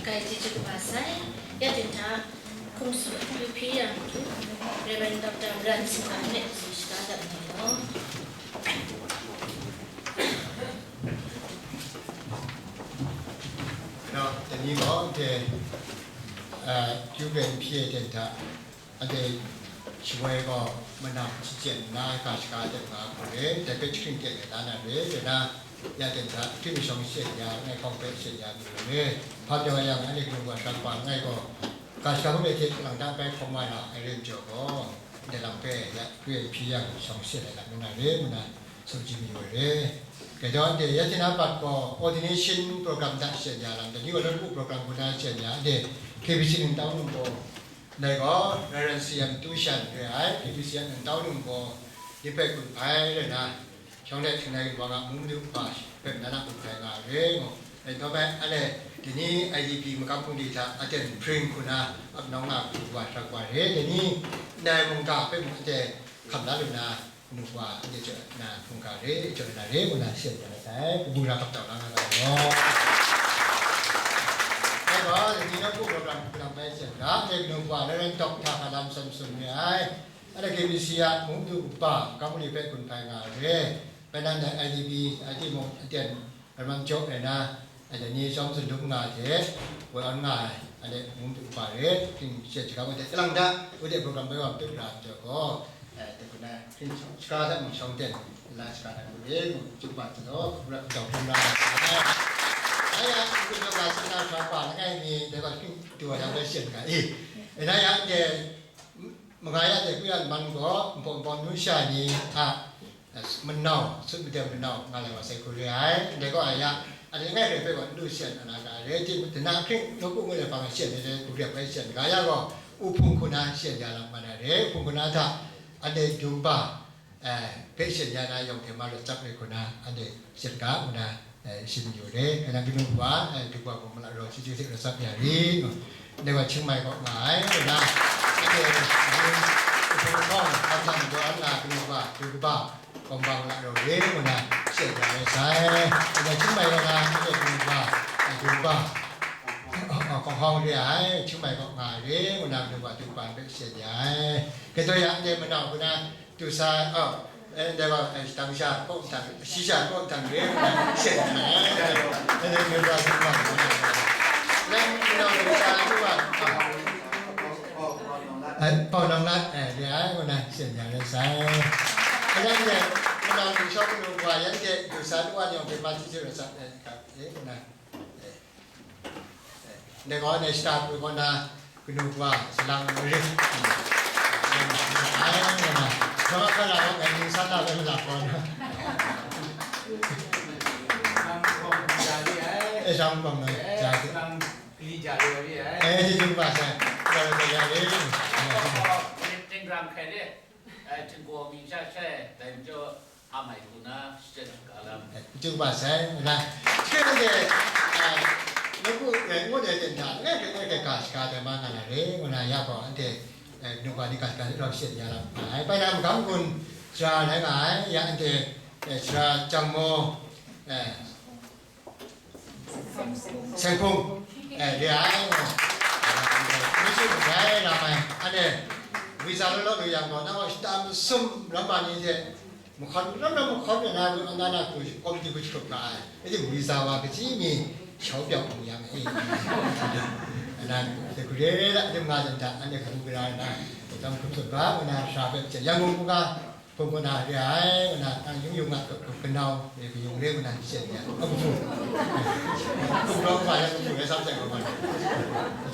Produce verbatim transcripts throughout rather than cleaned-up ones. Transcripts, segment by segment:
Kai chyeju kaba sai, ya jin hta, hkum su hpyi yang, Reverend Doctor Ran Singha hpe su shada dat na law. Eno, dai ni gaw, anhte, a, Q B N P A ten hta, anhte shawoi gaw manam shachyen nna, ga shaga ten nga hku re, dai hpe jahkring ten ai la na re, dai na, ya ten hta, hpring shawng shachyen ya, langai hkawng hpe shachyen ya lu re, hpa pyaw yang, anhte hkring wa shang wa langai gaw, ga shaga hpe hte lang da bai hkawm wa na ai rai majaw gaw, ndai lam hpe ya Q B N P yang shawng shachyen ai lam ngu na re, ngu na, tsun chye mayu ai re. Gaw anhte ya hte na bat gaw ordination program hta shachyen ya lam, dai ni gaw lawt lu program hku na shachyen ya, anhte K B C ningtau num gaw, ndai gaw Reverend C M Tu Shan re ai, K B C ningtau num gaw, Lipai Gun Hpai rai na, shawng de htingnai ginwang a mung madu hpa hpe na na gun hpai nga ai re, ngu. Dai hta bai, anhte dai ni I D P magam hpung di hta aten hpring hku na ap nawng nga hku wa shak wa re, dai ni ndai mungga hpe mung anhte hkam la lu na, kanu wa, anhte jaw na hkungga re, jaw na re, ngu na shachyen ya sai, kabu ra kap tau na nga ga law. Dai gaw, dai ni nawku program hku lam bai shachyen ga, anhte kanu wa, Reverend Doctor Hkalam Samson re ai, anhte K B C a mung madu kaba, Kangpuli hpe gun hpai nga ai re, bai nan dai I D P, I D mung aten, Rai man jaw ai na, a, dai ni shawng zunlum nga ai hte, woi awn nga ai, a, le, mung du kaba re, hpring shachyen shaga wa de, kalang da, u de program bai wa matu ra ai majaw gaw, a, de, kuna, hpring shaga da mung shawng ten, la shaga da ku re, mung chyu ba tu law, ra, dau hpring ra ai. Ai ya, mung du ga sa na sa pa, langai mi, de ba hpring du wa yang bai shen ga, i. E na ya, de, Manga ya de ku ya man gaw, npawt npawt nu sha ni hta, manau, sut maden manau, nga lai wa sai hku re ai. Ndai gaw, a ya, Anhte langai hpe gaw n lu shayan na ga ai, rai timung, dana hkring nawku ngut ai hpang e shayan ai, hku grep ai shayan ga ya gaw, uhpung hku na shayan ya lam nga na re, uhpung hku na hta, anhte dumba, eh, hpe shayan ya na yawng hte ma rawt tsap ai hku na, anhte shayan ga ngu na, eh, shim yu re, kanan kanu wa, eh, dumba gaw mala raw chyeju hte rawt tsap ya ri, ngu. Ndai wa Chiang Mai kaw nga ai, ngu na, anhte, eh, uhpung hkawng, hkawng hkawng daw an na kanu wa, dumba, Kawmbang la raw re ngu na, shayan ya rai sai. Ngai chyum mai wa na, ngai du ba, ngai du ba. Kawng hkawng re ai, chyum mai kaw nga ai re ngu na, du ba, du ba hpe shayan ya ai. Kei taw ya, ngai manau hku na, du sa, oh, eh, ndai wa, eh, tang sha, kawng tang, shi sha, kawng tang re ngu na, shayan ya ai. Ngai du ba, du ba, ngai manau du sa, du ba, ah. Ai, Pau Nang Lat, eh, re ai, ngu na, shayan ya rai sai. Anang de, manau ningshawng kanu wa yan de, du sa du wa yawng hpe ma chyeju rai sa, eh, ka, eh, ngu na, eh, eh, de gaw, ne, shata pru gaw na, kanu wa, salang rit, ai, ngu na, sa ma ka la gaw, ngai ning san la bai ma la gaw na. Shang kawng ja li ai. Eh, shang kawng na, ja li. Shang Kali ja lu wa ri ai. Eh, chyeju kaba sai. Ja lu wa ya e. Ting ram hkai re. Eh, tinggaw mi sha shai, dai majaw, a mai hku na, shachyen ga lam. Eh, chyeju kaba sai. Na, chyeju de, eh, nawku, eh, ngut ai ten hta, eh, eh, eh, ka shaka de ma nga na re, ngu na ya gaw, anhte, eh, nu ga ni ga shaka rau shayan ya lam. Ai, bai na magam gun, sara na nga ai, ya anhte, eh, sara Jang Maw, eh, Seng Hpung, eh, re ai, eh, myit su rai lam ai, anhte, visa law law lu yang gaw, nang gaw shata masum ram ma ni hte, mahkawn ram ram mahkawn na, na, na, na, hku, komiti hku shatup nga ai. Rai timung, visa wa kaji mi, shau pyawng hpung yang, eh, na, de hku re re la, de nga dan da, anhte hku gara na, tam hkum sut ga, na, sha hpe, Yangon hku ga, Hpung kaw na re ai, ngu na, nang yung yung nga, kanau, e, kayung re ngu na, shachyen ya, a kabu. Hpung rawng hpa ya kabu, rai sam sai kaw man.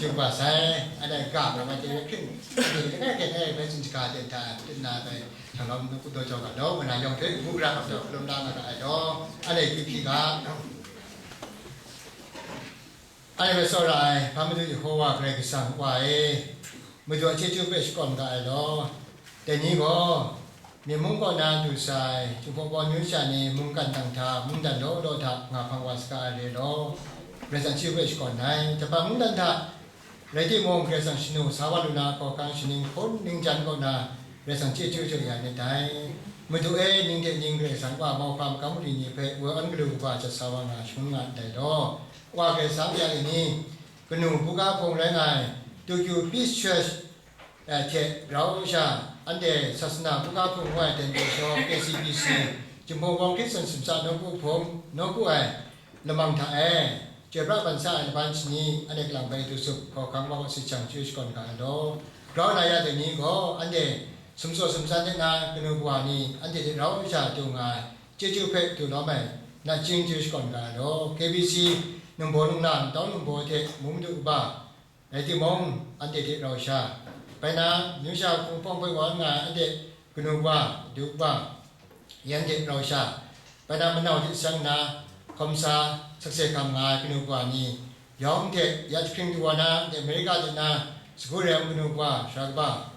Chyeju kaba sai, anhte ga, nga ma chye hkring, langai hkyen e, bai tsun shaga ten hta, tut na bai, hkang lawm nu ku daw jau ga law, ngu na, yawng hpe, ngu gara hkap jau, lum la nga ga ai law, anhte hpyi hpyi ga. Anhte hpe tsawra ai, hpa Madu Yehowa Karai Kasang Wa e, Madu a chyeju hpe shakawn ga ai law. Dai ni gaw, myen mung kaw na du sai, Jinghpaw Wunpawng myu sha ni mungkan dang hta, mungdan law law hta nga hpang wa saga ai re law, Karai Kasang chyeju hpe shakawn ai. Jahpa mungdan hta rai timung, Karai Kasang shanu sa wa lu na, hkawhkang shaning hpun ningjan kaw na, Karai Kasang chyeju jaw ya myit dai. Madu e, ning hte ning Karai Kasang Wa mauhpa magam mali ni hpe woi awn galu kaba jat sa wa nga, shangun nga ndai law. Wa Karai Kasang, ya e ni, kanu buga hpung rai nga ai, Tokyo Peace Church, eh, hte rau sha, anhte Sasana buga hpung ngu ai Denpe Shaw, K C B C, Jinghpaw Wunpawng Hkristu San Sumsa nawku hpung, nawku ai lamang hta e, chyoi pra ban sa ai laban shani, anhte kalang bai du sup, hkawhkang wa kaw si jang chyeju shakawn ga ai law. Grau na ya dai ni gaw, anhte sumsaw sumsan de na kanu kawa ni, anhte hte rau sha du nga ai, chyeju hpe du lawm ai, nachying chyeju shakawn ga ai law. K B C nungbaw nungla, ntau nungbaw hte mu madu kaba, rai timung, anhte hte rau sha, bai na, myu sha hpung hpawng hpe wa nga ai anhte kanu kaba, du kaba, yan hte rau sha, bai na, manau hte seng nna, hkawm sa, sakse hkam nga ai kanu kaba ni, yawng hte ya jahpring du wa na, anhte Amerika hte na, sagu rem kanu kaba, sara kaba,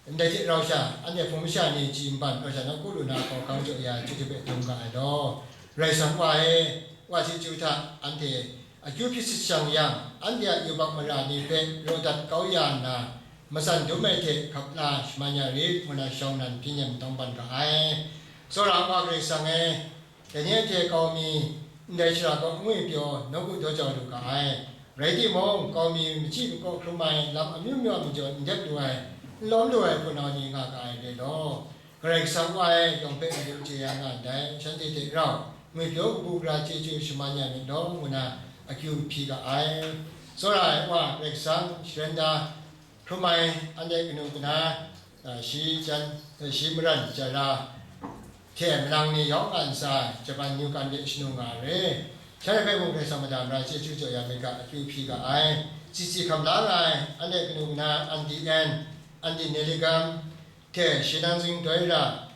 ndai hte rau sha, anhte hpung masha ni chyi nban rau sha nawku lu na hkawhkang jaw ya ai chyeju hpe dum ga ai law. Karai Kasang Wa e, Wa chyeju hta anhte akyu hpyi sit shang yang, anhte a yubak mara ni hpe raw dat kau ya nna, matsan dum ai hte hkap la shaman ya rit, ngu na shawng nnan hpyi nem tawng ban ga ai. Tsawra Wa Karai Kasang e, dai ni anhte kau mi ndai shara kaw ngwi pyaw nawku daw jau lu ga ai. Rai timung, kau mi machyi makaw hkrum ai lam amyu myu a majaw n dep lu ai, n lawm lu ai hpunau ni nga ga ai re law. Karai Kasang Wa e, yawng hpe madu chye ya nga ndai, shanhte hte rau ngwi pyaw kabu gara chyeju shaman ya myit law, ngu na akyu hpyi ga ai. Tsawra ai Wa Karai Kasang, sharen da hkrum ai anhte kanu kana, a, shi jan, a, shi maran jara hte manang ni yawng a ntsa Japan New Kan de shanu nga re. Shanhte hpe mung Karai Kasang mada mara chyeju jaw ya myit ga, akyu hpyi ga ai. Tsitsi hkam la nga ai, anhte kanu kana, Anti N, Anti Neligam, hte shi nang zing doi ra,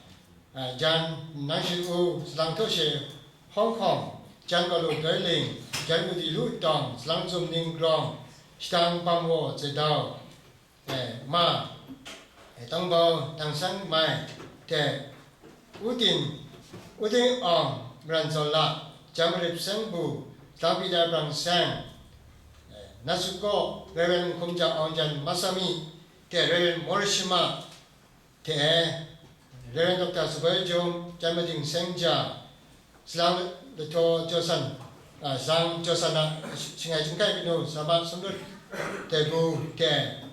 a, jan, nang shi u, salang htaw she, Hong Kong, Jan Galu Doi Ling, Jan Mudi Lu Tawng, Salang Zum Ning Grawng, Shadang Bang Wo Zedau, eh, Ma, eh, Tangbau Dang Sang Mai, hte, Udin, Udin Awng, Maran Zaw La, Jan Marip Seng Bu, Salang Peter Brang Seng, eh, Natsuko, Reverend Hkum Ja Awng Jan Masami, hte Reverend Morishima, hte Reverend Doctor Suboi Jung, Jan Mading Seng Ja, Salang Latho Josan, a, Salang Josan a, Shingai Chyingkai Kanu, Sama Sumrut, Degu, hte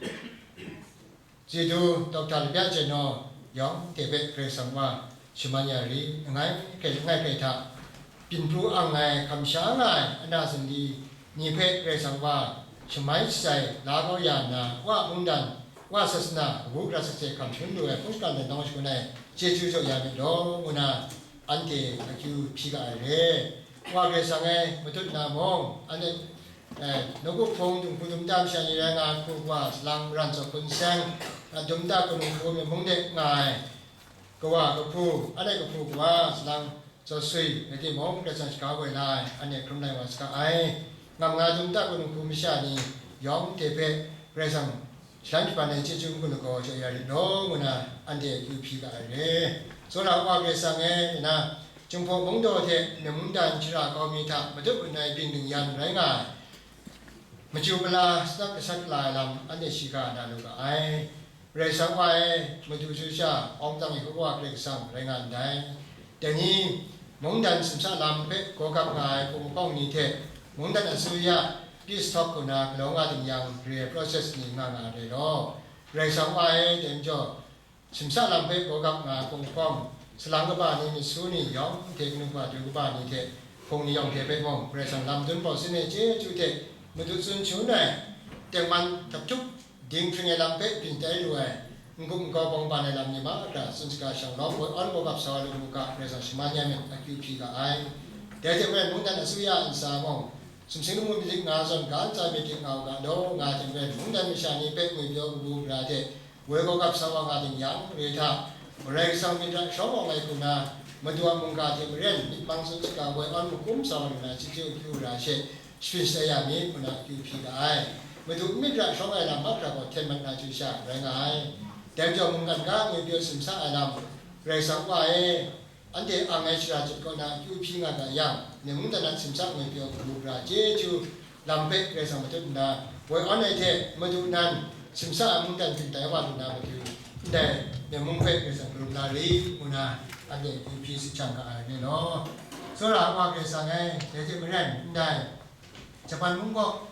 Zidu, Doctor Labya Jeno, yawng hte hpe Karai Kasang wa shaman ya ri, langai hkrai, langai hkrai hta, byin pru ang ai, kamsha nga ai, ana zingli ni hpe Karai Kasang wa shamai shatsai la kau ya nna, wa mungdan, wa sasana, kabu gara sakse hkam shangun lu ai hpung shingkang dan nawng shangun ai chyeju jaw ya myit law, ngu na anhte akyu hpyi ga ai re. Wa Karai Kasang e, matut na mung, anhte, eh, nawku hpung dinghku dum ta masha ni rai nga ai hku wa, salang maran zaw hpun seng, a dum ta kanu hku myit mung de nga ai, kawa kahpu, anhte kahpu kawa, salang Zaw sui, rai timung, Karai Kasang shaga woi la ai, anhte hkrum lai wa saga ai. Ngam nga dum ta kanu hku masha ni yawng hte hpe Karai Kasang shalan shaban ai chyeju n-gun lagaw jaw ya rit law, ngu na anhte akyu hpyi ga ai re. Tsawra Wa Karai Kasang e, nna, Jinghpaw Mungdaw hte Myen Mungdan shara kau mi hta matut manai byin dingyan rai nga ai. Machyu mala, sanat gasat la ai lam anhte shiga na lu ga ai. Karai Kasang wa e, madu chyu sha, awng dang ai hkrup wa Karai Kasang rai nga ndai. Dai ni, mungdan simsa lam hpe gawgap nga ai hpung mahkawng ni hte, mungdan asuya, peace talk kaw na galaw nga ding yang, re ai process ni nga nga ai re law. Karai Kasang wa e, dai majaw, simsa lam hpe gawgap nga ai hpung mahkawng, salang kaba ni, myit su ni, yawng hte kanu kaba, du kaba ni hte, hpung ni yawng hte hpe mung, Karai Kasang lam dun pawsin ai chyeju hte, madu tsun shangun ai, tengman htaphtuk, dinghpring ai lam hpe byin tai lu ai, n-gup n-gau bawng ban ai lam ni mahkra, tsun shaga shanglawm, woi awn gawgap sa ai lu mu ga, Karai Kasang shaman ya myit, akyu hpyi ga ai. Dai hte maren, mungdan asuya ntsa mung, sumsing lamu myit dik nga zawn, ga ntsa myit dik nga u ga law, nga hte maren, mungdan masha ni hpe ngwipyaw kabu gara hte, woi gawgap sa wa nga ding yang, re hta, Karai Kasang myit ra shawng awng ai hku na, Madu a mungga hte maren, myit mang tsun shaga woi awn makum sa wa lu na, chyeju akyu gara she, shapring shatai ya myit, ngu na akyu hpyi ga ai. Madu n myit ra shawng ai lam mahkra gaw hten mat na chyu sha rai nga ai. Dai majaw mungkan ga ngwipyaw simsa ai lam, Karai Kasang wa e, anhte ang ai shara chyit kaw na akyu hpyi nga ga yang, mungdan a simsa ngwipyaw kabu gara chyeju lam hpe Karai Kasang matut nna, woi awn ai hte madu nan simsa ai mungdan hpyin tai wa lu na matu, ndai myen mung hpe Karai Kasang karum la ri, ngu na anhte akyu hpyi tsit shang ga ai re law. Tsawra Wa Karai Kasang e, dai hte maren, ndai Japan mung kaw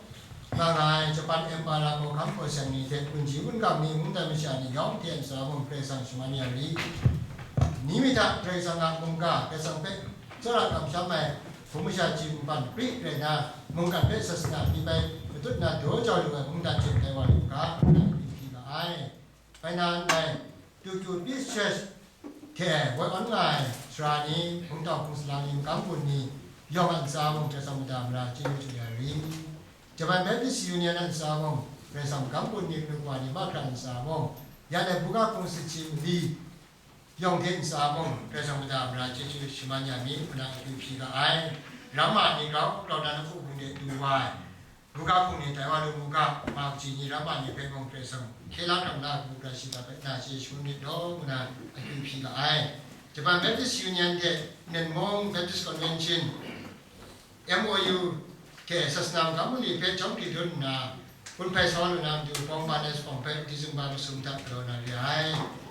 nga nga ai Japan Emperor Hkawhkam Hkawseng ni hte gunji gun gam ni, mungdan masha ni yawng hte ntsa mung Karai Kasang shaman ya ri. Ni mi hta Karai Kasang a mungga, Karai Kasang hpe tsawra kamsham ai hpung masha ji npan pri rai na, mungkan hpe sasana pyi bai matut na daw jau lu ai mungdan hte tai wa lu ga, ngu na akyu hpyi ga ai. Bai na ndai, Tukyu Peace Church hte woi awn nga ai sara ni, hpungtau hpung salang ni, magam bun ni, yawng a ntsa mung Karai Kasang mada mara chyeju chyu ya ri. Japan Baptist Union a ntsa mung, Karai Kasang magam bun ni, kanu wa ni mahkra a ntsa mung, ya dai buga hpung sitsi mali, yawng hte ntsa mung, Karai Kasang mada mara chyeju shaman ya mi, ngu na akyu hpyi ga ai. Ramma ni grau grau na nawku hpung de du wa ai. Buga hpung ni tai wa lu mu ga, ma kaji ni ramma ni hpe mung Karai Kasang hkye la hkam la, kabu gara shiga hpe na chye shangun myit law, ngu na akyu hpyi ga ai. Japan Baptist Union hte Myen Mung Baptist Convention, M O U, hte sasana magam bun ni hpe jawm hkri dun nna, gun hpai sa wa lu na matu, Bawng Barnes Bawng hpe Disemba masum hta galaw na re ai.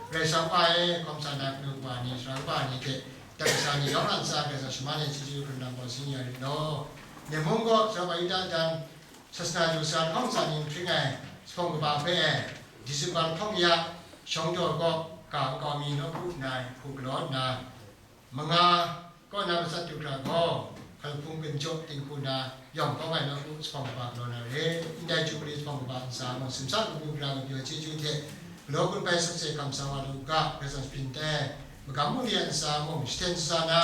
Karai Kasang wa e, kawmsa na kanu kaba ni, sara kaba ni hte, dat kasa ni yawng a ntsa Karai Kasang shaman ai chyeju hkrung na pawsin ya rit law. Myen Mung gaw, Sara Yuda dan, sasana du sa lahkawng tsa ni nhpring ai zuphpawng kaba hpe, Disemba lahkawng ya, shawng daw kaw, ga nkau mi nawku nna ai hku galaw nna, manga kaw na matsat du hkra gaw, hkalhpung ginjaw dinghku na yawng kawng ai nawku zuphpawng kaba galaw na re. Ndai Jubili zuphpawng kaba ntsa mung, simsa kabu gara ngwipyaw chyeju hte, galaw gun hpai sakse hkam sa wa lu ga, Karai Kasang shapring tai ai, magam bun ni a ntsa mung, shaten shaza na,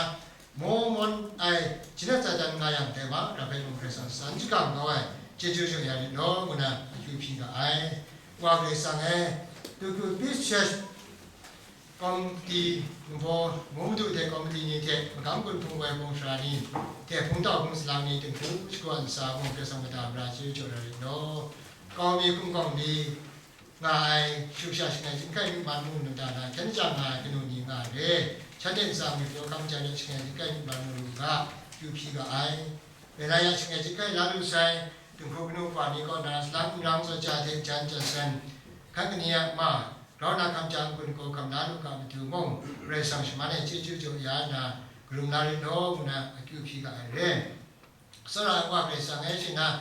maw mawn ai, jahten jahten nga yang, dai mahkra hpe mung Karai Kasang san shakam kau ai, chyeju jaw ya rit law, ngu na akyu hpyi ga ai. Wa Karai Kasang e, Tukyu Peace Church Kawmti, Ningbaw Mung Madu hte kawmti ni hte magam gun hpung woi hpung sara ni hte hpungtau hpung salang ni dinghku shagu ntsa mung Karai Kasang mada mara chyeju jaw ai rai law. Kau mi hkum kawng mi nga ai, shu sha shangai chyit hkai myi man mu lu da na, hkyen jang nga ai kanu ni nga ai re, shanhte ntsa mung pyaw hkam jang de shangai chyit hkai myi man mu lu ga, kyu hpyi ga ai. Rai na yang, shangai chyit hkai la lu sai, dinghku kanu wa ni kaw na, salang n rang zaw ja hte jan ja san, hkan kani a ma, grau na hkam jang gun gaw hkam la lu ga matu mung, Karai Kasang shaman e chyeju jaw ya nna, karum la rit law, ngu na akyu hpyi ga ai re. Tsawra ai Wa Karai Kasang e, shing na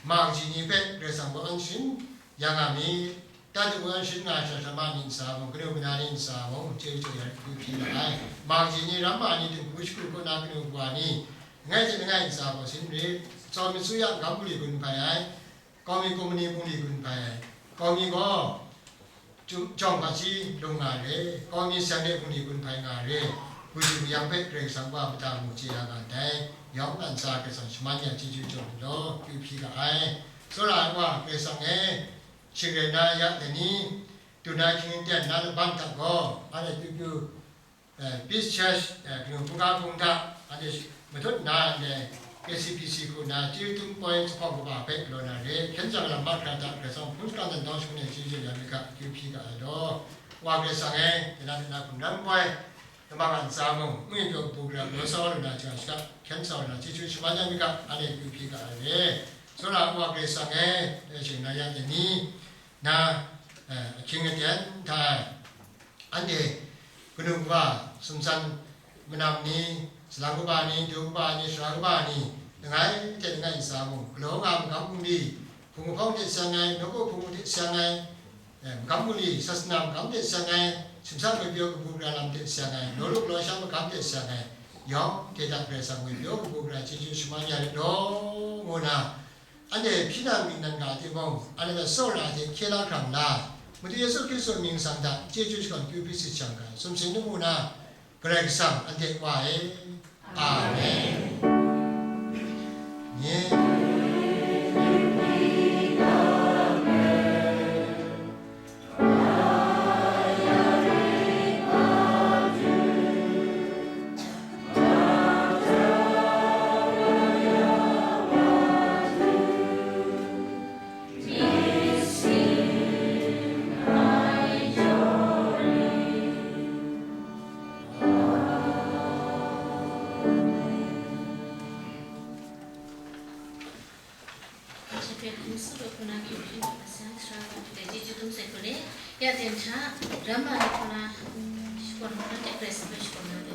ma kaji ni hpe Karai Kasang gaw an sharin ya nga mi, Tadu an sharin nga ai hkra hkrama ni ntsa mung, kanu kana ni ntsa mung, chyeju jaw ya ai akyu hpyi ga ai. Ma kaji ni, ramma ni, dinghku shagu kaw na kanu wa ni, langai hte langai ntsa gaw sin rit, tsawm mi tsu ya, magam bungli gun hpai ai, kau mi, kawmni bungli gun hpai ai, kau mi gaw, jawng hpaji lung nga re, kau mi, seng de bungli gun hpai nga re, kaji kayang hpe Karai Kasang wa mada mu chye ya nga ndai, yawng ntsa Karai Kasang shaman ya chyeju jaw ai law, kyu hpyi ga ai. Tsawra ai Wa Karai Kasang e, shing rai na ya dai ni, du na hkying ten na laban hta gaw, anhte kyu kyu, eh, Peace Church, eh, kanu hpung ga hpung hta, anhte matut nna ndai K C P C hku na chyeju dum poi jahpawng kaba hpe galaw na re, hkyen jang lam mahkra hta Karai Kasang hpung shingkang dan tawng shangun e chyeju jaw ya mi ga, akyu hpyi ga ai law. Wa Karai Kasang e, dai na dai na hkum ran poi, namang a ntsa mung, ngwi pyaw kabu gara galaw sa wa lu na, ja shaka hkyen sa wa lu na, chyeju shaman ya mi ga, anhte akyu hpyi ga ai re. Tsawra ai Wa Karai Kasang e, eh, shing na ya dai ni, na, eh, ahkying aten hta e, anhte kanu kaba, sumsan manam ni, salang kaba ni, du kaba ni, sara kaba ni, langai hte langai ntsa mung, galaw nga ai magam bungli, hpung lahpawng hte seng ai, nawku hpung hte seng ai, eh, magam bungli, sasana magam hte seng ai, simsa ngwi pyaw kabu gara lam hte seng ai, law lu galaw sha magam hte seng ai, yawng hte hta Karai Kasang ngwi pyaw kabu gara chyeju shaman ya rit law, ngu na, anhte hpyi na ming nan ga timung, anhte hpe tsawra ai hte hkye la hkra nga, Madu Yesu Hkristu mying sang hta chyeju shakawn kyu hpyi sit shang ga, sumsing lamu na, Karai Kasang anhte Wa e. Amen. Nye. Chyeju dum sai hku le, ya ten hta, ramma ni hku na, mm, shakawn hkra hte Karai Kasang hpe shakawn na de.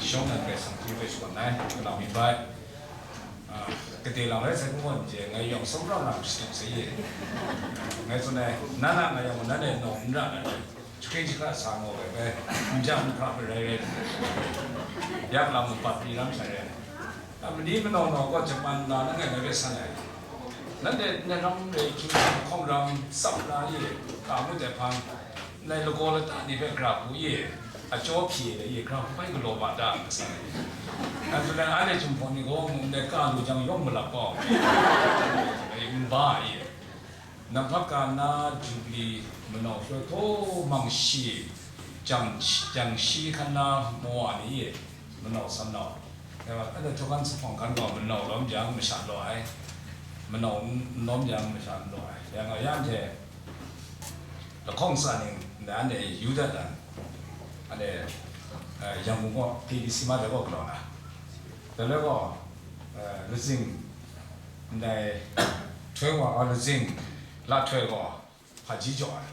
Shawng nan Karai Kasang hpe shagun ai, kanau mi bai. Ah, kade lang rai sai, n gaw n chye, ngai yawng tsawmra na machyi sai ye. Ngai tsun ai, na na ngai yawng nan e nawng n ra na rai. Jahkring jahkra sa ngaw ai bai, n ja n hpra hpe rai rai. Yak lam mung pat pyi lam sai rai. A mani manau nau gaw Japan na na ngai na re san ai. Nanhte Nyaram re hkying hkawng ram tsap na ye, ka ngut ai hpang, ndai lagaw lata ni hpe gra hku ye, a jaw hpyi ai ye, gra hku bai galaw ba ta, nga san ai. Anhte anhte Jinghpaw ni gaw mung ndai ka lu jang yawng malap gaw, n ba ye. Namhpak ka na Jubili manau hkoi htaw mang shi, jang, jang shi hkan na mawa ni e, manau san nau. Dai wa, anhte htaw kan sa hpawng hkan gaw manau lawm jang masha law ai, manau n lawm jang masha n law ai. Yang gaw, ya anhte lahkawng tsa ning, ndai anhte Yuda dan, anhte, eh, Yangon gaw K B C ma dai gaw galaw na. Dai le gaw, eh, lazing, ndai htoi wa gaw lazing, la htoi gaw, hpaji jaw ai.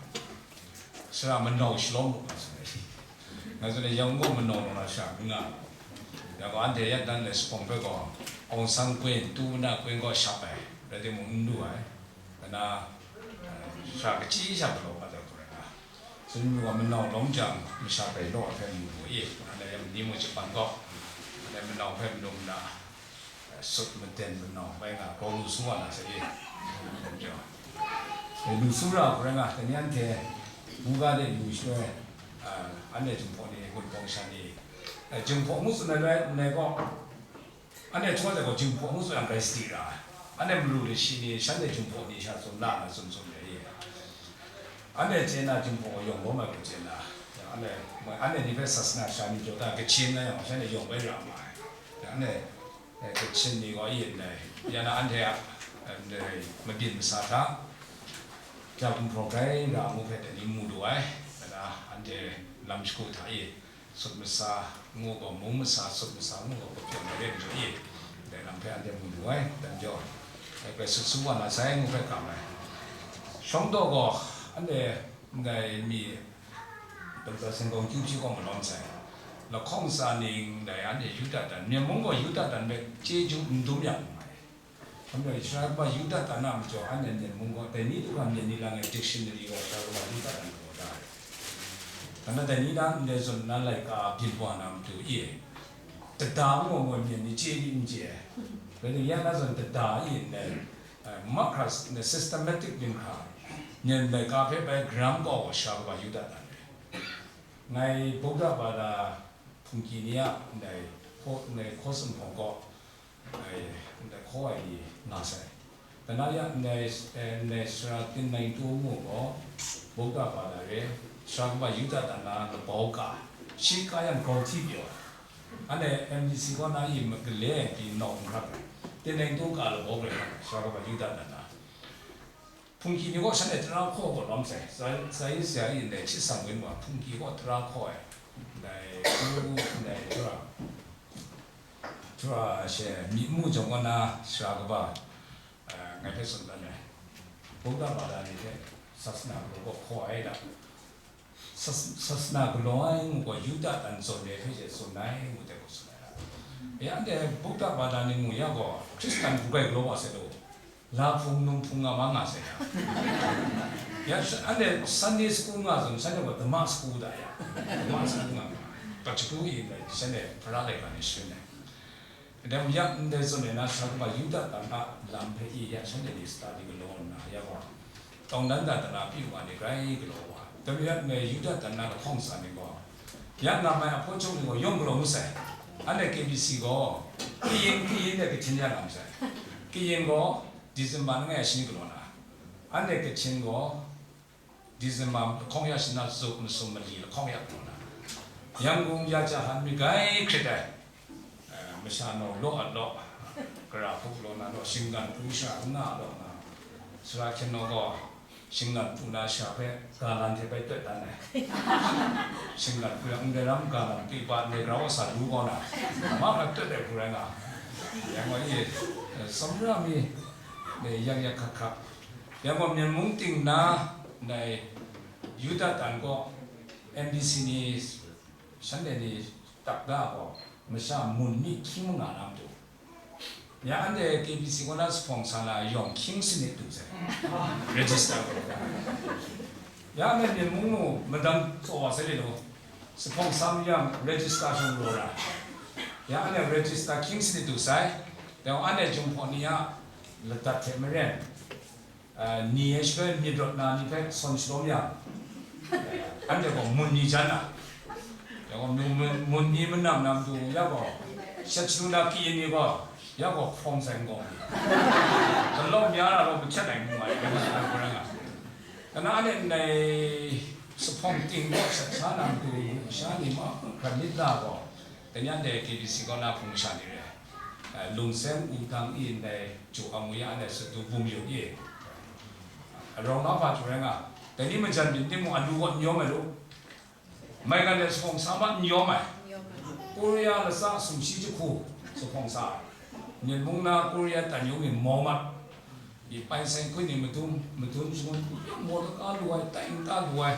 Sara manau shalawm lu nga tsun ai. Nga tsun ai, Yangon gaw manau lu na sara n nga. Ya gaw, anhte yat dan le sa hpawng hpe gaw, Aung San Kwin, Tu Wun Na Kwin gaw shap ai, rai timung, n lu ai. Nna, eh, sara kachyi sha galaw mat ai hku rai nga. Tsun mi gaw, manau lawm jang, masha bai law ai hpe mu mu i, anhte ya mani mung Japan gaw, anhte manau hpe manu mada, eh, sut maden manau bai nga, grau lu su wa na sai e. Lu su ra hku rai nga, dai ni anhte buga de lu shaloi, ah, anhte Jinghpaw ni, Wunpawng sha ni, eh, Jinghpaw ngu tsun ai rai, ndai gaw, anhte htaw de gaw Jinghpaw ngu tsun yang grai sadi ra ai. Anhte malu lashi ni, shanhte Jinghpaw ni sha tsun la na, tsun tsun ai e. Anhte chye na Jinghpaw gaw yawng lawm ai hku chye na, anhte, anhte ni hpe sasana sha ni jaw ta, Kachin na yang, shanhte yawng bai ra ma ai. Anhte, eh, Kachin ni gaw ayin dai, ya na anhte a, eh, ndai mabyin masa hta, ja gumhpraw grai ra ngu hpe dai ni mu lu ai, nna anhte lam shagu hta e, sut masa ngu gaw, mung masa, sut masa ngu gaw, gupyawng ai re ai majaw e, dai lam hpe anhte mu lu ai, dai majaw, eh, grai sut su wa na sai ngu hpe kam ai. Shawng daw gaw, anhte ndai mi, Doctor Seng Gawng Kyu hpyi gaw malawm sai. Lahkawng tsa ning dai anhte Yuda dan, Myen mung gaw Yuda dan hpe chyeju n dum yang n mai. Anhte Sara kaba Yuda dan a majaw, anhte Myen mung gaw, dai ni du hkra Myen ni lang ai dictionary gaw Sara kaba Yuda dan galaw da ai. Nna dai ni na ndai zawn na laika byin wa na matu e, tada ngu gaw Myen ni chye ni n chye ai. Rai timung, ya na zawn tada e ndai, eh, mahkra, systematic byin hkra, Myen laika hpe bai gram kau wa Sara kaba Yuda dan ai. Ngai Buddha Bada hpungki ni a ndai hkaw, ndai hkaw sumhpawng gaw, ndai, ndai hkaw ai ni nga sai. Dana ya ndai, eh, ndai Sara Tin Nang Tu ngu gaw, Buddha Bada re, Sara kaba Yuda dan na labau ka, shi ka yang grau hti pyaw ai. Anhte M D C kaw na i magale ai pyi nau n hkrat ai. Tin Nang Tu ka labau rai ai, Sara kaba Yuda dan na. Hpungki ni gaw shanhte tara hkaw gaw lawm sai, sai, sai, sai ndai hti sang wen wa, hpungki gaw tara hkaw ai, ndai, ndai, tura, tura she, myi mu jawng kaw na, sara kaba, eh, ngai hpe tsun dan ai, Buddha Bada ni hte sasana galaw gaw hkaw ai da. Sas-, sasana galaw ai ngu gaw, Yuda dan zawn de hpe she tsun ai ngu de gaw tsun ai ra. E, anhte Buddha Bada ni mu ya gaw, Hkristan hku grai galaw wa sai law, la hpung num hpung nga ma nga sai ya. Ya, anhte Sunday school nga zawn, shanhte gaw Dhamma school da ya. Dhamma school nga ma. Pachaku i ndai, shanhte Hpara laika ni sharin ai. Dai majaw, ndai zawn e na, sara kaba Yuda dan a lam hpe i ya, shanhte ni study galaw nna, ya gaw, tawng dan da dana pyi wa ni grai galaw wa. Dai majaw, ndai Yuda dan a lahkawng tsa ni gaw, ya ngam ai ahpung chyawm ni gaw yawng galaw ngu sai. Anhte K B C gaw, kayin, kayin de Kachin ya ngam sai. Kayin gaw, December langai ya shani galaw na. Anhte Kachin gaw, December lahkawng ya shana, zuk masum mali lahkawng ya pru na, Yangon ya ja han mi grai hkrit ai, eh, masha nau law a law, gara hku law na law, shinggan pru sha n nga a law nga, sara hkyen nau gaw, shinggan pru na sha hpe galan hte bai tawt dan ai. Shinggan pru yang ndai ram galan pyi pa ndai grau a sa lu kau na, mahkra tawt ai hku rai nga. Yang gaw, eh, tsawmra mi, eh, yak yak hkak hkak, Yang gaw Myen mung ting na, ndai Yuda dan gaw M D C ni, shanhte ni tak da gaw, masha mun mi hkying manga na matu. Ya anhte K B C kaw na sahpawng sa na yawng hkying sanit du sai, register kaw. Ya anhte Myen mung nu madam tsaw wa sai le lo, sahpawng sa mayam register shawng lu ra. Ya anhte register hkying sanit du sai, dai wa anhte Jinghpaw ni a ladat hte maren, ni e shaloi myit rawt na ni hpe sawn shalawm yang, anhte gaw mun ni jan a, ya gaw mun, mun, mun ni manam na matu, ya gaw shat shalu na kayin ni gaw, ya gaw hpawng sai n gaw ni, galaw mya na gaw mahkyen ai ngu ai, ya gaw shaloi hkra nga. Kana anhte ndai sahpawng ting gaw shat sha na matu, sha ni mahkra myit na gaw, dai ni anhte K B C kaw na hpung sha ni re. Lungsen wudang i ndai chyu a mu ya, ndai sadu bum yu i. Arawng na hpa chyu rai nga, dai ni majan byin timung, alu gaw n yawm ai lu, maigan de sahpawng sa ma n yawm ai. Korea latsa sumshi jahku sahpawng sa ai. Myen mung na Korea tanyung ni mau mat. I pai sai hkun ni madun, madun shangun, ya mawlaka lu ai, tai nta lu ai.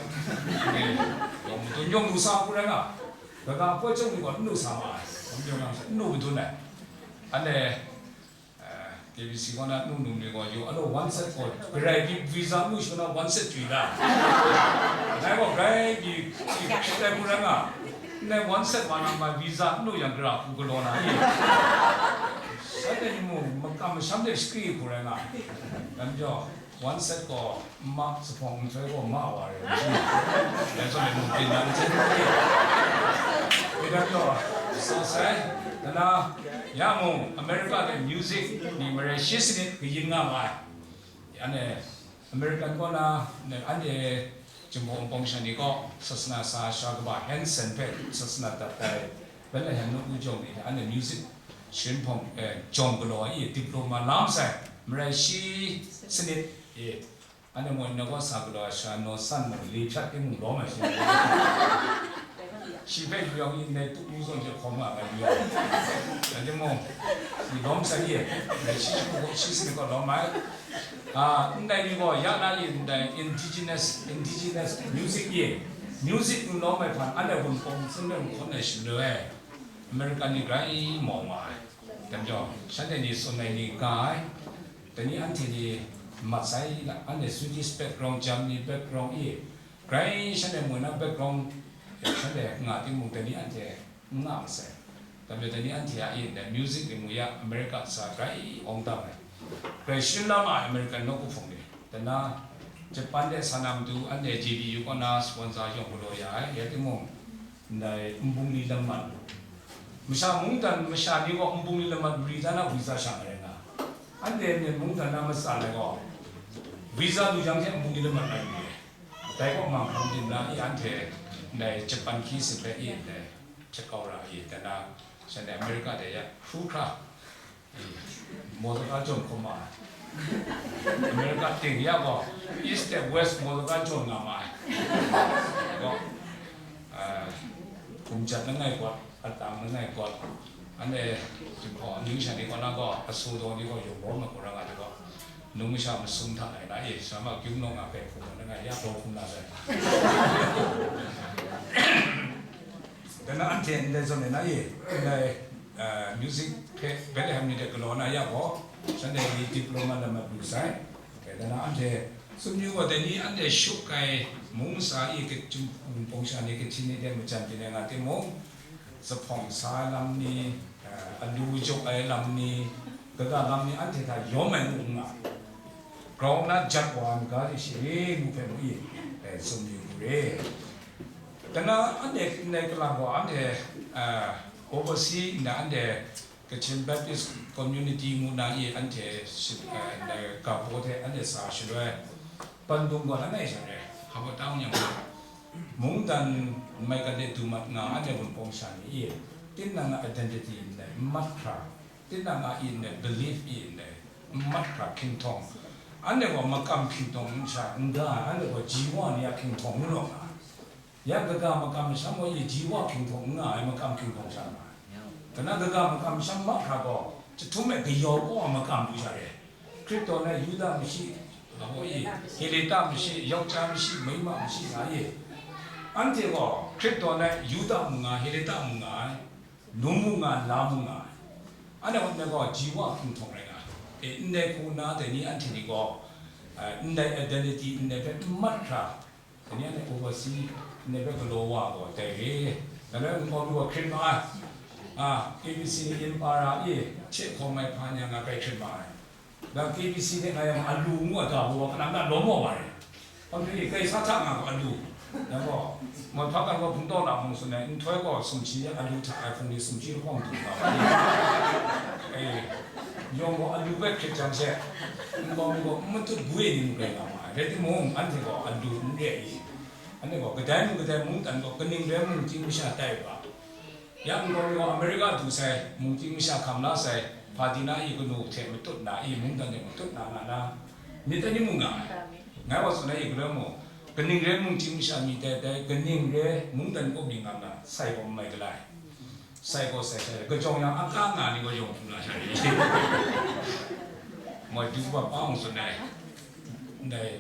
Yawng madun, yawng lu sa hku rai nga, kaga poi chyawng ni gaw n lu sa ma ai, n lu madun ai. Anhte, K B C kaw na nu num ni gaw, yu alo one set gaw, garai pyi visa n lu shangun na one set chyu da. Ngai gaw garai pyi, pyi tai hku rai nga, ndai one set wa na ma visa n lu yang gara hku galaw na ni? Shanhte ni mung makam masham de shakri hku rai nga, dai majaw, one set gaw ma, sahpawng nhtoi gaw ma wa re, dai zawn e mung byin na n hten hku re. Dai majaw, sa sai, dana, ya mung, America de music ni marai shi sanit kayin nga ma ai. Anhte American kaw na, anhte Jinghpaw Wunpawng sha ni kaw, sasana sa sha kaba Hanson hpe sasana dat ai Bethlehem nawku jawng ni hte anhte music sharin hpawng, eh, jawng galaw ai, diploma la masai, marai shi sanit, eh, anhte moi na kaw sa galaw ai sha naw san mung li hpyat timung lawm ai shi. Shi hpe yu yang, yin dai tup yu zawn hte hkawm nga ai yu yang. Rai timung, shi lawm sai ye, dai shi hku gaw shi sanit gaw lawm ai. A, ndai ni gaw ya na yin dai indigenous, indigenous music ye, music n lawm ai hpan anhte Wunpawng hpung hpe n hkawn ai shaloi, American ni grai mau nga ai. Dai majaw, shanhte ni tsun ai ni ga ai, dai ni anhte ni mat sai la, anhte Swedish background, Germany background e, grai shanhte moi na background, shanhte nga timung, dai ni anhte n nga masai. Dai majaw, dai ni anhte a yin dai music ring mu ya, America sa grai awng dam ai. Grai sharin la ma ai American nawku hpung ni. Dana, Japan de sa na matu, anhte J B U kaw na sponsor yawng galaw ya ai, ya timung, ndai nbungli lamat, masha mungdan masha ni gaw nbungli lamat ri dan a visa sha marai nga, anhte Myen mungdan na matsan ai gaw, visa lu jang hte nbungli lamat rai lu ai. Dai kaw manghkang byin na i, anhte ndai Japan hkyi sin hpe i ndai hpyet kau ra i, dana, shanhte America de ya hkru hkra, Mawzaka jawn hkawm ma ai. America ting ya gaw, East de West mawzaka jawn nga ma ai. Gaw, ah, hkum jat langai gawt, atang langai gawt, anhte Jinghpaw amyu sha ni kaw na gaw, asu daw ni gaw yawng lawm ai hku rai nga ai gaw, nung masha masum hta lai na e, sa ma gyung nawng a hpe hkum langai ya gaw hkum na sai. Dana anhte ndai zawn e na e, ndai, ah, music hpe Bethlehem ni de galaw na ya gaw, shanhte ni diploma lamat lu sai. Dai na anhte tsun yu gaw, dai ni anhte shuk ai mung masa e, kachyum pawng sha ni, kahti ni de majan byin ai nga timung, zuphpawng sa ai lam ni, ah, alu jaw ai lam ni, kaga lam ni anhte hta yawm ai ngu n nga, grau na jat wa ai maga de shi re ngu hpe mu i, eh, tsun yu hku re. Dana anhte ndai kalang gaw anhte, ah, oversea nna anhte Kachin Baptist Community ngu na i anhte shi-, ah, ndai ga baw hte anhte sa shaloi, Bandung gaw langai sha re, hpa tang yang gaw, mungdan maigan de du mat nga anhte Wunpawng sha ni i, tinang a identity ndai n mat hkra, tinang a i ndai belief i ndai n mat hkra hkinhtawng, anhte gaw makam hkinhtawng n sha n ga ai, anhte gaw ji wa ni a hkinhtawng n rawng nga ai. Ya kaga makam masham gaw i ji wa hkinhtawng n nga ai, makam hkinhtawng sha nga ai. Kana kaga makam masham mahkra gaw, chyahtum e kayau kaw ai makam lu sha re. Hkristu na Yuda mashi, a gaw i, Heleta mashi, yawng ja mashi, mai ma mashi nga i. Anhte gaw Hkristu na Yuda mung nga, Heleta mung nga ai. Lung mu nga, la mu nga ai. Anhte hpe gaw ji wa hpung htawng rai nga ai. E, ndai hku na dai ni anhte ni gaw, eh, ndai identity ndai hpe n mat hkra, dai ni anhte overseas ndai hpe galaw wa gaw dai re. Dai rai nhtawm gaw hkrit ma ai. A, A B C ni yin pa ra e, hte hkawm ai hpa ni a nga bai hkrit ma ai. Dan K B C hte ngai yang alu ngu a ga gaw, kanan na lawm wa wa re. Hpang hte kai sa hta nga gaw alu. Yang gaw, moi hpa kan gaw hpung taw na hpung sun ai, nhtoi gaw sumshi alu hta ai hpung ni sumshi lahkawng du nga wa. Eh, yawng gaw alu bai hkrit jang she, nkau mi gaw n matut gwi ni mu rai nga ma ai. Rai timung, anhte gaw alu n re i. Anhte gaw kadai mung kadai mungdan gaw kaning rai mung ting masha tai u ga. Ya nkau mi gaw America du sai, mungting masha hkam la sai, hpa di na i kanu hte matut na i, mungdan hte matut na nga na, myit ai ni mung nga ai. Ngai wa tsun ai i galoi mung, kaning re mungting masha mi tai tai, kaning re mungdan kaw mi nga na, sai gaw n mai galai. Sai gaw sai sai, kajawng yang aka nga ni gaw yawng hpung la sha ni. Moi du ba pa hung tsun ai. Ndai,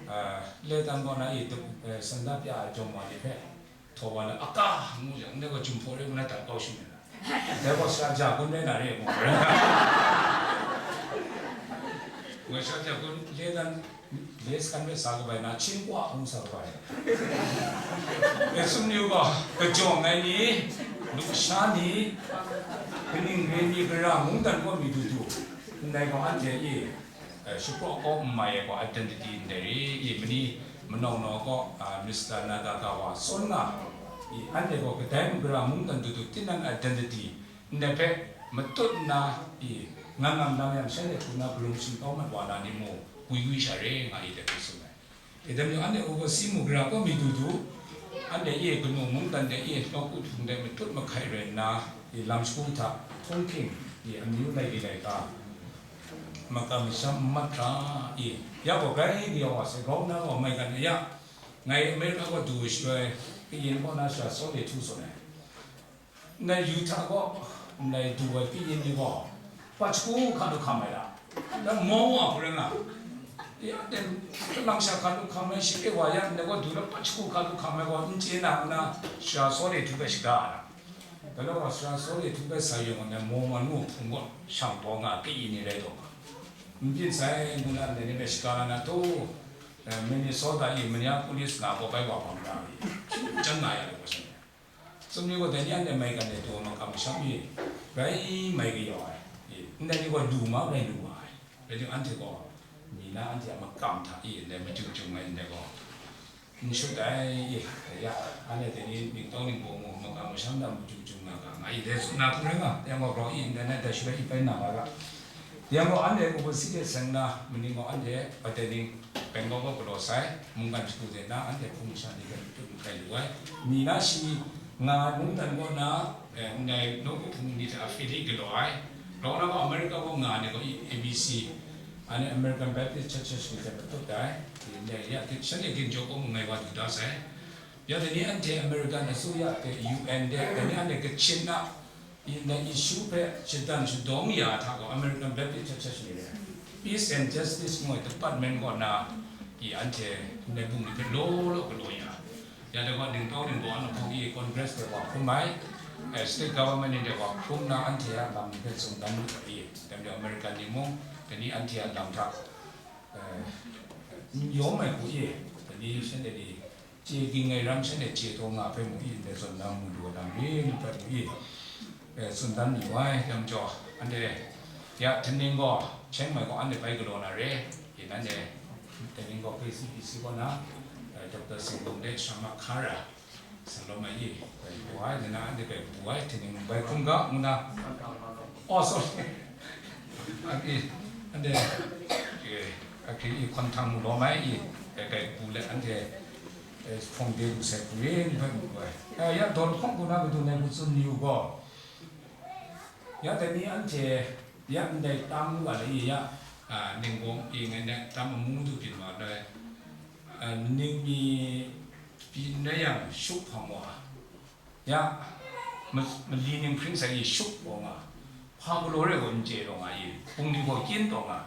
ah, le dan gaw na i, eh, sanda pya ai jawng wa ni hpe, Htaw wa na, aka ngu jang, ndai gaw Jinghpaw rai ngu na, dan kau shu myit na. Dai gaw sara ja kun rai na re, ngu rai. Ngai sara ja kun le dan, le sakan rai sa kabai na, Chin kwa ngu sa kabai. E sum ni u gaw, kajawng ai ni, lusha ni, kaning re ni, gara mungdan kaw mi du du, ndai gaw anhte e, eh, shapraw kaw n mai ai gaw identity ndai re i, mani manau nau gaw, ah, Mister Nakagawa Sona i, anhte gaw kadai magara mungdan dudu tinang identity ndai hpe matut nna i, ngan ngam lam yang shanhte hku na galum sintau mat wa na ni mung, gwi gwi sha re nga i, dai hpe tsun ai. Dai majaw, anhte overseas mung gara kawmi dudu, anhte e kanu mungdan de e nawku hpung de matut mahkai rai nna, i lam shagu hta hkunghking i amyu lai di laika, makam masham n mat hkra i, ya gaw grai kayawng wa sai, grau nna gaw maigan aya, ngai America gaw du ai shaloi, kayin kaw na sara Sawle htu tsun ai. Ndai Utah gaw, ndai du ai kayin ni gaw, pat shagu hka lu hkam ai ra. Dan mawng wa hku rai nga, ya, dan, kalang sha hka lu hkam ai, shake wa ya, ndai gaw du na pat shagu hka lu hkam ai gaw, n chye na, nna, sara Sawle htu hpe shaga ai ra. Dai gaw sara Sawle htu hpe sa yawng ai, Mormon ngu hpung gaw, shang taw nga, kayin ni rai taw nga. N byin sai, ngu na, ndai ni hpe shaga na na, tu, eh, Minnesota i Minneapolis nga gaw bai wa hpang ra i, hpyi jan nga ya ai gaw sha. Sumni gaw dai ni anhte maigan de taw makam masham e, grai mai kayau ai. E, ndai ni gaw lu ma grai lu ma ai. Rai timung, anhte gaw, mi na anhte a makam hta e, ndai machyu chyum ai ndai gaw, n shut ai, e, ya, anhte dai ni ningtau ningbaw mung makam masham hta machyu chyum nga ga, nga e, dai tsun na hku rai nga, yang gaw grau e, ndai na dai shaloi e bai na nga ga. Yang gaw anhte overseas de seng na, maning gaw anhte, atening, Bangkok gaw galaw sai, mungkan shagu de na, anhte hpung masha ni hpe machyu mahkai lu ai. Mi na shi nga ai mungdan kaw na, eh, ndai nawku hpung ni hta affiliate galaw ai. Grau na gaw America gaw nga ai ni gaw A B C, anhte American Baptist Churches ni hte matut ai. Ndai ya, shanhte ginjaw kaw mung ngai wa du da sai. Ya, dai ni anhte American asuya hte U N de, dai ni anhte Kachin na, i ndai issue hpe shadang shadawng ya hta gaw American Baptist Church ni le Peace and Justice ngu ai department kaw na i anhte ndai bungli hpe law law galaw ya. Ya dai gaw ningtau ningbaw an lahkawng i Congress de wa hkrum ai, eh, state government ni de wa hkrum na anhte a lam ni hpe tsun dan lu ai i, dai majaw American ni mung, dai ni anhte a lam hta, eh, n yawm ai hku i, dai ni shanhte ni chye ging ai ram shanhte chye taw nga hpe mu i, ndai zawn na mu lu ai lam rin hpe mu i, eh, tsun dan mayu ai, dai majaw, anhte ya Htingnu gaw, Chiang Mai gaw anhte bai galaw na re, i nanhte Htingnu gaw K C B C kaw na, eh, Doctor Singdong de Shama Khara, Salawm ai i, bai pru ai, nna anhte bai pru ai, Htingnu bai hkrum ga, ngu na. Oh, sorry. Akri, anhte, eh, akri i hkawn htang mu lawm ai i, eh, bai pru let anhte, eh, hpawng de lu sai hku rin hpe mu ai. Eh, ya, dawt hkawng hku na matu ngai hku tsun ni u gaw, ya dai ni anhte, ya ndai tam ngu ga le i, ya, ah, ning gaw i ngai nai tam amu du byin wa dai, ah, ning mi byin rai yang shup hpang wa, ya, ma-, mali ning hpring sai i shup taw nga, hpa galaw rai gaw n chye taw nga i, bungli gaw kyin taw nga,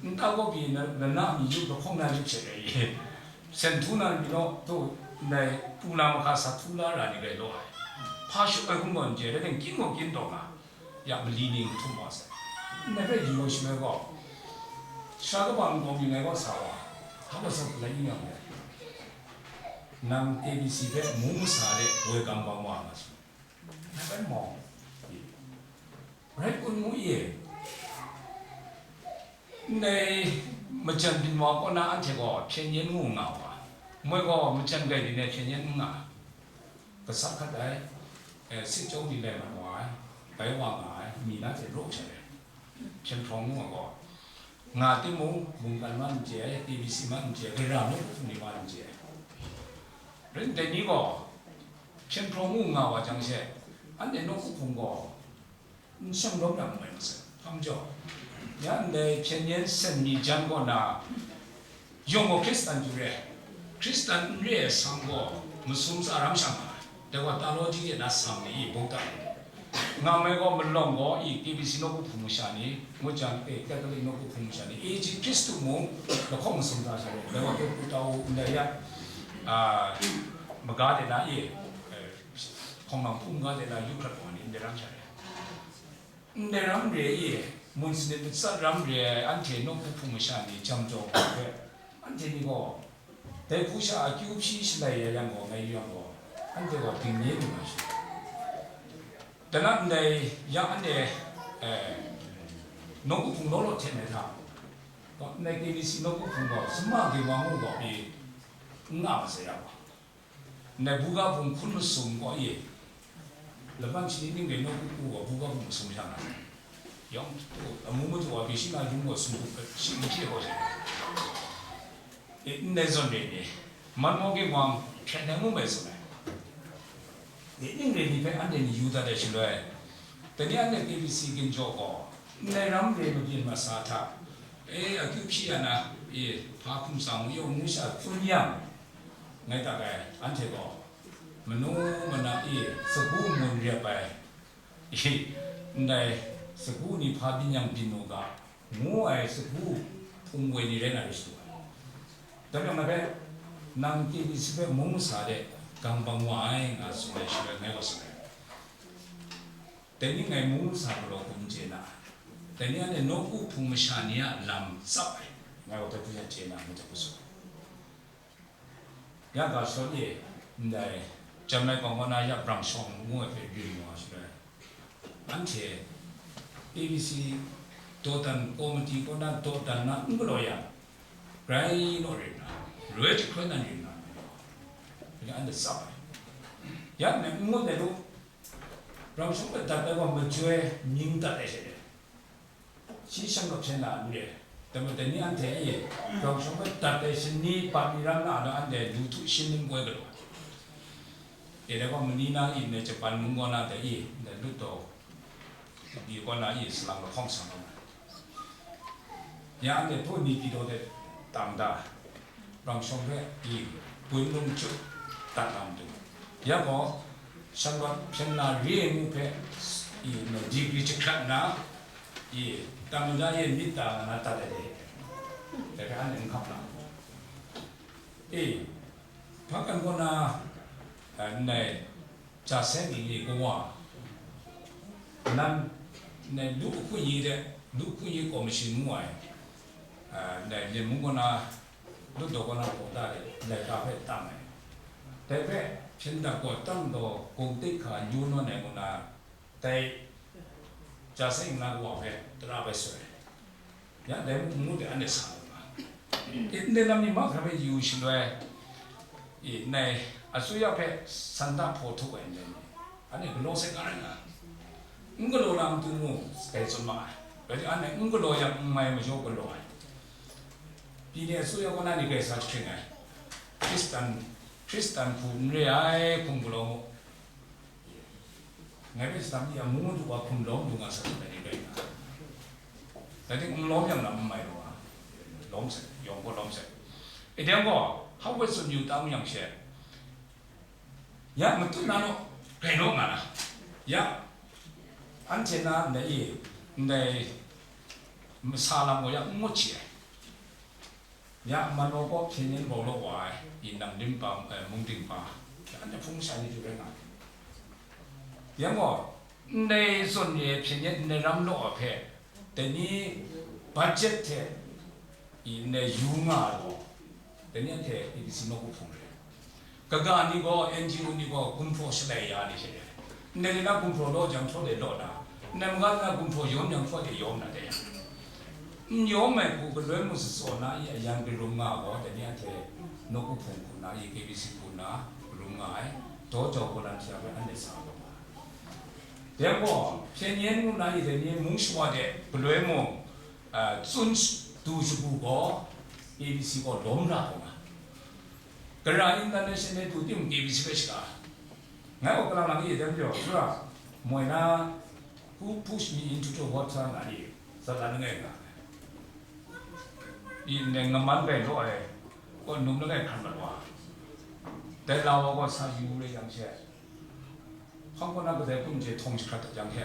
nta gaw pyi na, lana mi yup, lahkawng na yup she rai i, sen htu na mi law, tu, ndai, pu na mahka sa htu la ra ni rai law ai. Hpa shut ai hkrum gaw n chye, rai timung, kyin gaw kyin taw nga, ya mali ni n htum wa sai. Ndai hpe yu ai shaloi gaw, sara kaba nkau mi ngai gaw sa wa, hpa matsat galai yu yang gaw, nang K B C hpe mung masa de woi gang bang wa nga su. Ndai hpe mawng, rai kun mu ye. Ndai majan byin wa kaw na anhte gaw hpyen yen ngu nga wa, moi gaw majan gai byin ai hpyen yen n nga. Kasa hkat ai, eh, sit chyawm ni lai mat wa ai, bai wa nga ai, mi na hte raw sha ai, hpyen hprawng ngu ai gaw, nga timung, mungkan man n chye ai, K B C man n chye ai, gara nawku hpung ni man n chye ai. Rai ndai ni gaw, hpyen hprawng ngu nga wa jang she, anhte nawku hpung gaw, n shang lawm na n mai masai. Hpa majaw, ya ndai hpyen yen sen mi jan kaw na, yawng gaw Hkristan du re, Hkristan n re ai sang gaw masum tsa ram shang nga ai. Dai gaw theology de na sam ni i bungta nga mai gaw, malawng gaw i K B C nawku hpung masha ni, ngut jang e Catholic nawku hpung masha ni, A G Hkristu mung lahkawng masum tsa sha re, dai gaw Petru tau ndai ya, a, maga de na i, eh, hkawng nang hpung ga de na yu hkrat wa ni ndai ram sha re. Ndai ram re i, mun sanit matsat ram re ai anhte nawku hpung masha ni jam jaw hpe, anhte ni gaw dai hku sha akyu hpyi shalai ya yang gaw, ngai yu yang gaw, anhte gaw dingnye lu na shi. Dai na ndai ya anhte, eh, nawku hpung law law hten ai hta, ndai K B C nawku hpung gaw, summa ging wa ngu gaw pyi n nga masai ya gaw. Ndai buga hpung hkun masum gaw e, laban shani ning rai nawku hpung gaw buga hpung masum sha nga ai. Yawng tu, amu matu wa pyi shi na yung gaw sumpu shi n hte gaw shi. E, ndai zawn re ni, man maw ging wang hkyen ai ngu mai tsun ai. E, ning re ni hpe anhte ni yu dat ai shaloi, dai ni anhte K B C ginjaw gaw, ndai ram re mabyin masa hta, e, akyu hpyi ya na, e, hpa hkum tsang u, yawng ngu sha tsun yang, ngai tak ai, anhte gaw, manu mana e sagu mun rep ai, e, ndai sagu ni hpa byin yang byin u ga, ngu ai sagu hpung woi ni rai na rai sadu ai. Dai majaw ngai hpe, nang K B C hpe mung masa de gang bang wa ai, nga tsun ai shaloi ngai gaw tsun ai. Dai ni ngai mung masa galaw hkum chye na, dai ni anhte nawku hpung masha ni a lam tsap ai, ngai gaw dai hpung sha chye na, ngai hte hku tsun. Ya ga shawt e, ndai, Jamai gaw na ya brang shawng ngu ai hpe rin wa shaloi, anhte A B C dawdan komiti kaw na dawdan na n galaw yang, grai naw rin na, roi jahkrai nan rin na, anhte tsap ai. Ya nme n ngut ai lu, Rau shawng hpe dat ai wa majoi mying dat ai hte, shi shanglawt hpyen na n re. Dai majaw dai ni anhte e, rau shawng hpe dat ai shani bat ni ram na, anhte lu htu shin ning koi galaw ai. E dai gaw, mani na e, ndai Japan mung kaw na dai e, ndai lut taw, bi kaw na e, salang lahkawng sang ai. Ya anhte hpaw ni pyi daw de tang da, rau shawng hpe i gun lung chyut dat na matu, ya gaw, shanglawt hpyen na re ai ngu hpe i, degree jahkrat nna, i, tam da ye myit ta nga na dat ai de, dai hpe anhte n hkap na. E, hpa kan kaw na, a, ndai, Jaseng ni kawa, nan, ndai lu hkui yi de, lu hkui yi commission ngu ai, a, ndai Myen mung kaw na, lu daw kaw na hpaw ta de, ndai ga hpe tang ai. Dai hpe, hpyen dat gaw tang gaw, gungtik hka yu nawn ai ngu na, dai Jaseng na kawa hpe tara bai soi ai. Ya, dai mung ngu de anhte sa lu nga. E, ndai lam ni mahkra hpe yu shaloi, e, ndai asuya hpe san da hpaw htup ai ndai ni, anhte galaw sai nga rai nga. N galaw na matu mung, dai tsun ma ai. Rai timung, anhte n galaw yang, n mai majaw galaw ai. Pyi ni asuya kaw na ni grai sa jahkring ai. Hkristan, Hkristan hku n re ai hkum galaw mu. Ngai hpe shadang mi a, mung madu wa hkum lawm lu nga sa ai ni rai nna, dai ting n lawm yang lam n mai lu a, lawm sai, yawng gaw lawm sai. E dai gaw, hpa we tsun yu tam yang she, ya matut na naw, rai naw nga na, ya, anhte na ndai e, ndai masa lam gaw ya n ngut chye ai. Ya, Manawgaw hpyen yen bau law wa ai, i nang dim pa, eh, mung ding pa, ya, anhte hpung masha ni hte rai nga ai. Yang gaw, ndai zawn e hpyen yen ndai ram law hpe, dai ni budget hte i ndai yu nga ai gaw, dai ni anhte A B C nawku hpung re. Kaga ni gaw, N G O ni gaw, gumhpraw shalai ya ni hte re. Ndai ni na gumhpraw law jang htaw de law na, ndai maga na gumhpraw yawm jang htaw de yawm na de ya. N yawm ai hku galoi mung tsatsaw na i ayan karum nga gaw, dai ni anhte nawku hpung hku na i K B C hku na karum nga ai, daw jau gaw lan hte a hpe anhte sa ai. Dai gaw, hpyen yen ngu na i dai ni mung shawa de galoi mung, a, tsun sh-, du shagu gaw, A B C gaw lawm ra ai nga. Gara international du timung K B C hpe shaga. Ngai gaw kalang lang i dai majaw, sura, moi na, who pushed me into the water na i, zalan langai nga. I ndai ngaman bai law ai, kaw num langai hkran mat wa. Dai la wa gaw sa yu re yang she. Hpang kaw na kadai kun je htawng jahkrat dat yang he,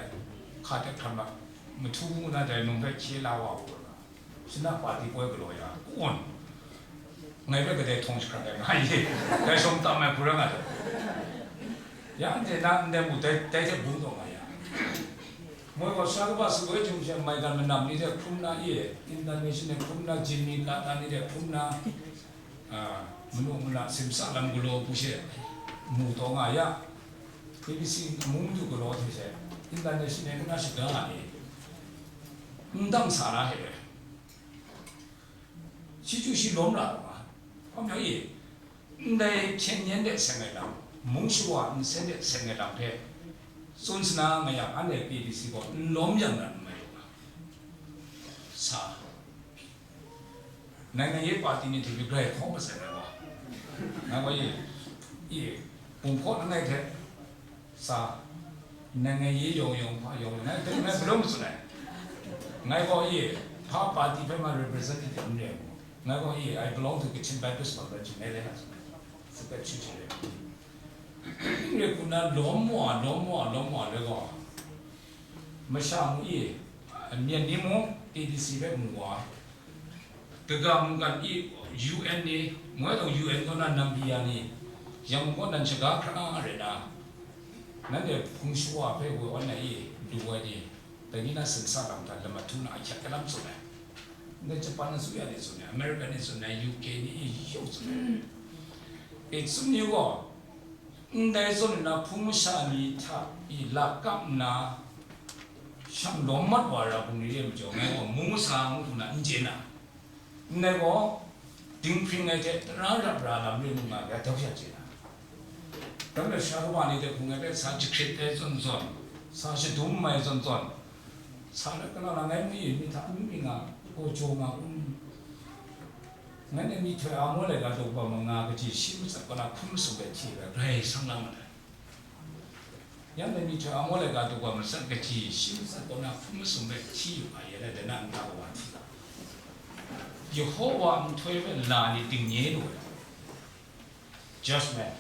hka de hkran mat, mahtu ngu na dai num hpe hkye la wa u na. Shana pa di poi galaw ya, kun. Ngai hpe kadai htawng jahkrat ai nga ye, dai shawng tam ai hku rai nga dai. Ya, anhte na ndai mu dai, dai hte bung taw nga ya. Moi gaw sha kaba shaloi hte mung she maigan manam ni hte hkrum na e, international hkrum na, jin mi ka ta ni hte hkrum na, a, manu mana simsa lam galaw bu she mu taw nga ya. K B C mung du galaw hte she, international ngu na shaga nga ni, n dang sa na hte, shi chyu shi lawm ra lu nga. Hpa majaw e, ndai hpyen yen de seng ai lam, mung shawa nsen de seng ai lam hpe tsun sa na nga yang, anhte K B C gaw n lawm yang na n mai lu nga. Sa, နိုင်ငံရေးပါတီ ni hte myi grai hkawng masai ngai gaw, ngai gaw e, e, gun hkaw langai hte sa, နိုင်ငံရေးယုံယုံ ဘာယုံယုံ ngai, ngai, ngai, ngai gaw e, hpa party hpe ma representative n re ai mu. Ngai gaw e, I belong to Kachin Baptist Convention, ngai le na tsun ai. Sape chu che le. N re hku na lawm wa, lawm wa, lawm wa le gaw, masha mu e, myen ni mung K B C hpe mu wa, kaga mungkan e, U N ni, moi gaw U N kaw na nambi ya ni, yang gaw nan shaga hkra rai na, nanhte hpung shawa hpe woi wan ai e, lu ai ni, dai ni na simsa lam hta lamat htu na ahkyak kalam tsun ai. Ndai Japan asuya ni tsun ai, America ni tsun ai, U K ni e yau tsun ai. E tsun ni gaw, ndai zawn nna hpung masha ni hta i lakap nna shang lawm mat wa ra hpung ni re majaw, ngai gaw mung masa ngu hku na n chye na, ndai gaw dinghpring ai hte tara rap ra lam re mu nga ga, dau sha chye na. Dai majaw, sha kaba ni hte hpung ai hpe sa jahkrit ai zawn zawn, sa shadum ai zawn zawn, sa na kala la ngai mi, mi hta mi mi nga, gaw jaw nga, um. Ngai ne myihtoi a maw laika daw kaba manga kaji shi matsat kaw na hpung masum bai hti ai, grai sang lang mat ai. Yang ne myihtoi a maw laika daw kaba matsat kaji shi matsat kaw na hpung masum bai hti yu ai, ya lai dai na nta kawa hti. Yehowa nhtoi hpe la ni dingnye lu ai. Judgment.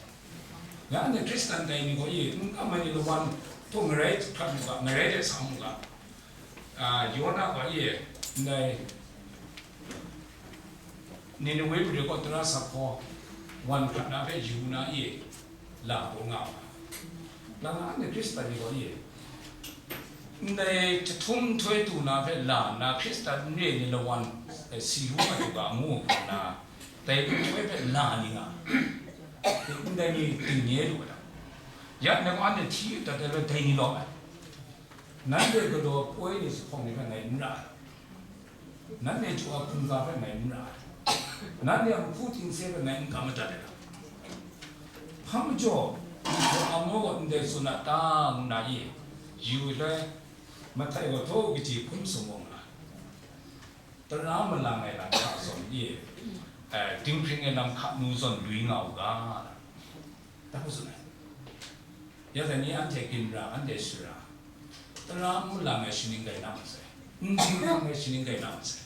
Ya, anhte Hkristan dai ni gaw e, n kam ai ni lawan htaw ngarai hkrat mu ga, ngarai de sa mu ga. A, Yona gaw e, ndai Ninewe mare kaw tara sa hkaw, wan hkrat na hpe yu na e, la bung nga wa. Nang anhte Hkristan ni gaw e, ndai jahtum nhtoi du na hpe la nna, Hkristan n re ni lawan, eh, si yu nga u ga, ngu nna, dai nhtoi hpe la ni nga, ndai ni dingnye lu ai. Ya, nang anhte hti yu dat ai, dai ni lawm ai. Nanhte galaw poi ni zuphpawng ni hpe ngai n ra ai. Nanhte chyu a hkungga hpe ngai n ra ai. Nanhte a nhku tingse hpe ngai n kam madat ai. Hpa majaw, Amoy gaw ndai tsun a ta, ngu na e, yu ai, Mahtai gaw htaw kaji hpung masum gaw nga, tara malang ai lam hta zawn e, eh, dinghpring ai lam hka nu zawn lui nga u ga, ta hku tsun ai. Ya dai ni anhte ginra, anhte shara, tara malang ai shaning rai na masai, n dinghpring ai shaning rai na masai.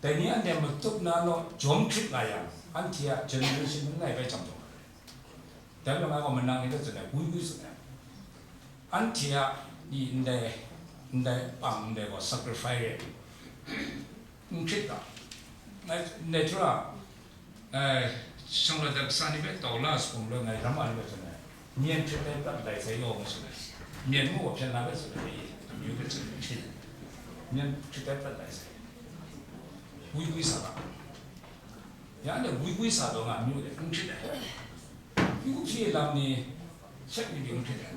Dai ni anhte matup na naw jawm hkrit nga yang, anhte a generation langai bai jang taw ai. Dai majaw ngai gaw manang ni hpe tsun ai, gwi gwi tsun ai. Anhte a ni ndai, ndai pang ndai gaw sacrifice rai, n hkrit ga. Ngai, natural, eh, shanglawt ai kasa ni hpe tau la sa hkum rai ngai, ram a ni hpe tsun ai. Myen hkrit ai prat lai sai yaw ngu tsun ai. Myen ngu wa hpyen la bai tsun ai, amyu hkrit hkrit. Myen hkrit ai prat lai sai. Wui wui sa ga. Ya ne wui wui sa daw nga amyu de n hkrit ai. Yu hpyi lam ni, shek ni bi n hkrit ai.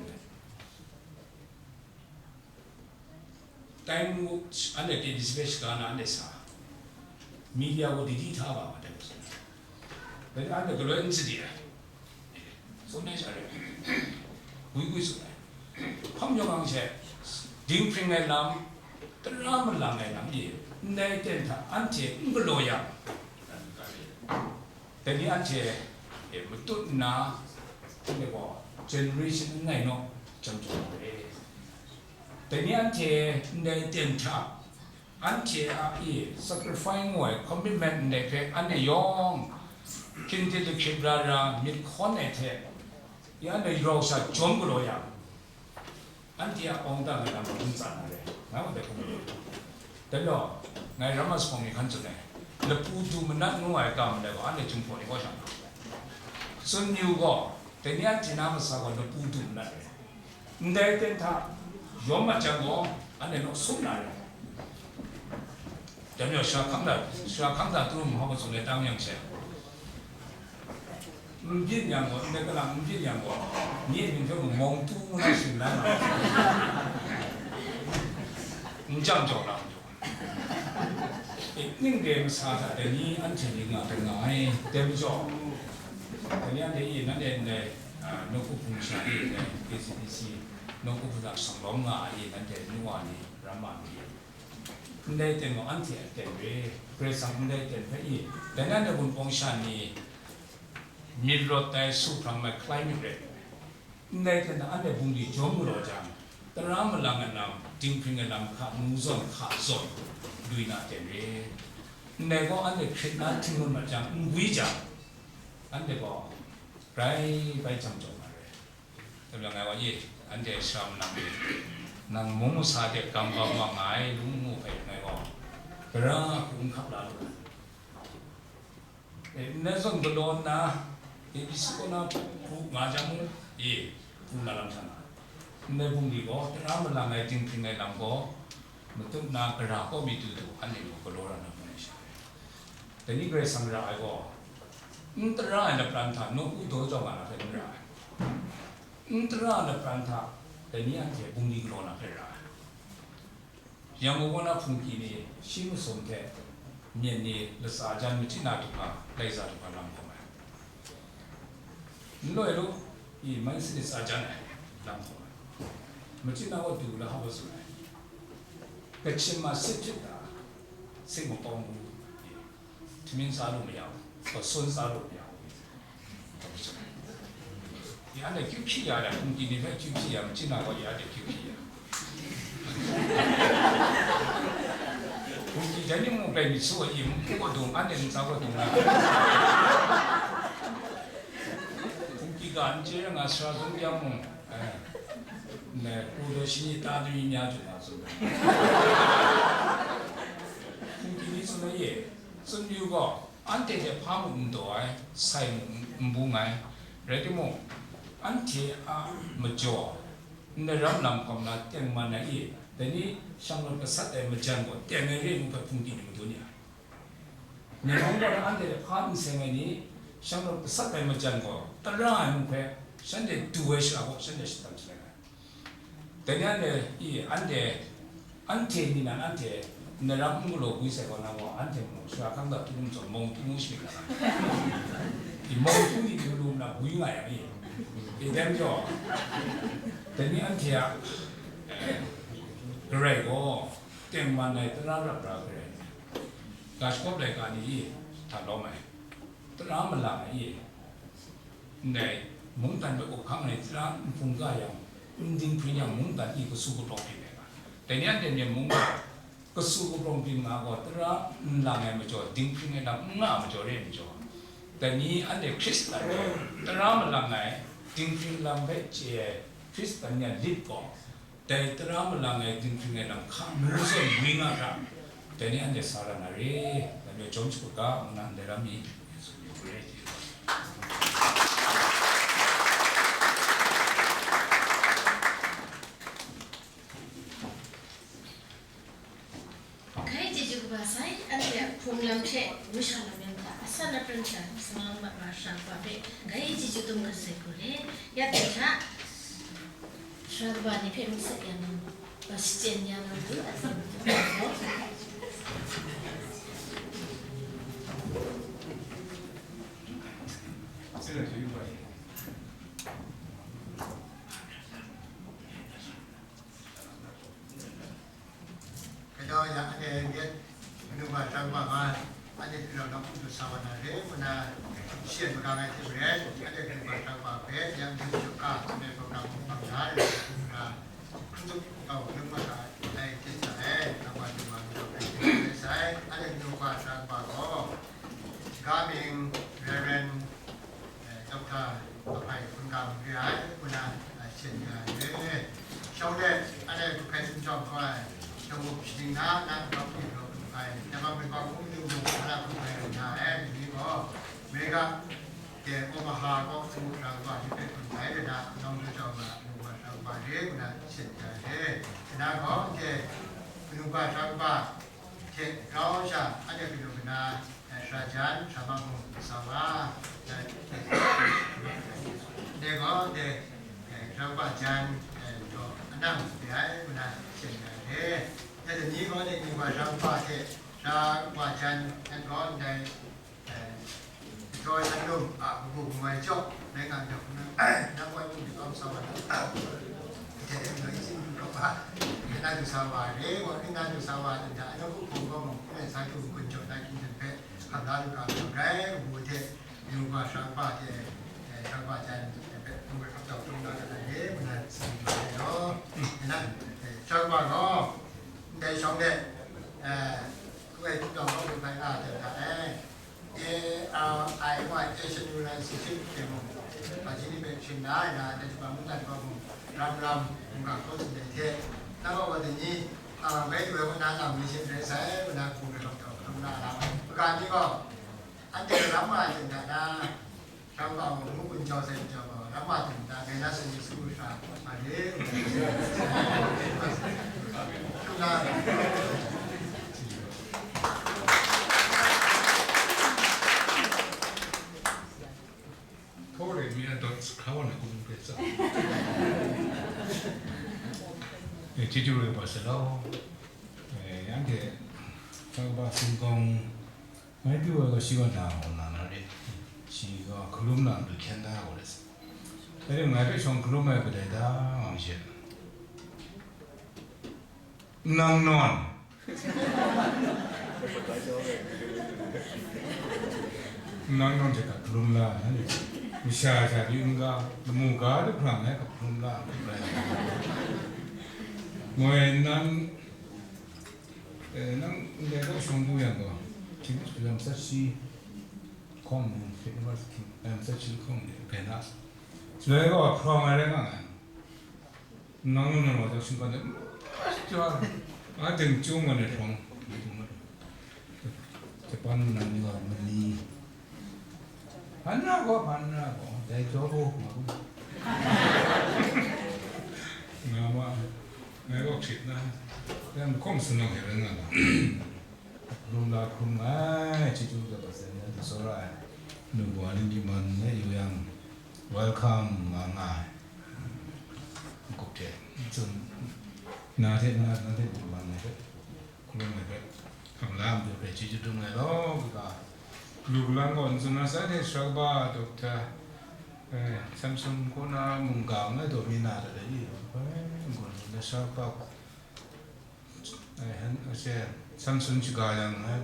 Time anhte pyi di sape shaga na anhte sa. Media gaw didi hta ba ma tai. Dai anhte galoi n sadi ai. So na sha re. Gwi gwi tsun ai. Hpang yawng ang she, dinghpring ai lam, tara malang ai lam e, ndai ten hta anhte n galaw yang, dai ni anhte e matut nna, anhte gaw generation n ngai naw, jam jaw ai. Dai ni anhte ndai ten hta, anhte a i sacrifice ngu ai commitment ndai hpe anhte yawng hpyin htit lahkrit ra ra myit hkawn ai hte, ya anhte rau sha jawm galaw yang, anhte a awng da ngai lam n tsan na re, nga wa dai hkum ni. Dai majaw, ngai Rammas hpawng ni hkan tsun ai, lapu du manat ngu ai ga ndai gaw, anhte Jinghpaw ni kaw sha na. Tsun yu gaw, dai ni anhte na masa gaw lapu du manat re. Ndai ten hta yawm mat jang gaw, anhte naw sum na re. Dai majaw, sara hkang da, sara hkang da trum hkau tsun ai tang yang she, n byin yang gaw, ndai kalang n byin yang gaw, ni a mying hpe mung mawng tu ngu na shing la na, n jang jaw na. E, ning de masa hta dai ni anhte myit nga ai, dai majaw, dai ni anhte e, nanhte ndai, a, nawku hpung sha e, ndai K C D C nawku hpung hta shang lawm nga ai e, nanhte nu wa ni, ramma ni, ndai ten gaw anhte a ten re, Karai Kasang ndai ten hpe e, dai nanhte Wunpawng sha ni myit rawt ai, su hprang ai, climate re. Ndai hte na anhte bungli jawm galaw jang, tara malang ai lam, dinghpring ai lam hka mu zawn hka zawn, lui na ten re. Ndai gaw anhte hkrit na htingnu mat jang, n gwi jang, anhte gaw grai bai jang jaw na re. Dai majaw ngai wa ye, anhte sara manang e, nang mung masa de gam gam wa nga ai, lu mu hpe ngai gaw, gara hku n hkap la lu ai. E, ndai zawn galaw nna, A B C kaw na hku nga jang mung, e, hku na lam hta na. Ndai bungli gaw, tara malang ai dinghpring ai lam gaw, matut na gara kaw mi du du, anhte gaw galaw ra na bungli sha. Dai ni Karai Kasang ra ai gaw, n tara ai lapran hta nawku daw jau nga na hpe n ra ai. N tara ai lapran hta, dai ni anhte bungli galaw na hpe ra ai. Yang gaw na hpungki ni shi masum hte myen ni latsa jan machyi na du hpa, laiza du hpa lam hkawm ai. N loi lu, i man sini tsa jan ai lam hkawm ai. Machyi na gaw du lahkawng tsun ai. Kachin ma sit hpyit da, sit makawng bu, i, htamin tsa lu mayau, kawsun tsa lu mayau. Ya anhte kyu hpyi ya da, hpungki ni hpe kyu hpyi ya, machyi na gaw ya de kyu hpyi ya. Hpungki jan ni mung bai myit su wa i, mung hku wa dung, anhte ntsa wa dung na. Hpungki ga n chye ra nga, sara zung ya mung, eh, ne, hku daw shi ni ta dwi mya ju na tsun ai. Hpungki ni tsun ai ye, tsun yu gaw, anhte hte hpa mung n daw ai, sai mung n bung ai, rai timung, anhte a majaw, ndai ram lam hkawm na tengman ai i, dai ni shanglawt gasat ai majan gaw teng ai re ngu hpe hpungki ni madun ya ai. Myen mung gaw na anhte hte hpa n seng ai ni, shanglawt gasat ai majan gaw tara ai mung hpe shanhte du ai shara gaw shanhte shatan shalai ai. Dai ni anhte i, anhte, anhte ni nan anhte, nna ram n galaw gwi sai gaw na gaw, anhte mung sara hkang hta hpyi lu zawn, mawng tu ngu shamyit na ra. I mawng tu ni lu lu nna gwi nga yang i, i dai majaw, dai ni anhte a, eh, Karai gaw, tengman ai tara rap ra Karai, ga shagawp laika ni i hta lawm ai, tara malang ai i, ndai mungdan hpe up hkang ai tara n hpung ga yang, n dinghpring yang mungdan i kasu kaprawng byin ai ga, dai ni anhte Myen mung gaw kasu kaprawng byin nga gaw, tara n lang ai majaw, dinghpring ai lam n nga ai majaw re ai majaw, dai ni anhte Hkristan gaw tara malang ai, dinghpring lam hpe chye ai Hkristan ni a lit gaw, dai tara malang ai dinghpring ai lam hka mu zawn gwi nga hkra, dai ni anhte sa ra na re, dai ni jawm shagut ga, ngu na ndai lam mi, Yesu mying hpe re. Lam hte masha lam yam hta, asan apran hta, sa nga ma ra sara kaba hpe, grai chyeju dum gat sai hku re. Ya hte hta, sara kaba ni hpe masat ya nang, ba shachyen ya nang du, asan du. Gaw ya, anhte myit, kanu wa, sara wa nga, anhte hpyi rawng nawk n dut sa wa na re, ngu na, shi e magang ai hte maren, anhte kanu wa, sara wa hpe, ya myit, shawng ka, nme program mung bang na, re, ngu na, hkrum tup kau, kanu wa, ai hte sa ai, sara wa, kanu wa, kanu wa, ai hte sa ai, anhte kanu wa, sara wa gaw, ga mying, Reverend, eh, Doctor Apai Hkungkam re ai, ngu na, a, syen ya ai. Shawng de, anhte hpe hkrai hkum jawm kau ai, shawng wup shaning na, na nkau hpyi raw lu ai, Namang Minbawng Hkungnu mung, na hkum hkrai lu na ai, ni gaw, America de Omaha kaw hkungnu sara kaba ni hpe hkum sai de na, nawng lu jau nga, hkungnu sara kaba re, ngu na, syen ya ai. Nna gaw, de, hkungnu sara kaba hte grau sha, anhte kanu kana, eh, sara jan, sara mahkung, sa wa, eh, de gaw, de, eh, sara kaba jan, eh, jaw, anang de ai, ngu na, syen ya ai. Ya, de ni gaw, de ni wa sara kaba hte, sara kaba jan, eh, gaw, ndai, eh, jaw ai san lung, a, kabu kabu ai jaw, rai nga myit, nang wai mung myit awng sa wa na, hte, nang isi mung kaba, nang du sa wa re, wa, nang du sa wa, nda, anang kup hpung gaw mung, nang sa du gun jaw na, kingdom hpe, hkam la lu ga myit rai, ngu hte, yu ga sara kaba hte, eh, sara kaba jan hpe, ngu hpe hkap jau hkrum la ga ai re, ngu na tsun ai law, nang, eh, sara kaba gaw, ndai shawng de, eh, hku ai hkrum jau hkawm lu hkrai nga ai hte mada, eh, A R I Y, Asian Reliance Institute hte mung, Virginia Baptist na, na, Dai Japan mungdan gaw mung, ram ram, mungga hkaw tsun ai hte, na gaw wa dai ni, a, bai du ai kaw na, na, mi shin rai sai, kaw na, hku rai hkawm hkawm na, na, maga ni gaw, anhte ram nga ai hte mada na, ram nga ai ngu gun jau sai, gun jau gaw, ram nga ai hte mada, ngai na Sunday school hkra, ma de, kaw na, เขาเรียกมีอันดอทสคราวนะคุณเปรตสัตว์ เนี่ยที่ดูเลยว่าเสร็จแล้ว เอ่อ ยังเด เขาว่าซิงกอง ไม่ดูว่าก็ชีวนาของนานาเร ชีก็คลุมนาดูแค่ได้ก็เลย แต่เรื่องไหนไปชงคลุมไปก็ได้ได้ บางเช่น Nang nawn. Nang nawn hte hkap hkalum la ai, masha sha yu n ga, lamu ga lu hkra n rai hkap hkalum la ai. Moi nang, eh, nang ndai kaw shawng du yang gaw, hpyi lam sat shi hkawng ni, hpyi lam sat shi hkawng ni, hpyi na. Shaloi gaw hprawng ai rai nga ai. Nang nang wa jau shingkang de, a, a, ding chyung wa ne hprawng, Japan nang ni wa mali. Hpan na gaw, hpan na gaw, dai jaw gaw, nga gaw. Nga ma, ngai gaw hkrit na, yan hkawng sinawng hte rai nga ga. Hkrum la hkrum ai, chyeju ga hpasen yan hte tsawra ai, nu wa ni myi man na yu yang, welcome nga nga ai. N-gup hte, n tsun, na hte, na, na hte myi man ai hpe, hkrum ai hpe, hkam la ai majaw hpe chyeju dum ai law, kaga, lu galang gaw n tsun na sai hte, sara kaba, Doctor, eh, Samson kaw na mungga ngai taw mi na hta de, i, n-gun, na sara kaba, Ai, han, a she, Samson shaga yang, ai,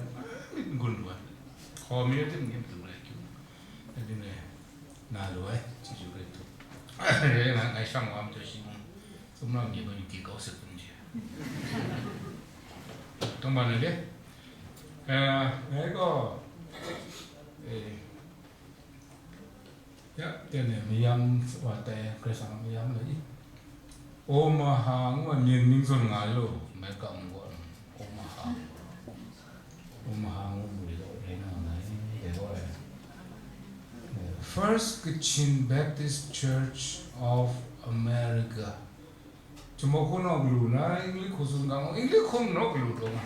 myit n-gun lu ai. Hkaw mi rai tim, myit n-gun lu ai, kyu. Ai, ning e, na lu ai, chyeju rai tu. Rai nga, ngai shang wa majaw shi mung, sumlang ni gaw yu kau sek kun ji. Tawng ban ai de. Eh, ngai gaw, eh, Ya, tene mayam wa tai, Karai Kasang a mayam lai. Omaha ngu ai myen ning zawn nga ai law, America mung gaw, Omaha. Omaha ngu ai law, rai nga ai, dai gaw ai. First Kachin Baptist Church of America. Chyum hku naw galu na, English hku tsun ga, English hku naw galu taw nga.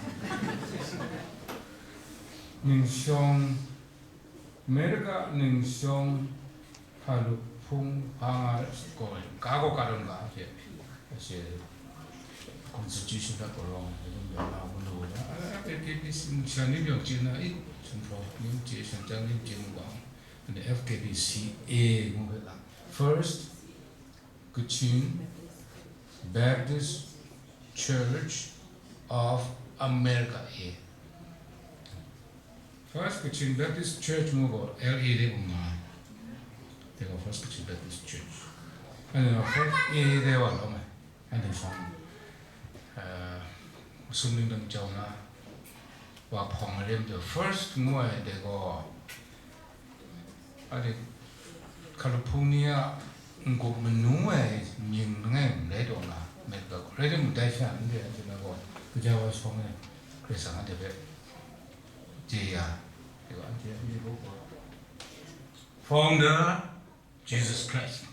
Ningshawng, America ningshawng hpa lup hpung hpa nga gaw, ga gaw ka tawn ga hte, ashe constitution hta gaw rawng ai, ning yawng na, wunau na, F K B C, sha ning yawng chye na i, shanhpaw ning chye, shanhjang ning chye mu ga, and F K B C A ngu hpe la, First Kachin Baptist Church of America A. First Kachin Baptist Church ngu gaw L A de mung nga ai. Dai gaw First Kachin Baptist Church. Anhte gaw First A de wa lawm ai. Anhte shawng, eh, masum ning dang jau na, wa hpawng ai re majaw, First ngu ai dai gaw, anhte hkalup hpung ni a n-gup manu ai mying langai n rai taw nga, met ga, rai timung, dai hpe anhte, anhte na gaw, kaja wa shawng e, Karai Kasang anhte hpe chye ya, dai gaw, anhte, anhte gaw, Founder Jesus Christ.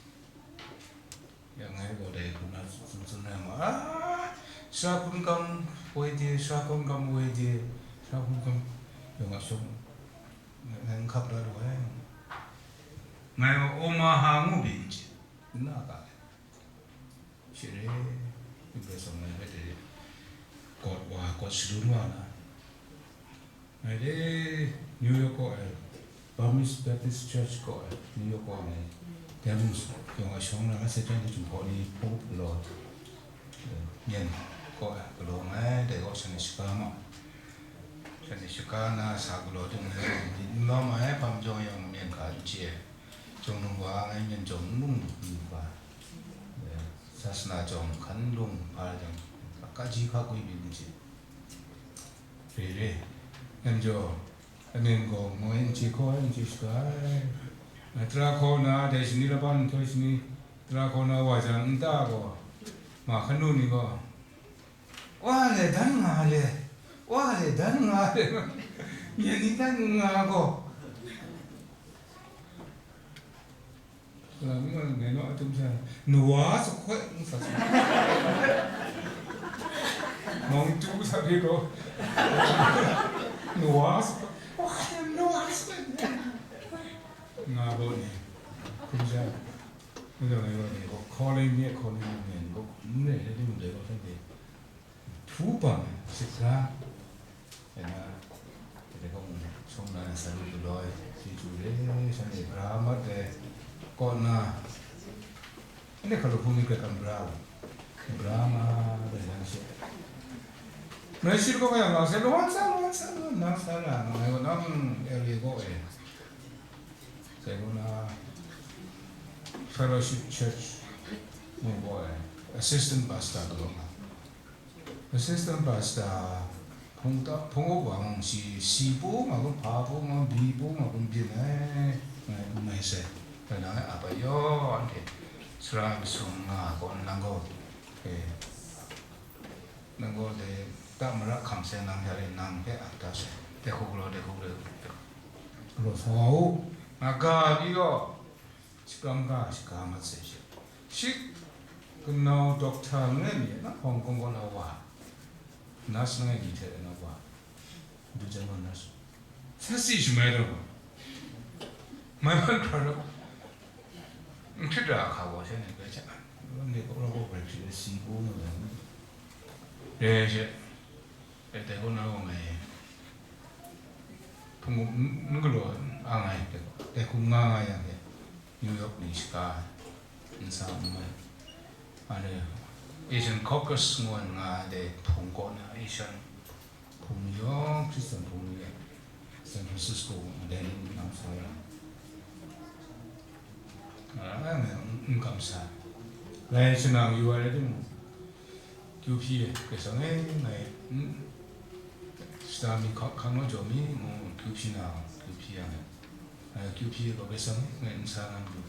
Ya ngai gaw dai hku na tsun tsun ai ma, ah, sara hkun kam woi de, sara hkun kam woi de, sara hkun kam yawng a shawng, ngai, ngai n hkap da lu ai. Ngai gaw Omaha ngu byin n chye, n na ga ai. Share, Karai Kasang ngai hpe de, gawt wa, gawt shalun wa na, ngai de New York kaw ai, Burmese Baptist Church kaw ai, New York kaw ai, dai mung yawng a shawng na, Satan ni Jinghpaw ni hpung galaw, eh, myen kaw ai, galaw ngai, dai kaw shanhte shaga ma, shanhte shaga na sa galaw tim ngai, myit n lawm ai, hpa majaw yawng myen hka n chye ai, Chungnung wa ngai myen jawng n lung lu hpa, eh, sasana jawng hkan n lung hpa jang, kaji hka gwi myit n chye. Re re, ngai majaw, amen gaw moi n chye hkaw ai, n chye shaga ai. Ngai tara hkaw na, dai shani laban nhtoi shani, tara hkaw na wa jang, nta gaw, ma hkanu ni gaw, wa le, dan nga le, wa le, dan nga le, myen ni dan nga gaw. Ngai naw atum sha, Noah sa hkoi, ngu sa sa. Nawng tu sa hpe gaw, Noah sa hkoi, oh, Noah sa hkoi. Nga gaw ni, hkum sha, ngai gaw ni, gaw calling ni, calling ni, gaw, n re, re, ni, gaw, hkoi, Htu bang ai, shikra, e na, dai gaw, shawng na, salu galaw ai, chyeju re, shanhte bra mat ai, kaw na, anhte hkalup hpung ni hkrai hkam bra u, bra ma, dai yang she. Marai shi kaw yang, nang se, lawan sa, lawan sa, lawan, nang sa ra, nang ai gaw, nang area gaw e. Sai gaw na, Fellowship Church, mu gaw e, assistant pastor galaw nga. Assistant pastor hpung ta, hpung up wa mung shi, shi pung a kun, hpa pung a kun, bi pung a kun byin ai, ngai n mai sai. Rai nang e ap ai yaw, anhte sara masum nga gaw nang gaw, e, nang gaw dai ta mara hkam sai, nang hta e nang hpe ap da sai. Dai hku galaw, dai hku galaw, galaw sa wa u. Nga ga pyi gaw, shakram ga shaga mat sai she. Shi kanau doctor langai mi na Hong Kong kaw na wa, nurse langai mi hte na wa, du jan wa nurse. Sa si shamai taw, mai ban hkra taw, n hkrit ra hka gaw, shanhte bai hta, ni kaw rau kaw bai hkrit ai si kaw nga ai. Dai she, dai, dai kaw na gaw ngai, hpung n, n galaw a nga ai, dai hku nga nga yang de, New York ni shaga ai, nsa n mai. Anhte Asian Caucus ngu ai nga ai dai hpung kaw na, Asian hpung ni yawng, Hkristan hpung ni, San Francisco, dai ni nang sa ai. Nga ai ngai n, n kamsa. Ngai shanang yu ai rai timung, kyu hpyi ai, Karai Kasang e, ngai, n, shata mi hkak hkang naw jaw mi, ngu kyu hpyi na, kyu hpyi yang, ngai kyu hpyi ai gaw, Karai Kasang e, ngai n sa na matu,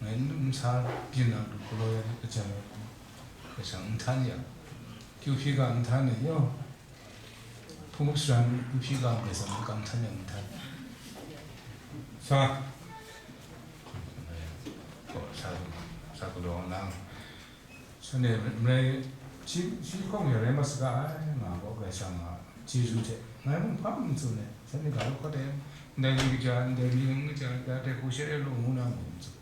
ngai n, n sa byin na matu, galaw ai, kajan ai, Karai Kasang n htan yang, kyu hpyi ga n htan ai, yaw. Hpung up sara n hpyi ga, Karai Kasang n kam htan yang n htan. Sa. Gaw, sa, sa galaw nang. Shanhte marai, shi, shi hkawng ya rai mat saga ai, nga gaw Karai Kasang a Chyeju hte, ngai mung hpa n tsun ai, shanhte ga lu hkawt ai, ndai ni kaja, ndai ni yawng kaja, ya dai hku she rai lu ngu na mung n tsun.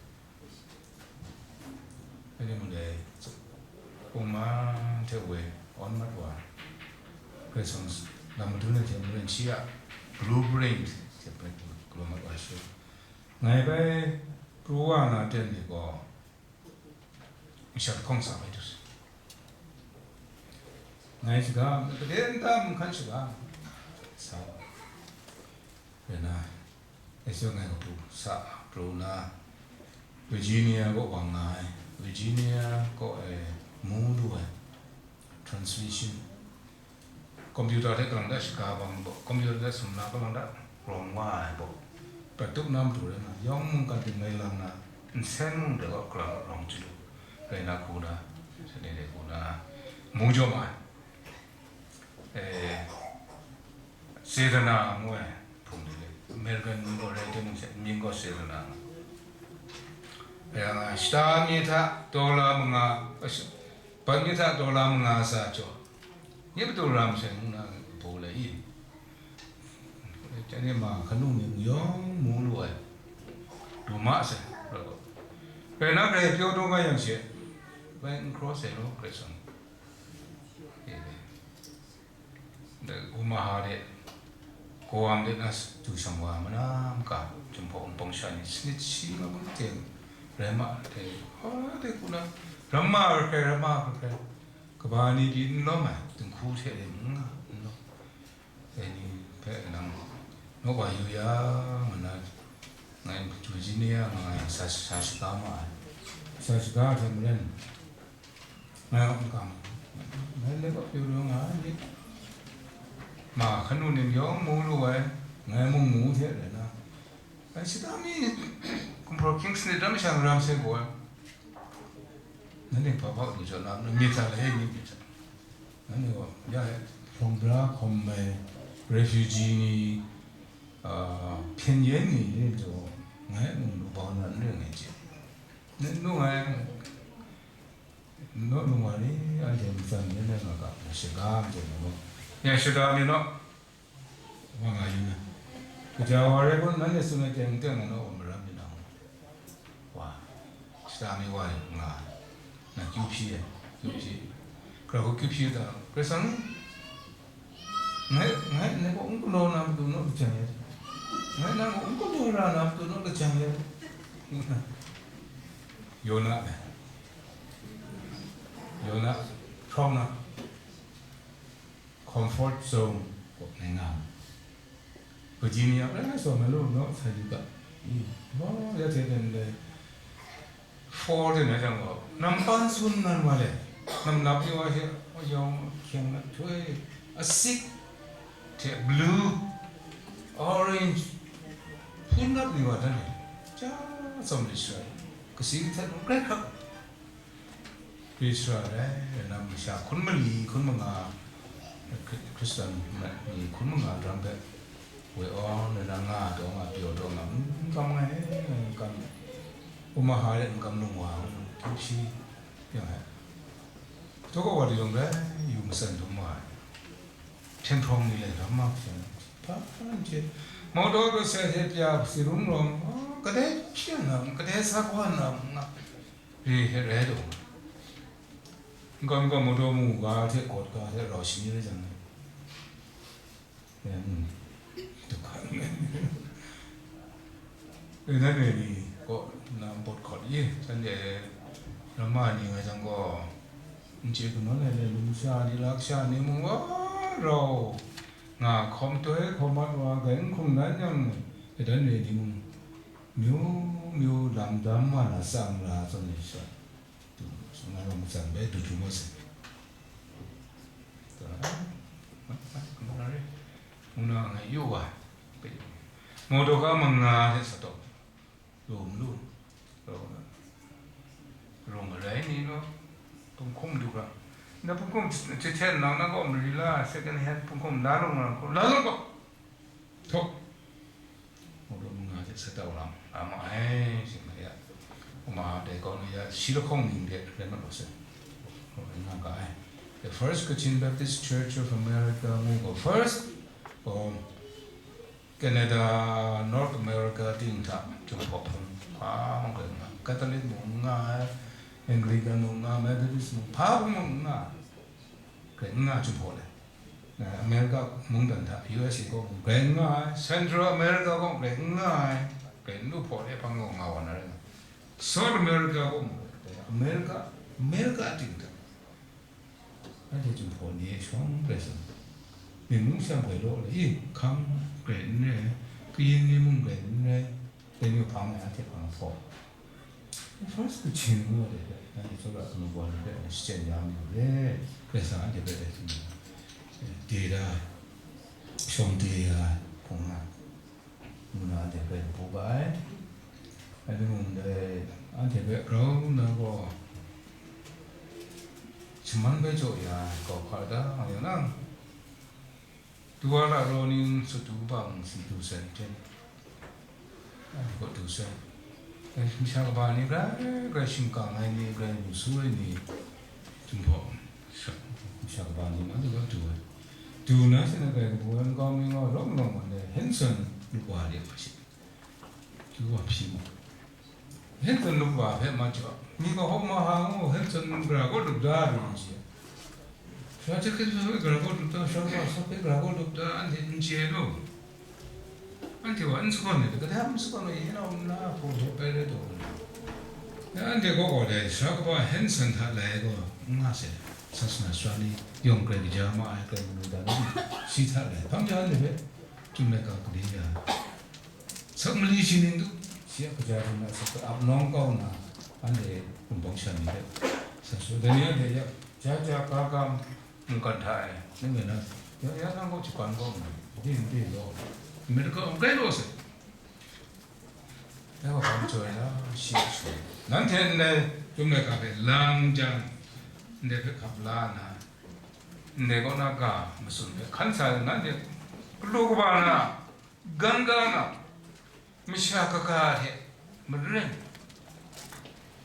Dai ni mung dai, Wunma hte woi awn mat wa, Karai Kasang lam madun ai hte maren shi a blueprint hte bai galaw mat wa shi. Ngai bai pru wa na ten ni gaw, masha lahkawng sa bai du sai. Ngai shaga, gade nta nhkan shaga, sa wa. Rai na, S U ngai kabu sa pru na, Virginia kaw wa nga ai, Virginia kaw e mu lu ai, translation, computer hte kalang da shaga bang baw, computer hte sumla kalang da rawng wa ai baw, prat tup na matu rai na, yawng mungkan ting mai lang na, nsen mung de kaw kalang rawng chyu lu, rai na hku na, shanhte de hku na, mu jaw ma ai. Eh, Sedana ngu ai hpung ni le, American mying gaw rai timung she, mying gaw Sedana ngu. Rai nga, shata mi hta dollar manga, bat mi hta dollar manga sa jaw, nye matu ra masai ngu na bu le i? Chane ma hkanu ni yawng mu lu ai, du ma sai, rai gaw. Rai na, grai pyaw taw nga yang she, bai n cross ai law, Karai Kasang. Dai Omaha de, Guam de na du shang wa, mana maka, Jinghpaw Wunpawng sha ni sanit shi nga kun teng, rai ma, dai, ha, dai ku na, ramma hkrai, ramma hkrai, kaba ni pyi n lawm ai, dinghku hte de n nga, n lawm. Dai ni hpe nang naw wa yu ya, nga na, ngai Virginia nga sa, sa shaga ma ai. Sa shaga hte maren, ngai a mukam, ngai lep ap pyaw daw nga ai ni, ma hkanu ning yawng mu lu ai, ngai mung mu hte rai na, ngai shata mi, Gumhpraw Kings ni dam sha maram sai gaw ai. Nanhte hpa hpa lu jaw na, myit hta lahkawng myit hta. Nanhte gaw, ya, hprawng bra hkawm ai, refugee ni, a, hpyen yen ni, ni jaw, ngai mung lu bau na n ring ai hte. Nang nu ngai, naw lung wa ni, anhte ntsan ni, nang nga ga, na shaga anhte na gaw. Ya shaga mi naw, wa nga yu na. Kaja wa rai kun, nanhte tsun ai teng teng na naw, wa maram mi na. Wa, shata mi wa nga, na kyu hpyi ai, kyu hpyi. Hkra hku kyu hpyi ta, Karai Kasang ni, ngai, ngai, ngai gaw n galaw na matu naw lajang ya. Ngai nang gaw n galaw ra na matu naw lajang ya. Yona me. Yona, hprawng na. Comfort zone kaw ngai nga. Virginia rai ngai saw na lu naw sa yu ga. I, wa, ya hte den le. Four de na jang gaw, nam pan sun nan wa le, nam lap yu wa she, wa yawng hkyeng na htoi, asik, hte blue, orange, hpun lap yu wa dan le, ja tsawm de shai, kasi htet mung grai hkrak, grai shara ai, rai na masha hkun mali, hkun manga, Hkri-, Hkristan mi hkun manga daram hpe, woi awn, rai na nga taw nga, pyaw taw nga, n kam nga e, n kam. Omaha e n kam lung wa, kyu shi, yang e. Htaw kaw wa de yawng rai, yu matsan dum wa ai. Hpyen hprawng ni le ram ma hpyen, hpa hpa n hte, mawtaw daw sai hte pya, si rum rawng, a, kadai hpyen na, kadai sa hkawan na, nga, re hte rai taw nga. N kam, n kam, mawtaw mu ga hte, gawt ga hte, rau shani rai jang, Rai nna, e, nanhte ni kaw na npawt hkawt i, shanhte ramma ni nga jang gaw, n chye kanawn ai le, numsha ni, laksha ni mung wa rau nga hkawm toi hkawm mat wa, gai n hkrung dan yang, e, dan re ni mung, myu myu lam dam wa na tsang ra zawn ai sha. Ngai wa matsan bai du du mat sai. Ngu na ngai yu wa, mawtaw ga manga hte sa taw, lu malu, rung arai ni law, punghkum du ga, na punghkum jahten nang na gaw mari la, second hand punghkum la lung na, la lung gaw. Htawk, mawtaw manga hte sa taw lam, la ma ai, shing na ya, Omaha dai kaw na ya, shi lahkawng ning de rai mat wa sai, rai nga ga ai. The First Kachin Baptist Church of America ngu gaw, first gaw Canada, North America ting hta Jinghpaw hpung hpa mung hkrai n nga, Catholic mung n nga ai, Anglican mung n nga, Methodist mung hpa mung n nga, hkrai n nga Jinghpaw le. Eh, America mungdan hta, U S A kaw mung hkrai n nga ai, Central America kaw mung hkrai n nga ai, hkrai n lu hpaw le hpang gaw nga wa na rai nga. South America kaw mung hkrai, America, America ting hta. Anhte Jinghpaw ni e shawng hkrai sa, Myen mung sha goi law le, i, hkang grai n rai, kayin ni mung grai n rai, dai ni hpang e anhte hpang hpaw. First Kachin ngu de, anhte tsawra kanu wa ni hpe shachyen ya mi re, hkrai sa anhte hpe dai hte, dai da, shawng de ya, hpung nga. Ngu na anhte hpe pu ga ai. Rai timung, dai anhte hpe grau na gaw, shaman bai jaw ya ai kau hkra da nga yang nang, Tuwa la raw ning sut du bang si du sai hten, anhte kaw du sai. Dai masha kaba ni grai grai shingkang ai ni, grai lu su ai ni, Jinghpaw sha-, masha kaba ni anhte kaw du ai. Du na sha na grai kabu ai nkau mi ngau lawm lawm ai, Hanson lu wa de wa shi. Yu wa hpyi mu. Hanson lup wa hpe ma jaw, mi ga hkawm ma ha ngu, Hanson gara kaw lup da lu n chye. Sha hte hkrit hpe gara kaw lup da, sha wa sa hpe gara kaw lup da, anhte n chye lu. Anhte wa n sagawn ai, kadai n sagawn ai, yin au nna hpaw hpe pai rai taw lu. Ya, anhte kaw gaw dai, sara kaba Hanson hta lai ai gaw, n nga sai, sasana sara ni yawng grai kaja ma ai, grai manu da ni, shi hta lai, hpang ja anhte hpe, Chyum laika gade ya, sak mali shi ning du, shi a kaja hpung na sak hpe ap nawng kau nna, anhte wunpawng sha ni hpe sa su, dai ni anhte ya, ja ja ga ga mungkan hta e, ning rai na, ya, ya nang gaw japan gaw nna, nde nde law, America gaw grai law sai. Ya gaw hpa majaw ai na, shi a su. Nanhte ndai Chyum laika hpe lang jang, ndai hpe hkap la nna, ndai kaw na ga matsun hpe hkan sa ai, nanhte galu kaba na, gang ga na, masha kaga hte maren,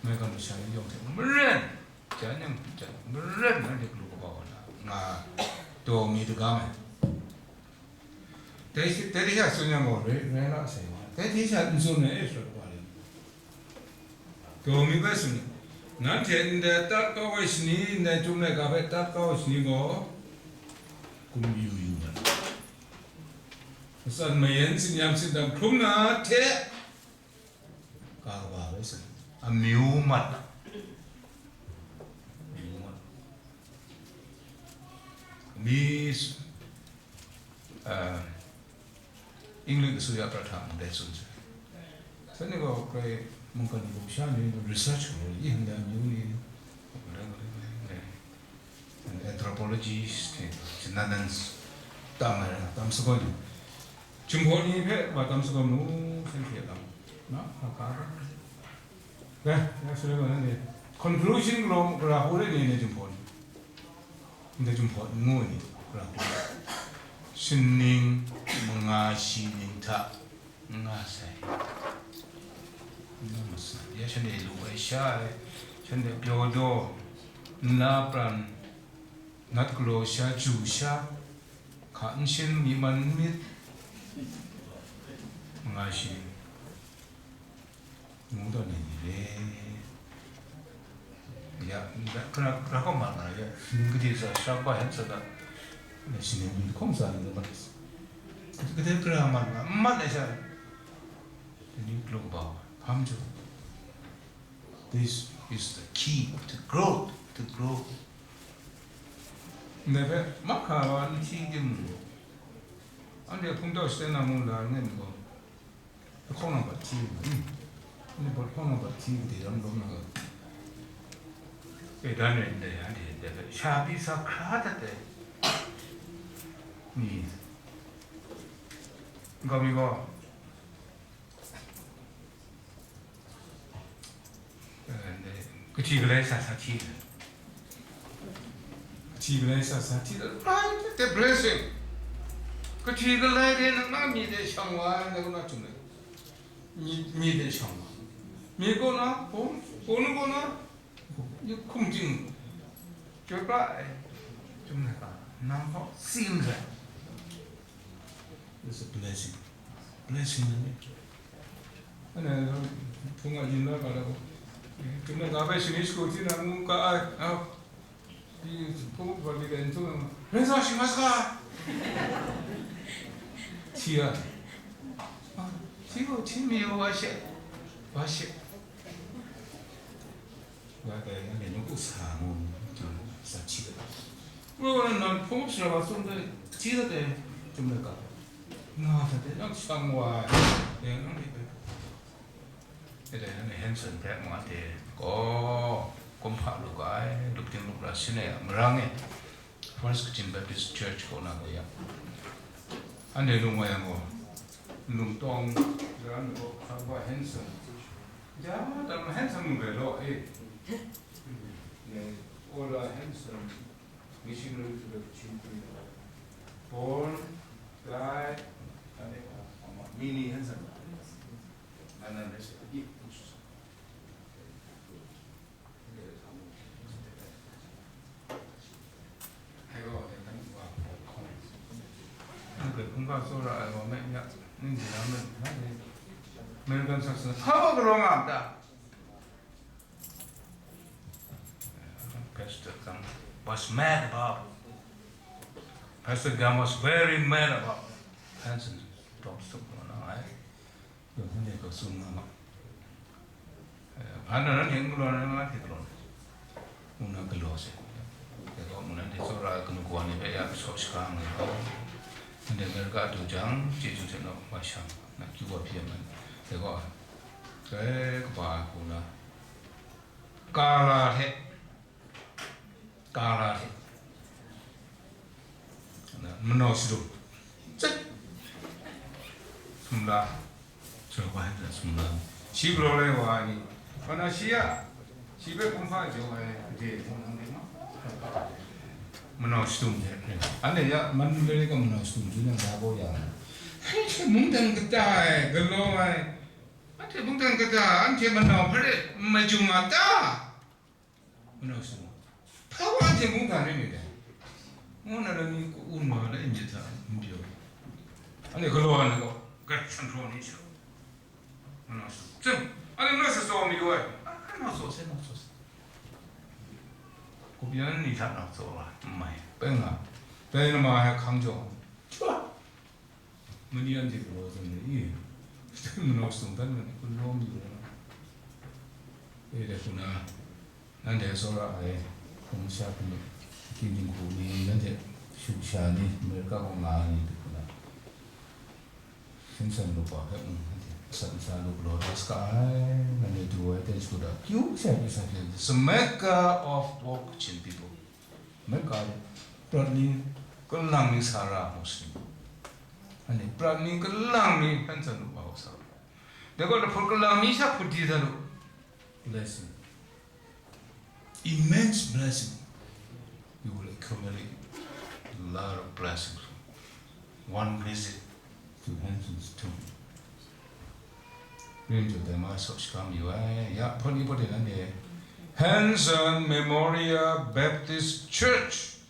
maigan masha ni yawng hte maren, jan yang jan maren, nanhte galu kaba wa na, nga taw mi daga mai. Dai shi, dai hte sha tsun yang gaw, rai, rai la sai wa. Dai hte sha n tsun ai, e, sut wa le. Taw mi bai tsun, nanhte ndai tat kau ai shani, ndai Chyum laika hpe tat kau ai shani gaw, kum yu yu mat. Matsan mayan, tsin-yam tsindam hkrum na hte, ka kaba bai tsun, amyu mat. Amyu mat. Mi s-, ah, English အစိုးရ ပြဋ္ဌာန်းမှု dai tsun sai. Sai ni gaw grai mungkan ni gaw sha ni research gaw, yi hkam da amyu ni, anthropologist, nan nan tam ai, tam sagawn ni. Jinghpaw ni hpe wa tam sagawn mu, shanhte lam na, hka hka. Dai, ya shaloi gaw nanhte conclusion galaw, gara hku rai ni, ndai Jinghpaw ni, ndai Jinghpaw ni ngu ai ni, gara hku rai, shaning manga shi ning hta n nga sai, n nga ma sai. Ya shanhte lu ai sha ai, shanhte pyaw daw, nla pran, nat galaw sha, ju sha, hka n shin, myi man n myit, manga shi ning. Ngu taw ni ni re. Ya, gara, gara kau ma nga ya, shaning gade sa, sha kaba hkyen sa ga, na shaning mi hkawng sa ni mat. Gade gara mat nga, n mat ai sha, dai ni galaw kaba wa, hpa majaw. This is the key to growth, to grow. Ndai hpe mahkra wa n hti timung, anhte hpungtau shaten na mung la n rin gaw, lahkawng nang bat hti u, mm. Anhte bawt lahkawng nang bat hti u, de ram rawng na ga. E, dan rai ndai, anhte ndai hpe sha pyi sa hkra dat ai ni, nkau mi gaw, eh, kahti galai sa sa hti ai. Kahti galai sa sa hti ai. Right, the blessing. Kahti galai de nang na mi de shang wa ai, na kaw na Chyum laika. Mi, mi de shang wa. Mi kaw na, Paul, Paul kaw na, Ni hkum ting, chyoi pra ai, Chyum laika, nang kaw tsim sai. It's a blessing. Blessing, isn't it? Ana, hpung a yin la ga la ko. Chyum laika bai shani shagu hti na ngu ka ai. Au. Di hpung ba mi ga n tu na. Ren sa shi ma sa. Hti a. Hti ko, hti mi yo wa she. Wa she. Wa dai na ne nu ku sa mu, sa chi da. Wa wa nan phung sha wa sung de chi da de, Chyum laika. Nga da de nang sang wa, de nang de. E de nang Hanson hpe mung anhte gaw kumhpa lu ga ai, lup ting lup ra sin ai a marang e, First Kachin Baptist Church kaw na ga ya. Anhte lung wa yang gaw, lung tawng, ya nu gaw, hpa Hanson. Ja, tam Hanson mung bai law e. Ne, Ola Hanson, missionary to the Chin Born, died, and, uh, Mini Hanson. And then they said, "Yeah, Pastor Gam was mad about. Pastor Gam was very mad about Hanson. Don't stop, no, no, I. Yawng hkan de kaw tsun nga ma. Eh, hpa na nan hte n galaw na, nga hte galaw na. Ngu na galaw sai. Dai gaw, ngu na hte tsawra ai kanu kawa ni hpe ya shaw shaga nga ai gaw, nanhte America du jang, chyeju hte naw wa shang, na kyu wa hpyi ai. Dai gaw, dai kaba ai hku na, kara hte, kara hte manau shadum, zet, sumla, sumla, sumla, shi galaw lai wa ai ni, hpa na shi a, shi hpe kumhpa jaw ai de, manau shadum hte, anhte ya, man lare ga manau shadum hte nang da gaw ya, anhte mungdan kata ai, galaw ai, anhte mungdan kata, anhte manau hpe n majum a ta? Manau shadum. Hpa wa anhte mungdan rai ni dai? Ngu na lani ku un wa la n myit hta n pyaw. Anhte galaw ai gaw, Karai Kasang hkraw ni sha. Manau shadum. Chyum, anhte manau shadum mayu ai. A, nau tsaw sai, nau tsaw sai. Kup yan ni hta nau tsaw ai, n mai. Pai nga. Pai nama ai hkang jaw. Chwa! Mani anhte galaw zawn ni i? Manau shadum htan ngan hkun lawm yu na. E de hku na, nanhte tsawra ai hpung masha hpung, King Jinghku ni, nanhte shu sha ni, America kaw nga ai ni hte hku na, Hanson lup wa hpe mung, nanhte asak ntsa lu galaw da saga ai, nanhte du ai ten shu da, kyu sha kyu sha hte, the maker of all Kachin people. America de, prat ni kalang ni sa ra ai Muslim. Anhte prat ni kalang ni Hanson lup wa sa ra. Dai gaw lahput kalang ni sha hput di sa lu. Blessing. Immense blessing. You will accumulate a lot of blessings. One visit to Hanson's tomb. Rim jaw dai ma saw shakam yu ai. Ya, hpawt ni hpawt de nanhte Hanson Memorial Baptist Church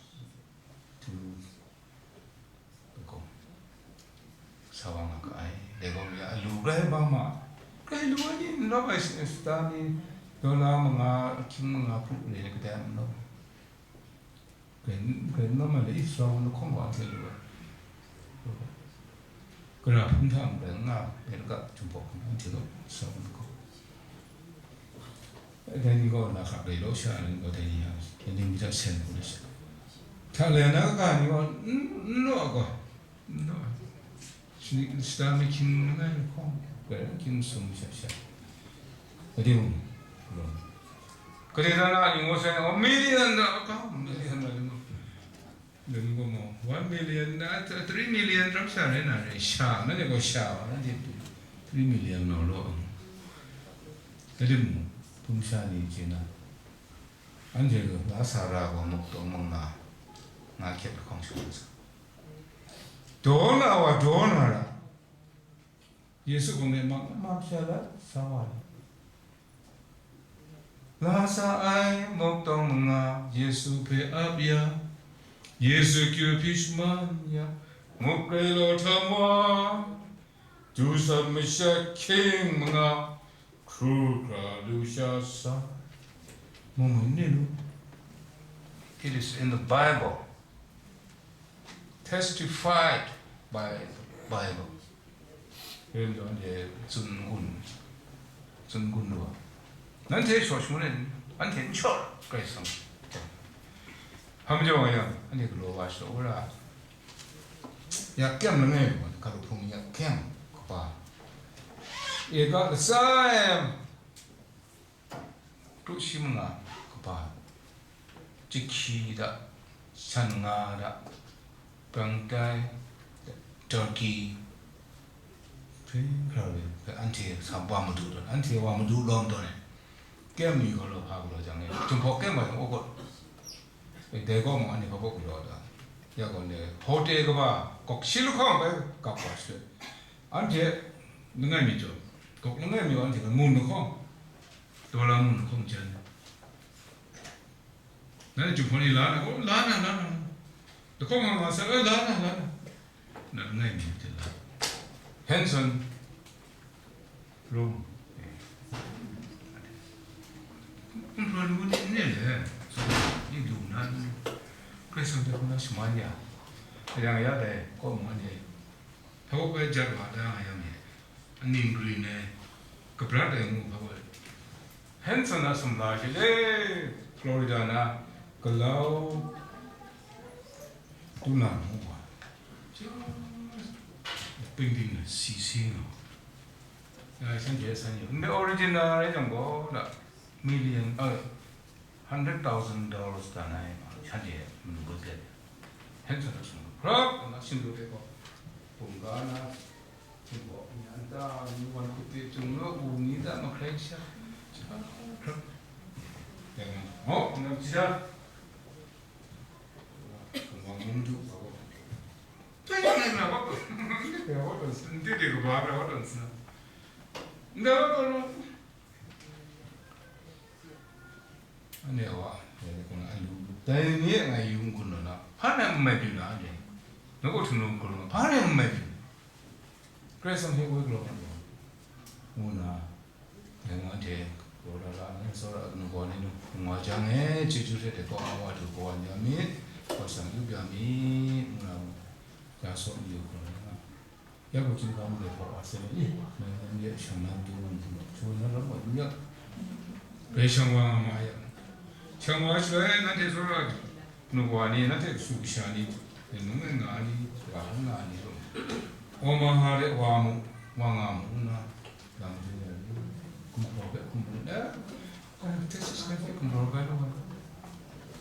to Bako. Sa wa nga ga ai. Dai gaw mi a lu grai ba ma. Grai lu ai ni n lawp ai, sita ni, dollar manga, ahkying manga hku re ni kadai n lawp. Grai, grai n lawp ai le, i, sa wa lahkawng wa hte lu ai. Gara hpung hta mung rai nga, America Jinghpaw hpung hta hte gaw, sa wa lahkawng. Dai ni gaw na hkap lai law sha ai ni gaw dai ni yang, dai ni mi hta sen hku na sha. Hta lai na kaga ni gaw n, n law ai gaw, n law ai. Shi, shata mi hkying langai lahkawng, grai hkying sum sha sha. Dai mung, galaw. Gade na na ni ngu sai, oh, million na, ka, million na ni gaw. Dai ni gaw maw, one million, na, th-, three million ram sha rai na rai, sha, nanhte gaw sha wa, nanhte three million nau law. Dai mung, hpung sha ni chye na, anhte gaw la sa ra gaw muk taw mung na, nga hkyep lahkawng sha sa. Daw na wa daw na ra, Yesu gaw ngai mak, mak sha la, sa wa ni. La sa ai muk taw manga Yesu hpe ap ya, Yesu kyu hpyi shaman ya, ngup rai law htam wa, du sam masha hkying manga, hkru hkra lu sha sa. Mu mu n ni lu? It is in the Bible. Testified by the Bible. Yen taw anhte tsun n-gun, tsun n-gun lu ai. Nanhte shaw shangun e, anhte n shaw, Karai Kasang. Hpa majaw nga yang, anhte galaw wa shadaw wa ra. Yak kyam langai lu ai, hkalu hpung yak kyam kaba. Eka latsa e, kru shi manga kaba, jahki da, san nga da, Bangtai, Turkey, hpe hkra we, hpe anhte sa wa madu tawn, anhte wa madu lawm tawn e, kyam mi gaw law hpa galaw jang e, Jinghpaw kyam wa yang, awkot, e, dai gaw mung anhte hpa kaw galaw da, ya gaw le, hotel kaba, gawk shi lahkawng bai gap wa shaloi, anhte langai mi jaw, gawk langai mi gaw anhte mun lahkawng, dollar mun lahkawng jan. Nanhte Jinghpaw ni la na, oh, la na, la na. Lahkawng nga nga sa, eh, la na, la na. Na langai mi hte la. Henson, Rome. Eh. Kumhpraw ni ngu ni le, ni lu na, Karai Kasang hpe hkrum na shaman ya. Yang ya dai, kaw mu anhte, hpa kaw bai jat wa da nga yang e, aning grin ai, kabrat ai ngu hpa kaw. Henson a sumla shi le, Florida na, galau, du na ngu wa. Pingding na si si nga. Nga shanhte san yu. Ndai original rai jang gaw, da, million, uh, hundred thousand dollars dan ai, shanhte manu bai blet. Henson a sumla. Hkrap, nga shindu hpe gaw, bungga na, Htingbaw ni an ta, ni wan hkut hte, Htingnu a u ni ta, mahkrai sha, sha hkrap. Yang, oh, nang sha. Kungwang mung du, bawa. Pai yang nang na, bawa. Ya, bawa, nanti dia ke bawa, bawa, bawa. Nda, bawa, Ane wa, dai ni kong na alu, dai ni e ngai yu n-gun lu na, hpa rai n mai byin na, ane. Na kaw htung lu n-gun lu na, hpa rai n mai byin. Karai Kasang hpe woi galaw na, ngu na, dai ngu anhte, gaw la la, na tsawra, nu gaw ni nu, ngu wa jang e, chyeju hte dai kaw a wa du kaw wa ni a myit, Karai Kasang yup ya myit, ngu na, ya saw n yu hkrum na. Ya gaw, chyum ga mu ai hpaw wa sai, i, nang, nang ye shang na matu nang hkum, hpaw na lam wa n yak. Bai shang wa nga ma yang, shang wa shaloi, nanhte tsawra, nu wa ni, nanhte kashu kasha ni, nang ngai nga ni, wa hkan nga ni, Omaha de wa mu, wa nga mu nna, lam hte ya ni, gumhpraw hpe hkum mu, eh, Texas hpe gumhpraw bai lu ai,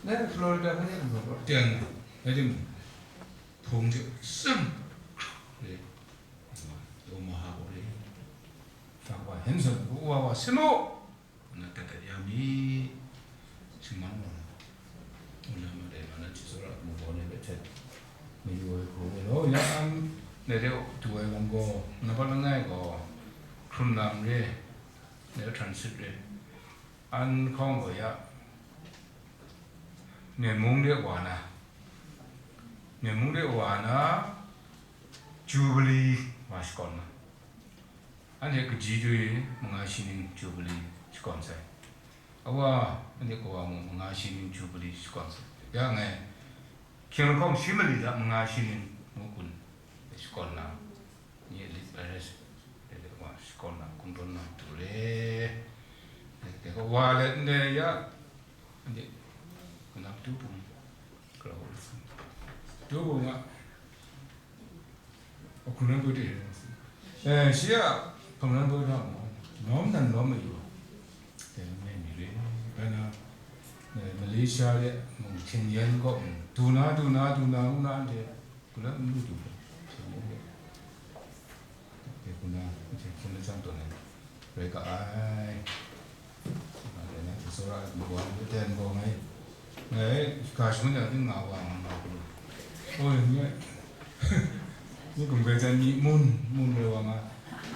eh, Florida hpe gumhpraw bai, teng, rai timung, hpung hte tsang, re, Omaha gaw re, Frank wa Henson, wa wa, Simo! Nna dat dat ya mi, shingman wa, wunhpa ma dai ma na, hti tsawra mu gaw, nai hpe htet mayu ai hku, law ya an, nai hte du ai lam gaw, napa langai gaw, hkrun lam re, nai hpe transit re, an hkawng gaw ya, Myen mung de wa na, Myen mung de wa na, Jubili wa shakawn na. Anhte kaji du e manga shi ning Jubili shakawn sai. Awa, anhte kawa mung manga shi ning Jubili shakawn sai. Ya ngai, hkying lahkawng shi mali hta manga shi ning ngu kun shakawn na, nye lit arrest, wa shakawn na, kungdawn na du re. Dai gaw wa let ndai ya, anhte, kanang tu bung, grau, tu bung a, a hkrun ai put e, eh, shi a hkrun ai put na mung, lawm nan lawm mayu, dai nang ngai mi re, bai na, eh, Malaysia de, mung hkyen yan gaw, mung, du na, du na, du na, ngu na, anhte, Ku la n lu du, hpyen de, hpyen de. Dai hku na, hpyen hpyen lachyang tawn ai, rai ga ai. Nga dai na, hte tsawra ai, mawa n ten gaw ngai, ngai, ga shangun yang, n nga wa nga nga hku lu. Oi, ngai, ni kum bai jan mi, mun, mun rai wa nga,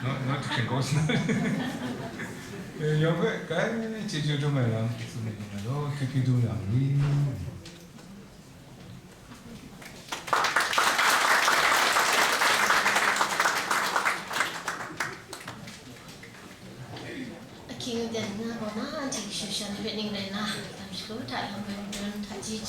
nga, nga hte hpyen gaw sa na. Eh, yawng hpe, kai, chyeju dum ai lam, tsun ai ni nga law, hkye hkye du yang ni.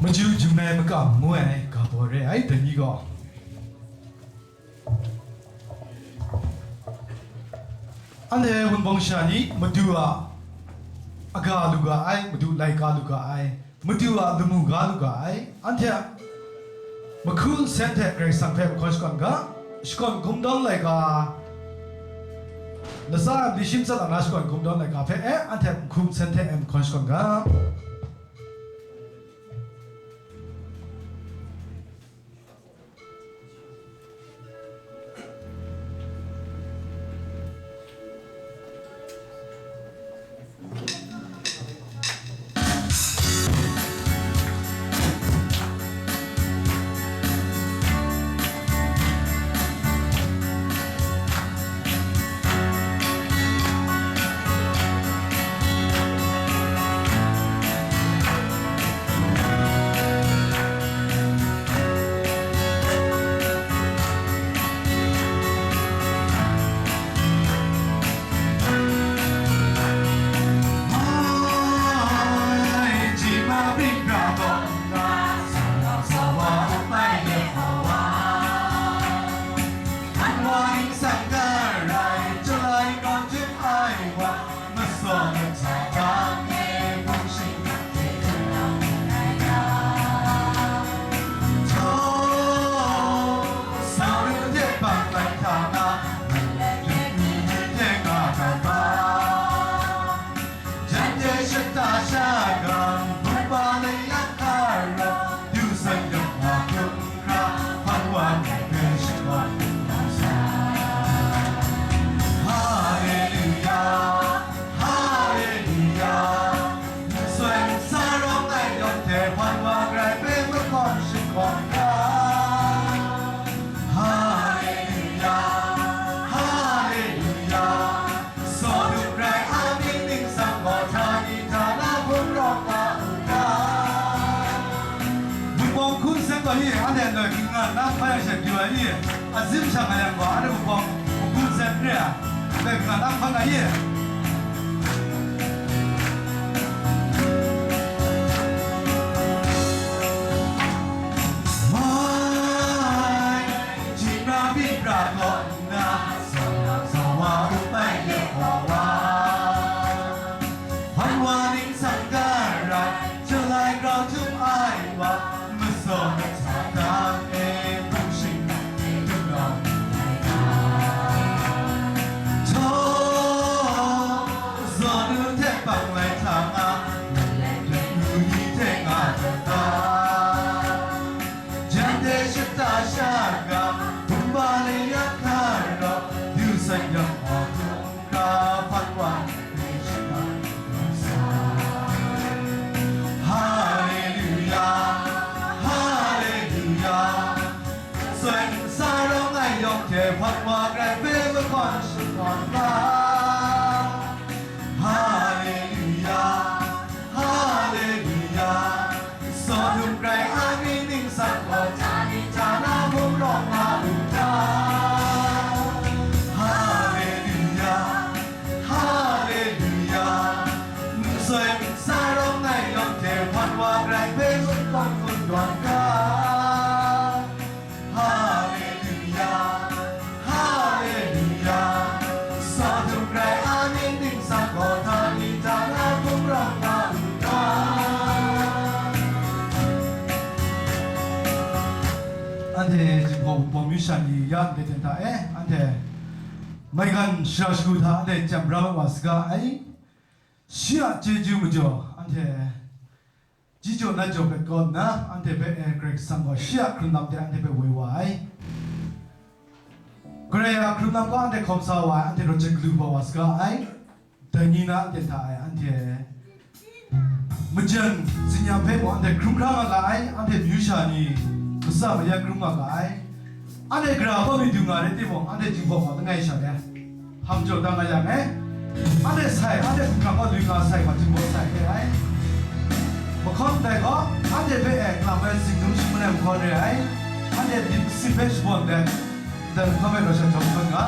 Maju jung ai makam ngu ai ga baw re ai, dai ni gaw. Anhte Wunpawng sha ni Madu a aga lu ga ai, Madu laika lu ga ai, Madu a lamu ga lu ga ai, anhte a mahku nsen hte Karai Kasang hpe mahkawn shakawn ga, shakawn gumdawn laika, latsa ai mali shi matsat a na shakawn gumdawn laika hpe e, anhte mahku nsen hte e mahkawn shakawn ga. Haleluya, haleluya. Masoi masa rawng ai yawng hte hpan wa Karai hpe mahkawn shakawn ga. Haleluya, haleluya. Sawduk rai a mying ningsang gaw htani htana hpung rawng nga u ga. Wunpawng hku nsen gaw i, anhte loi gingan na hkoi ai she pyu ai i, azim shang ai yang gaw, anhte wunpawng hku nsen re ai, loi gingan na hkoi nga i. Wai, Jinghpaw byin pra gaw nna, saw na saw wa up ai Yehowa. Hpan wa ningsang garai, jalai grau htum ai wa, masaw masa dang e, hpung shingkang e, dum rawng ai ga. Htaw, zawn nu hte bang lai hta nga, malai hte nu ni hte nga dat ga. Jan de shata sha ga, Kumba le ya hkra, du san yawng a hkra hpan wa ni hpe shingkang sa. Haleluya, haleluya. Soi nsa rawng ai yawng hte hpan wa Karai hpe mahkawn shakawn ga. Haleluya. Wunpawng myu sha ni ya ndai ten hta e, anhte maigan shara shagu hta anhte chyam bra ai wa saga ai. Shi a chyeju majaw anhte ji jaw na jaw hpe kaw nna, anhte hpe, eh, Karai Kasang gaw shi a hkrun lam de anhte hpe woi wa ai. Karai a hkrun lam gaw anhte hkawm sa wa ai, anhte rau chye galu bau wa saga ai. Dai ni na anhte hta e, anhte majan zingyam hpe mung anhte hkrum hkra nga ga ai, anhte myu sha ni matsa mayat hkrum nga ga ai. Anhte gara hpa mi du nga rai timung, anhte jinghpaw hkawm langai sha de, hpang jaw da nga yang e. Anhte sai, anhte hkumhkrang hkawm lu nga sai hkawm jinghpaw sai re ai. Mahkawn ndai gaw, anhte hpe e lam ai zingnung shangun ai mahkawn re ai. Anhte myit masin hpe shabawn let, ndai mahkawn hpe rau sha jawm hkawn nga.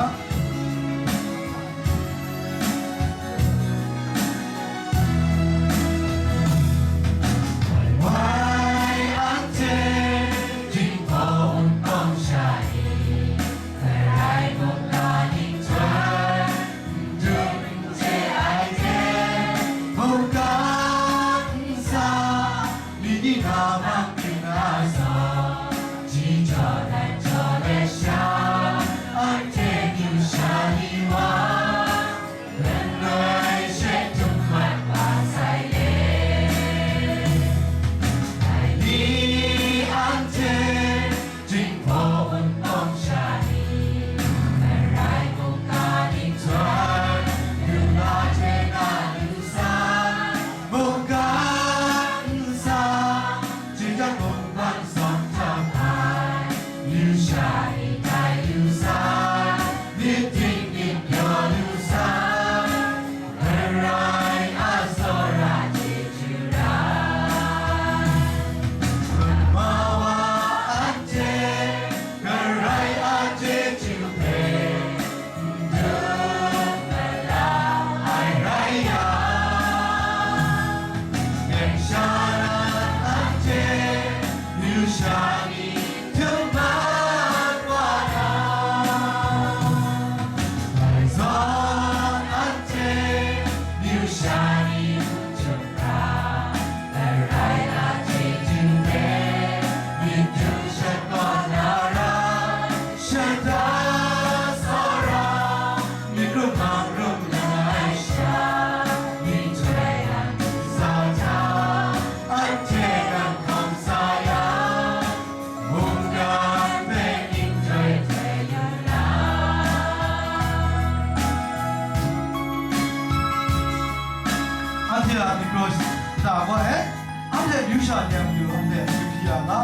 Wai anhte jinghpaw wunpawng sha ni, Karai mungga nhtoi, n dum n chye ai hte, mungga ntsa, myit ni na hpang hkring na zawn, ji jaw dan jaw let sha, anhte myu sha ni wa, lanoi she htum mat wa sai le. Dai ni anhte jinghpaw wunpawng sha ni, Karai mungga nhtoi, yu na hte na lu sai, mungga ntsa, jahten mung ban zawn htam ai, yu sha ni tai lu sai, myit ting myit pyaw lu sai, Karai a tsawra chyeju rai. Mama wa anhte Karai a chyeju hpe n dum n la ai rai yang, gangsha na anhte myu sha ni htum mat wa na, dai zawn anhte myu sha ni hkum hkra, Karai a chyeju hpe myit du shat kaw na ra, shada tsawra, myit rum hpang rum langai sha, nhtoi a ntsa hta, anhte nang hkawm sa yang, mungkan hpe nhtoi htoi yu na. Anhte a myit kraw da gaw e, anhte myu sha ni a matu anhte n gri ya ga,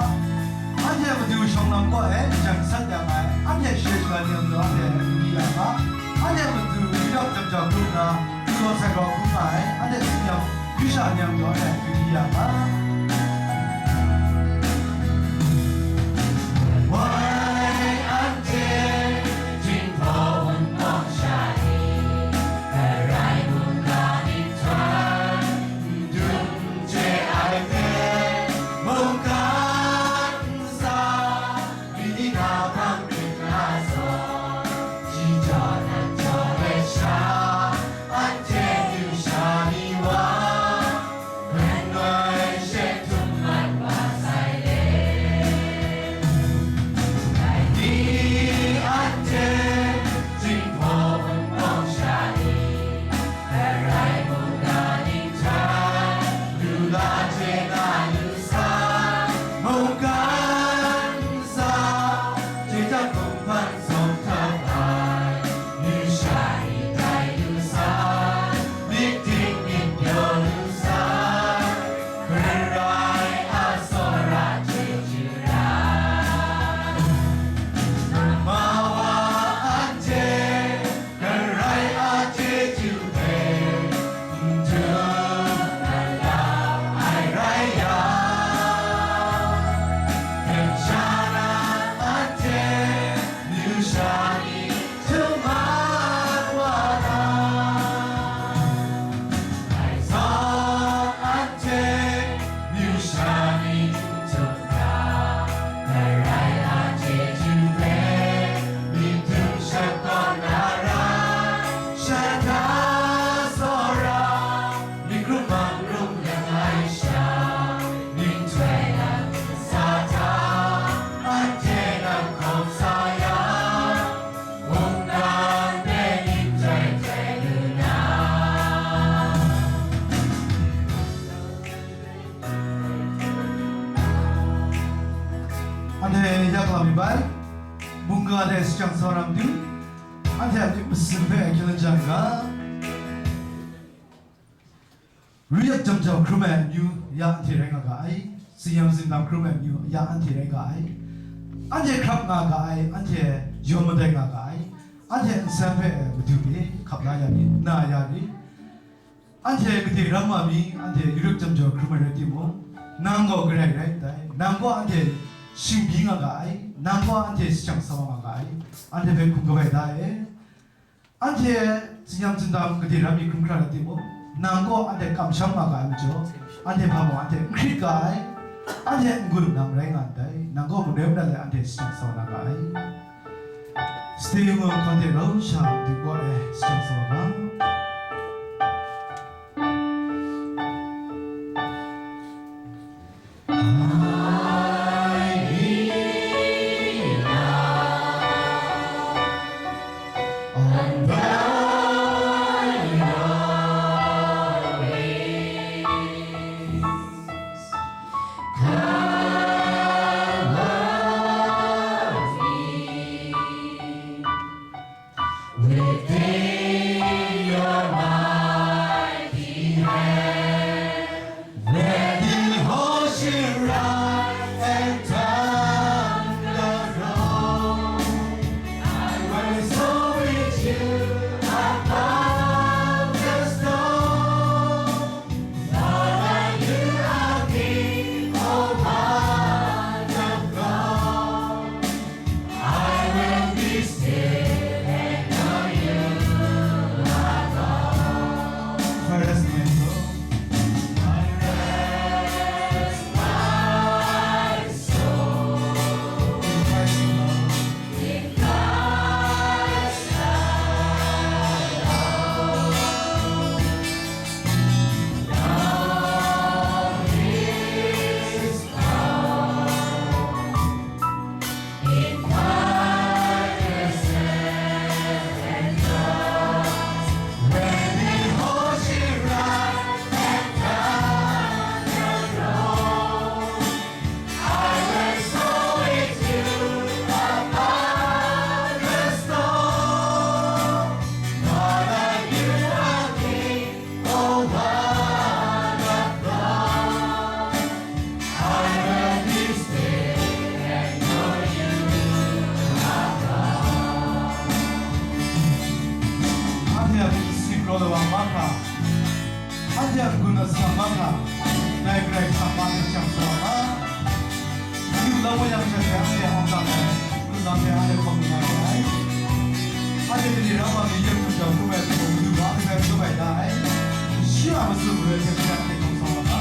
anhte a matu shawng lam gaw e, jan sat ya nga ai, anhte share shaga ni a matu anhte n gri ya ga, anhte a matu wudawp jam jau hkrum nna, Tsun sai gaw hkrum nga ai, anhte tsin yang, Grisha ni a matu anhte n gri ya ga. Wai anhte, jinghpaw wunpawng sha ni, Karai mungga nhtoi, n dum n chye ai hte, mungkan ntsa, myit ni na hpang myit na zawn, ji jaw nan jaw let sha, anhte myu sha ni wa, lanoi she Sa mi bai, mungga de shajang sa wa na matu, anhte a myit masin hpe hkyen jan ga. Ru yak jam jau hkrum ai amyu ya anhte rai nga ga ai, tsin-yam tsindam hkrum ai amyu ya anhte rai ga ai, anhte hkrap nga ga ai, anhte yawm madai nga ga ai, anhte nsen hpe madu e hkap la ya rit, na ya rit. Anhte gade ram wa mi, anhte Europe jam jau hkrum ai rai timung, nang gaw garai rai ndai, nang gaw anhte shingbyi nga ga ai, nang gaw anhte shajang sa wa nga ga ai, anhte hpe hkum kaba da e. Anhte tsin-yam tsindam gade ram mi hkrum hkra rai timung, nang gaw anhte kamsham nga ga ai majaw, anhte hpa mung anhte n hkrit ga ai, anhte n-gun nang rai nga ndai, nang gaw manoi manat lai anhte shajang sa wa na ga ai. Stay home, hkawhte rau sha du gaw e, shajang sa wa ga. Within your mighty hand, when the ocean rise and thunder roll, I will soar with you above the storm. Father, you are King over the throne. I will be still and know you are God. First, my soul. First, my soul. In Christ alone. In Christ alone. Anhte a myit masin kraw lawang mahkra, anhte a n-gun atsam mahkra, dai Karai Kasang hpe shajang sa wa ga. Yu la wa yang sha hte anhte hkawm ai, hkrum lam hte anhte hkawm lu na re ai. Anhte gade ram wa mi yak hkrung jau hkrum ai hku, Madu ga anhte hpe hkrum ai da ai. Shi a matsun marai hte hkrum ai hte hkawm sa wa ga.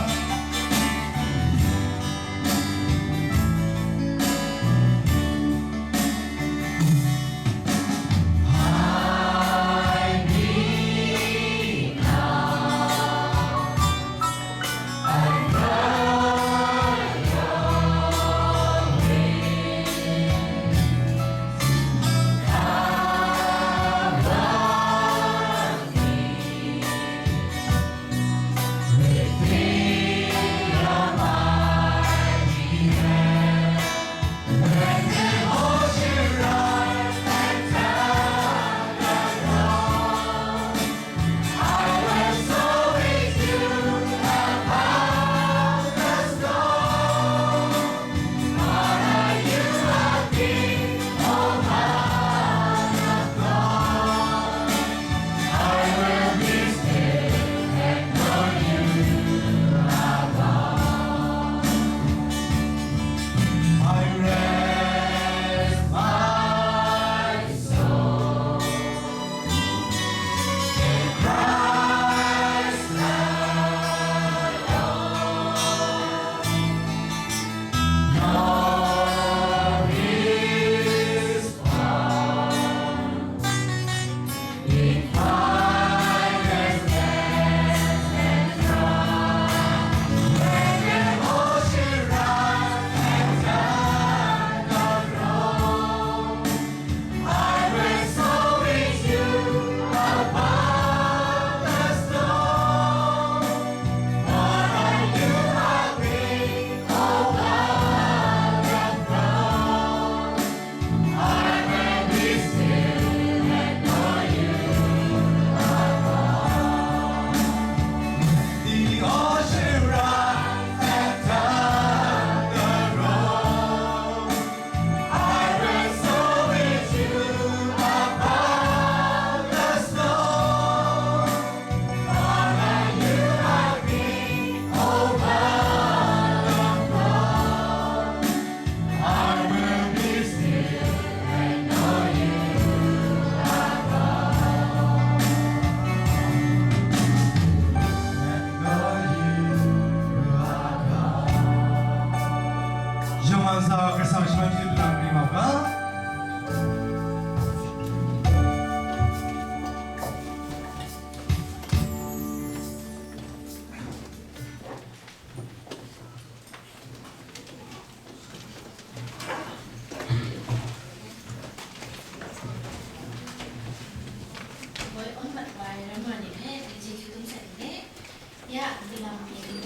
Ya, dalam ni,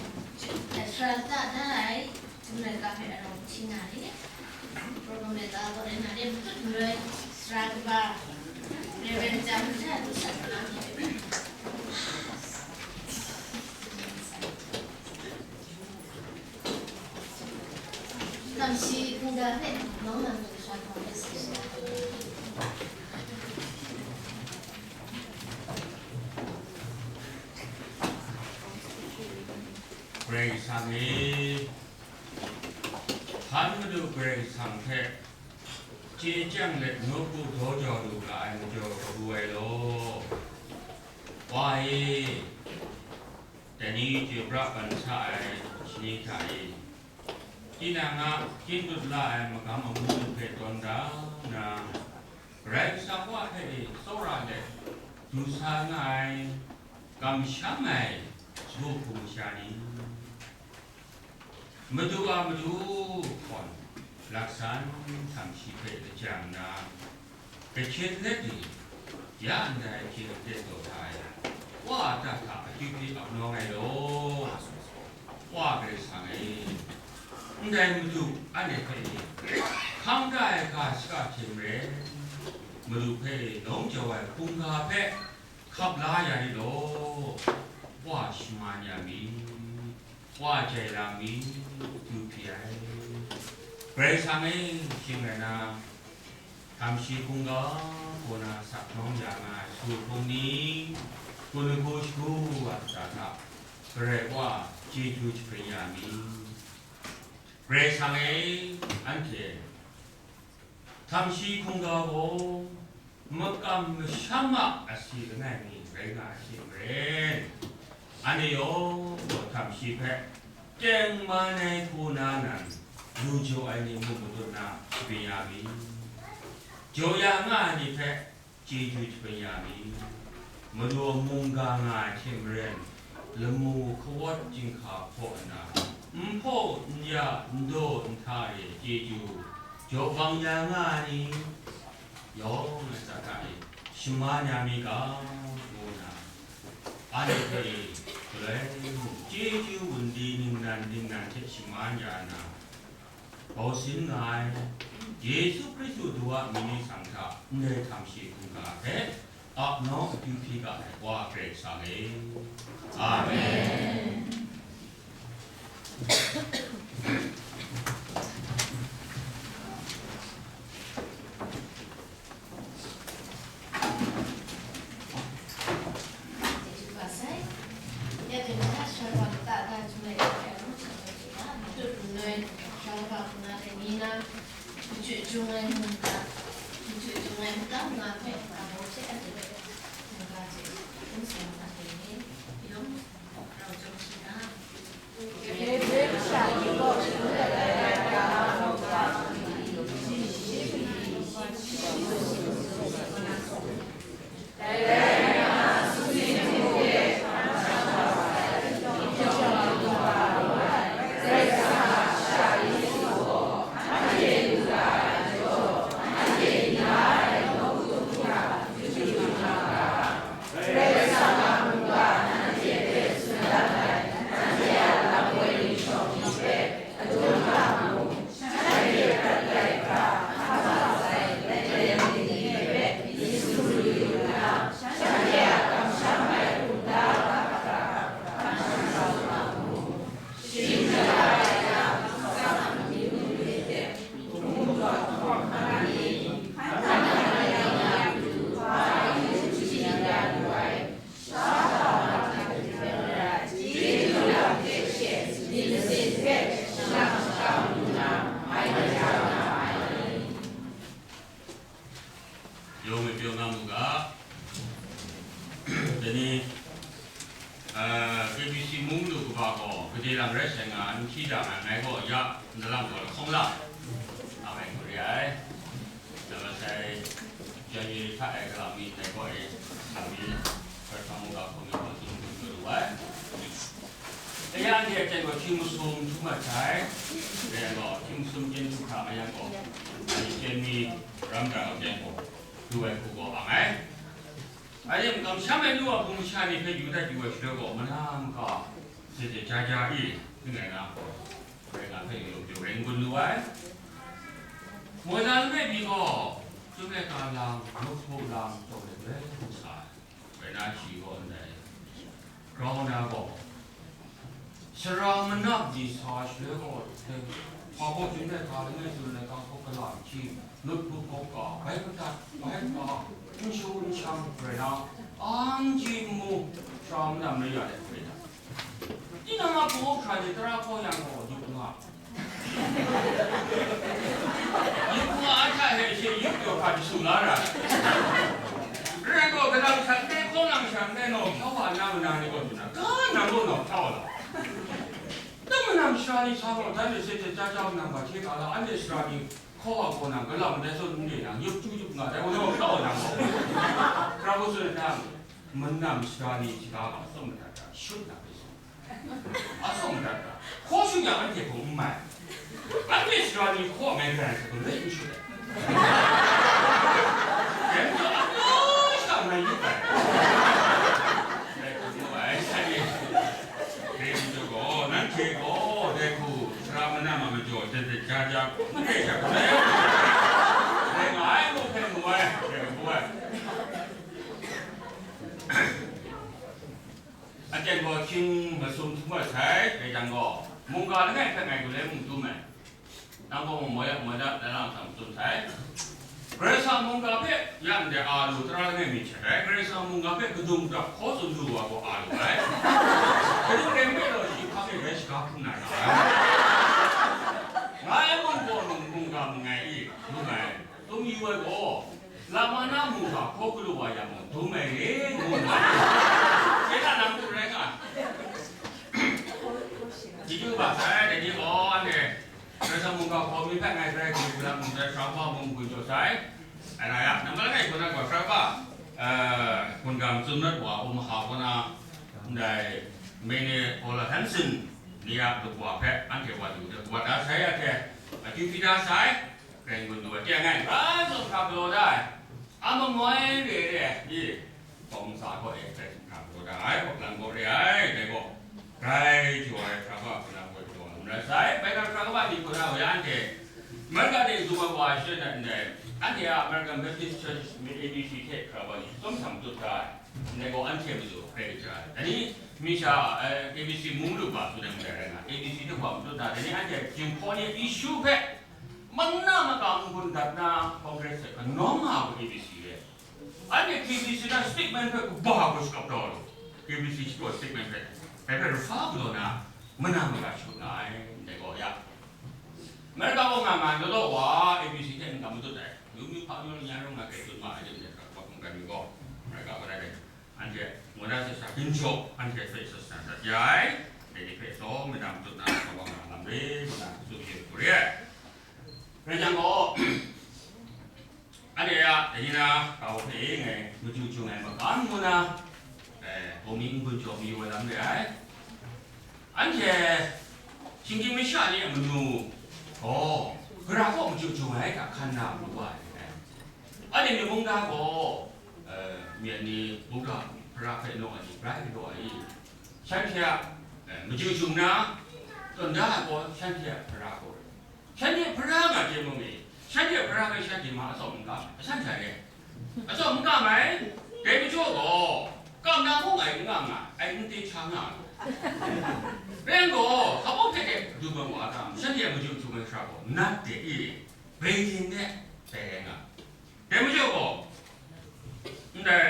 sara lata da ai, jumai ka hpe arau hti na ni, program lata gaw rai na ni, matut maroi, sara kaba, Reverend Jam Hta du sa na ni. Kamshi hkungga hpe nawng nang lu sha hkawm let sa na. Karai Kasang e, hkan Madu Karai Kasang hpe chye chyang let nawku daw jau lu ga ai majaw kabu ai law. Wa e, dai ni chyoi pra ban sa ai shani hta e, tinang a kyin dut la ai magam amu hpe tawn da nna, Karai Kasang Wa hpe e tsawra let du sa nga ai, kamsham ai sagu hpung masha ni, Madu a Madu hkawn, laksan htam shi hpe lajang nna, kahkyen let ni, ya ndai hkying aten taw hta e, Wa a ta hta akyu hpyi ap nawng ai law, Wa Karai Kasang e, ndai Madu anhte hpe e hkang da ai ga shaka hte maren, Madu hpe e nawng jau ai hkungga hpe hkap la ya rit law, Wa shaman ya mi, Wa jai lang mi, akyu hpyi ai. Karai Kasang e, shing rai na, htam shi hkungga kaw na sak nawng ya nga ai su hpung ni, hpun lahku shagu wa kata hta, Karai Wa chyeju jahpring ya mi. Karai Kasang e, anhte htam shi hkungga gaw makam masham a asi langai mi rai nga ai hte maren, anhte yawng gaw htam shi hpe tengman ai hku na nan lu jaw ai ni mung matut na shabi ya mi. Jaw ya nga ai ni hpe chyeju jahpring ya mi. Madu a mungga nga ai hte maren, lamu hkawat chyinghka hpaw nna, n hpaw n ya, n daw n hta re chyeju jaw bang ya nga ai ni yawng a ta hta e shaman ya mi ga, ngu nna, anhte hpe e galoi mung chyeju wunli ningnan ningnan hte shaman ya nna, bau sin nga ai Yesu Hkristu du a mying ni sang hta ndai htam shi hkungga hpe ap nawng akyu hpyi ga ai Wa Karai Kasang e. Amen. Yawng e pyaw nga mu ga, dai ni, ah, K B C mung lu kaba gaw, gade lam rai sai nga, n hti jang ai, ngai gaw ya, ndalam gaw lahkawng la, nga ai hku re ai. Nang masai, January hta e galam mi ndai gaw e, galam mi, Pratham Mungga hpung mi gaw tsun tsun lu ai. Kaya ni a ten gaw hkying masum htum mat sai, rai gaw, hkying masum ten htum hta mayang gaw, ani ten mi ram ga gaw ten gaw, du ai hku gaw ang ai. Anhte kamsham ai nu a hpung masha ni hpe yu dat yu ai shaloi gaw, mana maka, sese ja ja e, ning rai na, rai nga hpe yu lu pyu rai n-gun lu ai. Moi la langai mi gaw, chyum laika lang, muk hpaw lang, taw let let hku sa ai. Rai na, shi gaw ndai grau na gaw, sara manap ni sa shaloi gaw, hpa gaw chyum laika langai tsun laika hkawk gala hkying, lut hkrup hkawk ga, bai madat, bai ga, n shu n shang rai na, ang ji n mu, sara manam rai ya let rai na. Tinang a hpung hkra ni tara hkaw yang gaw, yup nga. Yup nga a hta e she yup yaw hpa jasum la ra. Rai gaw, gadang sha n-rai, hkaw nang sha n-rai, nawk hkyau wa na, manang ni gaw dun na, ga nang gaw nawk hkyau wa la. Dang manam sara ni sa gaw, dan de se hte ja ja manam ga hte ga la, anhte sara ni hkaw wa hkaw nang, galam ndai zawn n re nang, yup chyu yup nga, dai gaw nawk hkyau wa nang gaw. Sara gaw tsun ai hta, manam sara ni shaga gaw atsawm madat ga, shut na hpe sung. Atsawm madat ga, hkaw shut yang anhte hpung n mai. Anhte sara ni hkaw ai garai hte galoi n shut ai. Dai majaw, amyu sha ngai yup ai. Dai hku mu ai, sha ni. Dai majaw gaw, nanhte gaw, dai hku, sara manam a majaw, jet jet ja ja, n re sha hkrum ai. Dai nga ai, mu hpe mu ai, dai hku ai. Aten gaw hkying masum htum ai sai, dai jang gaw, mungga langai hpe ngai galoi mung dum ai. Nang gaw moi a, moi da, lai lang hta matsun sai. Karai Kasang mungga hpe ya ndai a lu tara langai mi hte rai, Karai Kasang mungga hpe kadung dap hkaw tsun lu wa gaw a lu ai. Kadung rai nme law, shi hpang e rai shaga hkrum na ra ai. Ngai a mun gaw nung mungga mangai i, lu ai. Dum yu ai gaw, Lamana mungga hkaw galu wa yang gaw, dum ai re, ngu nna, chyeju na lam hku rai nga ai. Chyeju kaba sai, dai ni gaw, anhte Karai Kasang mungga hkaw mi hpe ngai grai kaning lam n rai, sara kaba mung gun jaw sai. Ai na ya, nambat langai hku na gaw, sara kaba, eh, hkungga matsun mat wa, Omaha kaw na, ndai Minneapolis Hanson ni a lukwa hpe anhte wa du de, wa da sai ya hte, akyu hpyi da sai. Rai n-gun lu ai, teng ai, Karai Kasang hkra galaw da ai, a mangoi re re ai, i, kawng ntsa kaw e Karai Kasang hkra galaw da ai, hkawk lang kaw re ai, dai gaw, grai jaw ai hkra kaba hku na gaw jaw ai, n rai sai, bai hkra kaba ni hku na gaw ya anhte, America de zum ai wa shadawn dat ndai, anhte a American Baptist Church A B C hte hkra kaba ni chyawm shang tut da ai, ndai gaw anhte madu hkrai kaja ai, dai ni, mi sha, eh, A B C mung lu hpa tsun ai ndai rai nga, A B C hte wa matut na, dai ni anhte Jinghpaw ni issue hpe, Mana maka n-gun dat na Congress hte kanawng nga ai A B C re. Anhte K B C na statement hpe kaba gaw shakap taw lu. K B C shi gaw statement hpe, dai hpe refer galaw na, mana maka shut nga ai, ndai gaw ya. America gaw nga nga law law wa, A B C hte n-gun matut ai. Yu mi hpa yu nya rung nga kai tut ma ai, jem de, hkra kaba hkungga mi gaw, America gaw dai dai. Anhte, ngwada sasha ginjaw, anhte hpe sasha dat ya ai, dai ni hpe taw, madang tut na, kaba nga lam re, ngu na, tsun hte hku re ai. Rai jang gaw, anhte a, dai ni na, kau hpe ngai, machyu chyung ai makam ngu na, eh, gaw mi n-gun jaw mayu ai lam re ai. Anhte, shinggyim masha ni a manu gaw, gara kaw machyu chyung ai hta hkan na pru wa ai. Anhte myi mungdan gaw, eh, myen ni, mungga hpara hpe naw ai ni, grai galaw ai i? Shanhte a, eh, machyu chyung na, tawn da ai gaw, shanhte a hpara gaw rai. Shanhte hpara nga chye mu mi? Shanhte hpara hpe shanhte ma atsawm n kam ai, asan sha re. Atsawm n kam ai, dai majaw gaw, kam na mung ai n nga nga ai, n te hkya nga ai gaw. Rai yang gaw, hpa baw hte hte du bang wa a ta, shanhte a machyu chyum ai hkra gaw, nat de i, Beijing de tai rai nga. Dai majaw gaw, ndai,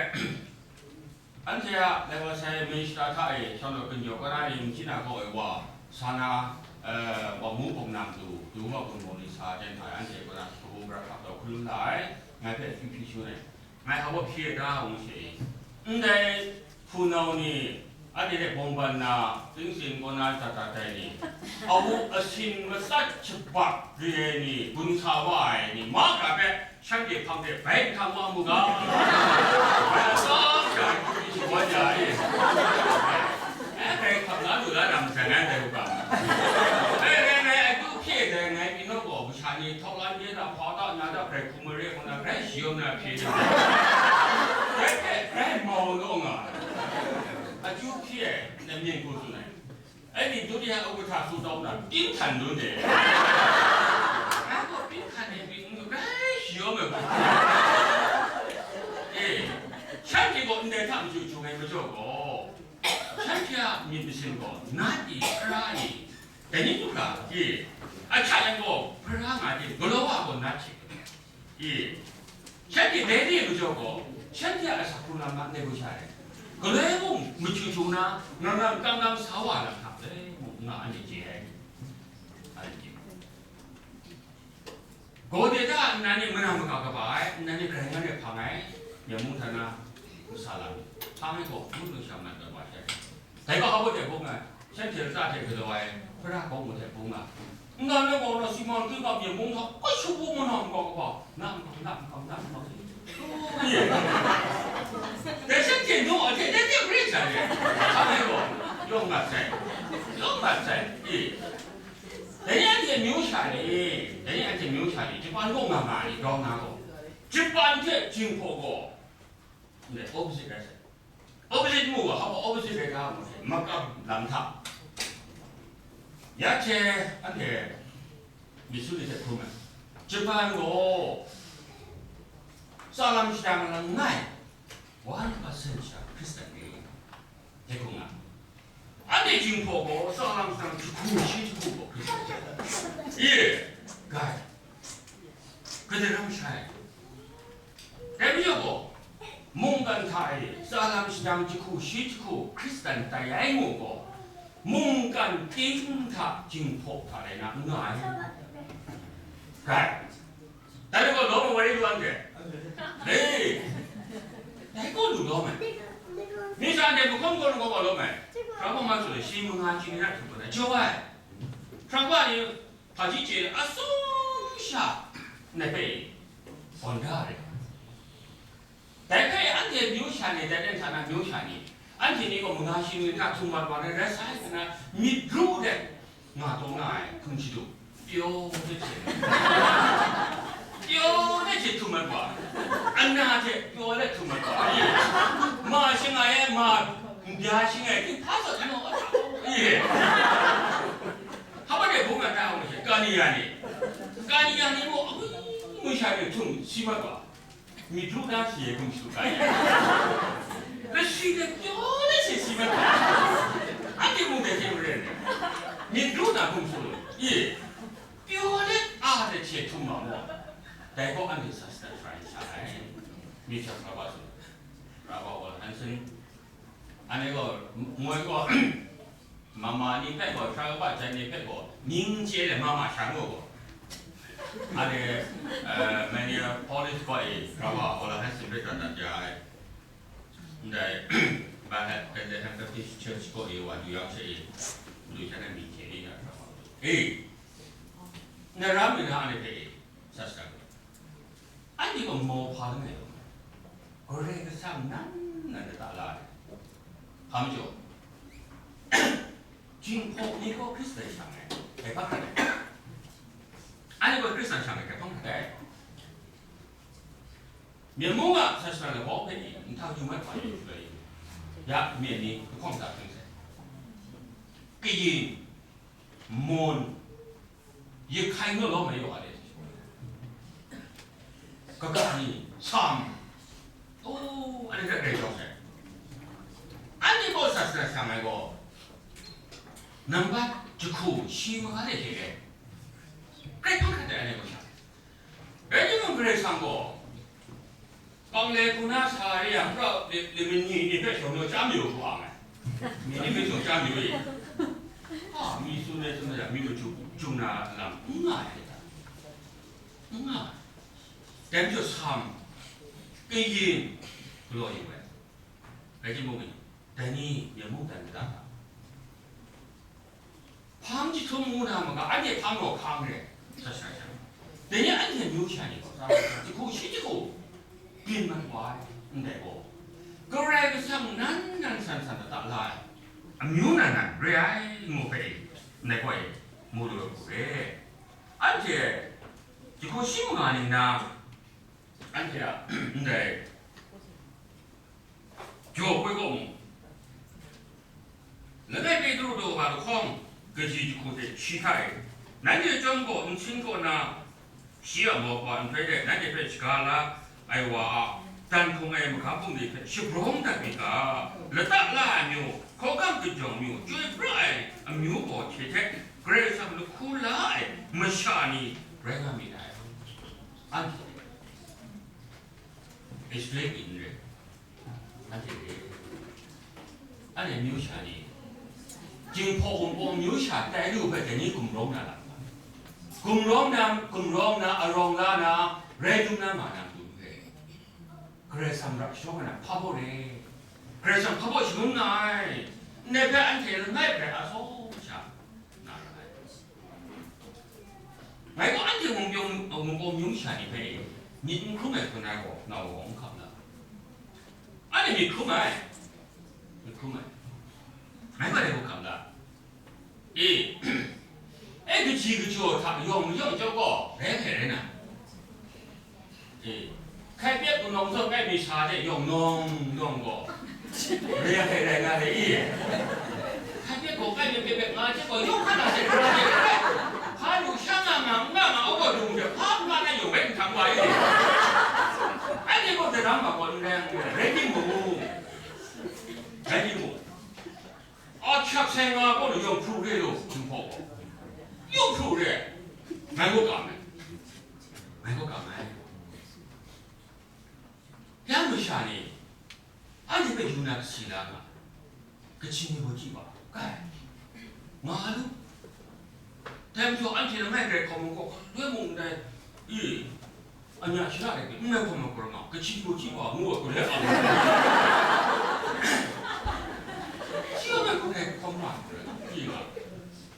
Anhte a, Laodicea myi shara hta e, shaloi ginjaw kara e n chyi na kaw ai wa, sa na, eh, wa mu hpawng na matu, du wa gun maw ni sa jen hta e, anhte kaw na kabu gara hkap taw hkalum la ai, ngai hpe akyu hpyi shangun ai. Ngai hpa baw hpyi ai ta, ngu she i? Ndai hpunau ni, anhte hte bawng ban na, tingsin kaw na, tat tat ai ni, awu asin matsat shabak re ai ni, gun sa wa ai ni, mahkra hpe, Shanhte hpang de bai n hkang wa mu ga. Bai atsawm sha hkrum shawa ja e. Eh, bai hkam la lu la na masai ngai dai u ga. Eh, rai, rai, akyu hpye dai ngai pyi nawk gaw, masha ni htawk la n ye na, hpa da, na da, grai hkum mare, kaw na, grai shi yawm na hpye de. Dai Grai mau law nga ai. Akyu hpyi ai, namyen hku tsun ai. အဲ့ဒီဒုတိယဥက္ကဋ္ဌ ဆုတောင်းတာ ပြင်းထန်လွန်းတယ်။ အဲ့တော့ ပြင်းထန်နေပြီ ငရဲရောမယ်ပေါ့။ အေး ရှမ်းပြည်ကို အနယ်ထမကျူကျူနိုင်မကြောက်တော့ ရှမ်းပြည်မြစ်တစ်စင်ကို နတ်ပြည် ဖျားနေ တနည်းတစ်ခါ အေး အချက်အလက်ကို ဖျားငါတဲ့ ဘလောဝါကို နတ်ချစ် ရှမ်းပြည်ဘဲနဲ့မကြောက်တော့ ရှမ်းပြည်အစာခုနမှနေကိုရှာတယ်။ ကလဲမုံမချူချူနာ ငါငါကမ်းကမ်းစားဝါလာခါလဲမုံငါအနေကျဲအဲ့ဒီကိုဒေတာနာနေမနာမကကပါအဲနာနေကြိုင်ကနေဖာငိုင်ညမုံထနာမဆာလာဖာငိုင်ကိုဘုလို့ရှာမှန်တော့ပါရှာတယ်။ ဒါကဟောဖို့တဲ့ဘုံကရှမ်းပြည်စတဲ့ကလောအဲဖရကောင်းမှုတဲ့ဘုံက ငါလည်းမောင်တော်စီမံကိန်းကမြေမုန်းတော့ ကွတ်ရှုပ်ဖို့မနောင်ကောင်းပါ။ နမ်ကောင်း နမ်ကောင်း နမ်ကောင်း။ แต่ฉันเห็นดูอาทิตย์ได้เรียบเรียบเลยทำไมบอกยอมมาใส่ยอมมาใส่เอ๊ะแต่เนี่ยอันที่မျိုးရှာနေแต่เนี่ยอันที่မျိုးရှာနေဂျပန်ကငါငါနေတော့ငါကောဂျပန်တဲ့ဂျင်ဖို့ကော opposite ပဲ opposite မှုကဟော opposite ပဲကားမှာမကပ်လမ်းထားရချေအဲ့ဒါမိတ်ဆွေတွေထူးမယ်ဂျပန်ကိုစာလမ်းရှာမလားငိုင်one percent ရှာခရစ်စတန်တွေဒီကုန်းကအဲ့ဒီချင်းဖို့ကိုစာလမ်းရှာတစ်ခုရှိတစ်ခုကိုခရစ်စတန်တွေအေး guy ကတဲ့ရမ်းရှာ แต่ไม่ยอมบอกมุงกันไทยสาลามชยังจะคู่ชีจะคู่คริสเตียนแต่ยังงงบอกมุงกันกินทะจิงพกทะอะไรนะง่ายกันแต่ก็ล้มเอาไว้ด้วยกันเด้เฮ้ยแต่ก็ดูล้มไหมนี่จานเดียวก็คงก็ล้มไหมเราก็มาสุดเลยชีมึงงานจริงนะถูกไหมจ้อยครั้งว่านี้ ဖာကြီးကျဲအဆုံးရှာနဲ့ပဲဟွန်ဒါရဲတိုက်ခိုက်အန်တီမျိုးရှာနေတတ်တဲ့ဌာနမျိုးရှာနေအန်တီနေကမငါရှင်တွေကထုံပါပါနဲ့ရက်ဆိုင်ကနာမြစ်ဒရူးတဲ့ငါတော့ငါခုန်ချီတို့ပြောတဲ့ချေပြောတဲ့ချေထုံမကွာအနာတဲ့ပြောတဲ့ထုံမကွာမာရှင်ငါရဲ့မာပြာရှင်ငါဒီဖားဆိုတော့အေး ဟဘတ်တဲ့ဘုံကတားအောင်ရှင်ကာနီယာနေကာနီယာနေမို့အခုငွေရှာတဲ့ထုံစီမတ်ပါမိထူတာစီရဲ့ကုစုကာနီယာလက်ရှိကပြောနေစီစီမတ်ပါအတိမုန်တဲ့ခြင်းရဲမိထူတာကုစုလို့အေးပြောတဲ့အားတဲ့ချေထုံမှာမို့ဒါကောအနိစ္စစတန်ဖရန်ရှာတယ်မိစ္ဆာဖဘတ်ဆိုရဘဝဟန်စင် အန်နီကောငွေကောမမနီဖက်ကောရှာကဘတ်ချန်နီဖက်ကောနင်းချေလေမမရှာငိုကောအန်နီအဲမနီ police ကောအေရဘဝဟောလာဟန်စင်ဘက်တန်တန်ကြာအဲဒါဘာဟဲပန်တဲ့ဟန်ကတိချေချ်ကောအေဝါဒူယောင်ချေအေလူချန်နီမီချေအေရဘဝအေနရမီနာအန်နီဖက်အေဆက်စတန် အန်တီကမော်ဖားနေတယ်။ ကိုယ်ရဲ့ကစားနန်းနန်းတလာတယ်။ဘာမကျော်။ဂျင်းဖို့နေကိုခရစ်စတန်ရှာမယ်။ဘယ်ဘက်ကလဲ။အဲ့ဒီကခရစ်စတန်ရှာမယ်ကဖုံးတယ်။မြန်မာကဆက်ဆံတဲ့ဘောပဲနေထောက်ယူမဲ့ပါလို့ပြောရင်။ရမြင်နေခေါင်းသာပြင်တယ်။ကရင် မွန်ရခိုင်တို့တော့မလျော့ပါနဲ့ကကနီဆမ်အိုးအဲ့ဒါကြိုက်တော့တယ်အဲ့ဒီဘောဆက်ဆက်ဆံမယ်ကောနံပါတ်တစ်ခုရှိမှလည်းတကယ်ကြိုက်ဖတ်တဲ့အဲ့ဒီဘောဆက်ဘယ်ဒီမိုကရေစီကို ကောင်လေခုနစားရရတော့လေလေမင်းကြီးနေပဲကျွန်တော်ကြားမျိုးသွားမယ်မင်းနေပဲကျွန်တော်ကြားမျိုးရေအာမီးဆိုနေဆိုနေမီးတို့ကျူကျူနာလာငါရတာငါတဲပြောဆမ်ကရင်ဘလို့ယူပဲဘယ်ဒီမိုကရေစီတနည်းရမှုတန်တာ ဖမ်းချင်ဆုံးမူနာမကအန်တီဖမ်းတော့ခါမလဲဆက်ဆံရတကယ်အန်တီမျိုးချင်နေတော့တခုရှိတခုပြင်မှန်သွားတယ်တဲ့ကိုကရဲကဆမ်နန်းနန်းဆန်းဆန်းတတ်လာအမျိုးနန်းနန်းရအိုင်ငိုပဲနေကွယ်မူလို့ကိုပဲအန်တီတခုရှိမှန်နေနာအန်တီကတဲ့ jaw poi kaw mu. Langai Petru daw ga lahkawng kaji jahku hte shi hta e, nanhte chyawm gaw nsin kaw na, shi a mawhpa nhtoi de nanhte hpe shaga la ai wa a dan hkung ai mahkra bungli hpe shabrawng dat myit ga, lata la ai amyu, hkawhkam kajawng amyu, chyoi pra ai amyu gaw hte hte Karai Kasang lahku la ai masha ni rai nga myit dai. Anhte explain n rai. Anhte re. Anhte amyu sha ni, Jinghpaw Wunpawng amyu sha tai lu hpe dai ni gumrawng na lam. Gumrawng na, gumrawng na, arawng la na, rai dum na ma na matu hpe, Karai Kasang rap shawng ai na hpa baw re. Karai Kasang hpa baw shangun nga ai. Ndai hpe anhte langai rai a saw sha na ra ai. Ngai gaw anhte Wunpawng, Wunpawng amyu sha ni hpe myit n hkrum ai hkun rai gaw, nau gaw n hkam da. Anhte myit hkrum ai, myit hkrum ai. Ngai gaw dai gaw hkam da. E, e, kaji kajaw hta yawng mayawng chyawm gaw, rai hkai rai na. E, hkai pyak gu nawng zawn kai mi sha de yawng nawng nawng gaw, rai hkai rai nga de i. Hkai pyak gaw kai mi pyak pyak nga chyawm gaw, yawng hkan na se rai hkai rai. Hpa lu sha nga nga, nga nga, u gaw dung hte hpa nga na yawng bai nhtang wa i. Anhte gaw daram ma gaw n rai, rai timung, rai timung. A hkyak sai nga gaw na yawng hpru re law, Jinghpaw gaw. Yawng hpru re. Ngai gaw kam ai. Ngai gaw kam ai. Yang masha ni, anhte hpe yu na kasi la nga, kachyin ni gaw chyi wa, kai, nga lu. Dai majaw anhte langai grai hkawm ai gaw, loi mung ndai, i, anya shara de, n mai hkawm ai gaw nga, kachyin ni gaw chyi wa, ngu ai gaw, loi ang. Chyi wa, ngai gaw, ngai hkawm nga, i, nga.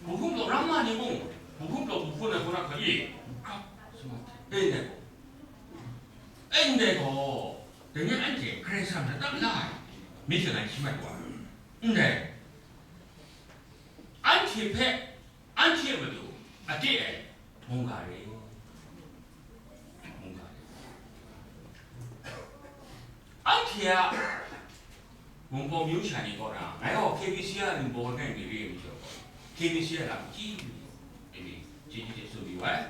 Buhkum law, rang ma ni mung, buhkum law, buhkum ai gaw, na hka, i, hkra, sumang, e, ndai gaw. E, ndai gaw, dai ni anhte Karai Kasang hta tap la ai, myit sha ngai shi mat wa, ndai, anhte hpe, anhte a matu a de ai mungga re, mungga re. Anhte a Wunpawng amyu sha ni kaw na, ngai gaw K B C a rinbaw ngai mi re ai majaw, K B C a lam hkyi mi, mi, chyeju hte tsun yu ai.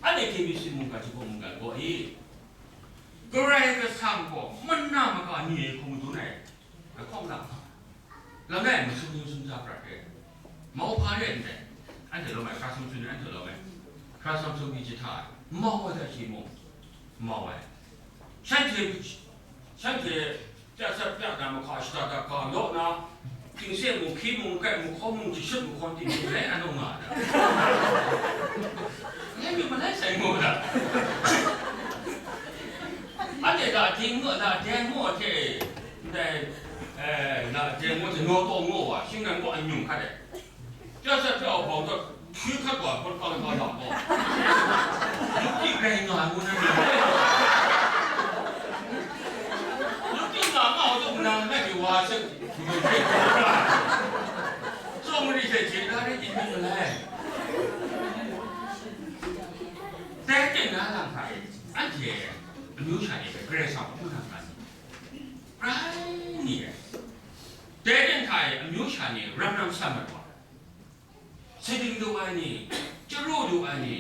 Anhte K B C mungga, Jinghpaw mungga gaw i, Karai Kasang gaw mana maka ni ai hku madun ai lahkawng lam, lam lai masum ni sumsa prat re, mau hpa re ndai, anhte lawm ai hkra sumsum ni anhte lawm ai, hkra sumsum ni jahta ai, mau ai hta shi mung, mau ai, shanhte, shanhte, Pya sat pya na mahka shada da ga law na, tingse mung, hki mung, kai mung, hkaw mung, jashut mahkawn ting mung, lai na naw nga na. Lai mi malai sai ngu na. Anhte la ding ngu, la deng ngu hte, ndai, eh, la deng ngu hte naw taw ngu wa, shing nan gaw anyung hkat ai. Pya sat pya wa bawng dat, hkyu hkat wa, hpawt kang kau lam gaw. Yupdi grai nga ngu na ni. Yupdi nga nga wa zawn na, na ni wa shek, ni hpe hkau ra. Tsawng mari hte hte na rai tim mi malai. Dai teng na lam hta e, anhte amyu sha ni hpe Karai Kasang hpung na nga ni. Grai ni e. Dai teng hta e, amyu sha ni ram ram san mat wa. Sading lu ai ni, chyaru lu ai ni,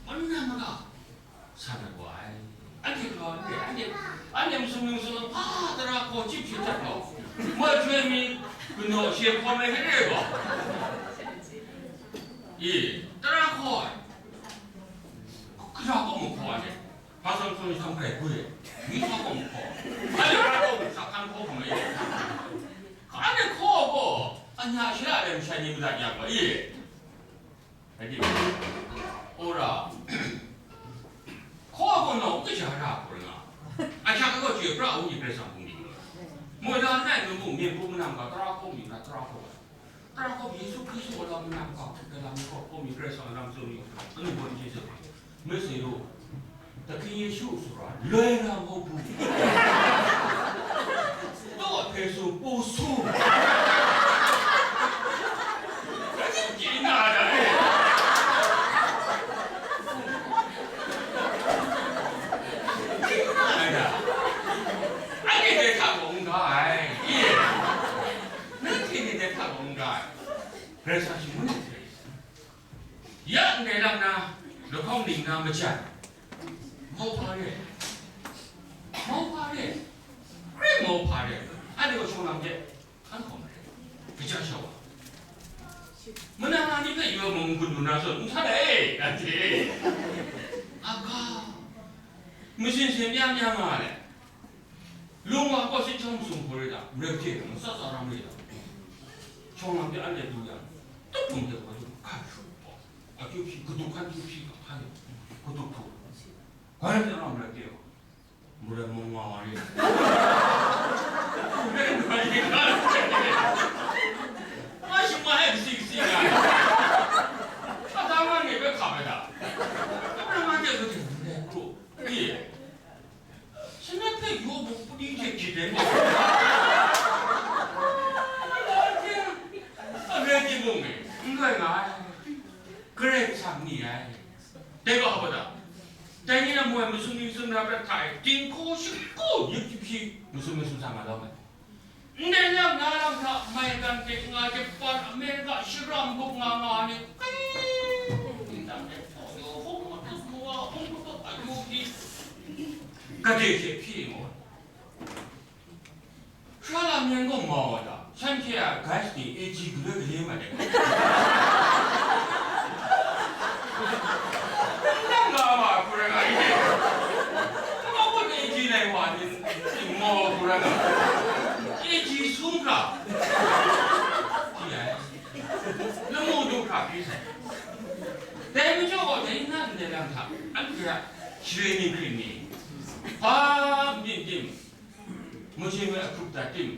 manang mara sa na wa ai. Anhte hkraw anhte, anhte, anhte masum ning sung hpa tara hkaw chyip shanhtat gaw, majoi mi kanaw she hkawn ai hte gaw, i, tara hkaw ai, kaja gaw mu hkaw ai. Hpa sawng sawng ni hkam hkrai gwi, ni hpa gaw mu hkaw, anhte hpa gaw mu sa hkan hkaw hkam ai. Anhte hkaw gaw, anya shara ai masha ni madat yang gaw, e, rai timung, ora, hkaw gaw nau n kaja ra hkau rai nga, ahkyak ai gaw chye pra u ni, Karai Kasang hpung ni, moi la n rai nnu mung, myen hpung manam ga, tara hkaw mi na, tara hkaw ai. Tara hkaw Yesu Hkristu a lam nna hkawm hkrit ai lam ni gaw, hkaw mi Karai Kasang a lam tsun yu, anu gaw n chye saw, mai sai lu, Dahkring Yesu sara loi na hkau bu, taw a hpe su pu su, chye na da e, chye na da, anhte dai hta gaw, N ga ai, Karai Kasang shangun ai hte, ya ndai lam na, lahkawng ning na majan, mauhpa re ai, mauhpa re ai, grai mauhpa re ai, anhte gaw shawng lam de, hkan hkawm ai, kaja shau ai, manang a ni hpe yaw mung n gun lu na zawn, n htan ai, anhte, aga, masin se myang myang nga ai. Lung wa kaw sit chyawm masum hkaw re ta, marai hte, matsa tsa ram re ta, shawng lam de anhte du yang, tup lung de wa du, hkan hkru, akyu hpyi, kadu hkan hkyu hpyi, hkan hkru, kadu hkru, hkan hkru, marai hte, marai mung nga wa re. Marai nga ye, nga re. Nga shing ma hai kasi kasi nga. Shata nga ngai hpe hkap ai ta. Marai nga de, marai hte, marai hkru. Ni. Sanat hpe yaw mung pudi hte hkyit ai ni, are timung e, n rai nga ai, Karai Kasang ni ai. Dai gaw hpa ta? Dai ni na moi masum ni masum na prat hta e, dinghku shagu yip jahpyi masum masum sa nga lawm ai. Ndai lam na lam hta maigan hte nga Japan, Amerika, shara nbup nga nga ai ni, kai, ndai hte hpaw yaw hkawng matut mawa hkawng matut a yu hpyi, gade hte hpyi ngu ai. Sara lam yan gaw mau ai ta? Shanhte a gas ni A G galoi gale mat ai. N dang nga ma hkru rai nga i? N mau gaw A G lai wa ni, n mau hkru rai nga. A G sung hkra hpyi ai. Lamu du hkra hpyi sai. Dai majaw gaw, dai na ndai lam hta, anhte a share ni hkrit ni, hpa n byin tim, Mawshe me ahkrup dat tim,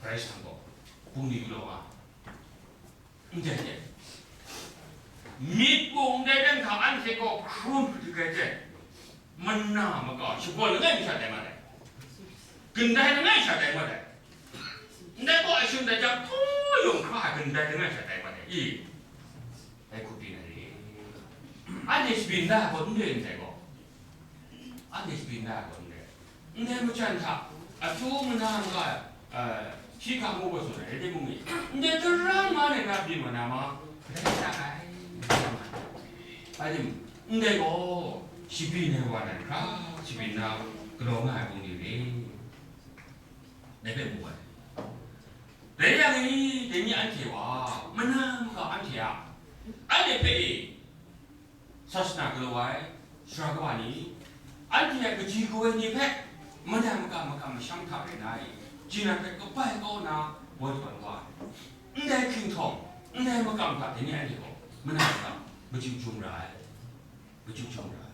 Karai Kasang gaw bungli galaw nga, ndai hte, myit bung ndai dan hta anhte gaw hkrum hkrit ai hte, mana makau, shakawn langai mi sha tai mat ai, gandai langai sha tai mat ai, ndai gaw a shing dat jang, htaw yawng hkra ai gandai langai sha tai mat ai, i? Dai hku byin ai re. Anhte shabyin da ai gaw n re ndai gaw, anhte shabyin da ai gaw n re. Ndai majan hta, akyu mana n ga ai, eh, shi hkang ngu gaw tsun ai, rai timung ni, ndai tara nga ai na byin wa na ma, rai sa ai, rai tim, ndai gaw, shabyin ai wa nan hkra, shabyin na galaw nga ai bungli re. Dai hpe mu ai. Dai yang e, dai ni anhte wa, mana maka anhte a, anhte hpe e, sasana galaw ai, sara kaba ni, anhte a kaji kaw ai ni hpe, mana maka makam masham hta rai na e, kaji na hpe kabai kau na, woi tawn wa ai. Ndai hkying htawng, ndai makam hta dai ni anhte gaw, mana makam, machyu jum ra ai. Machyu jum ra ai.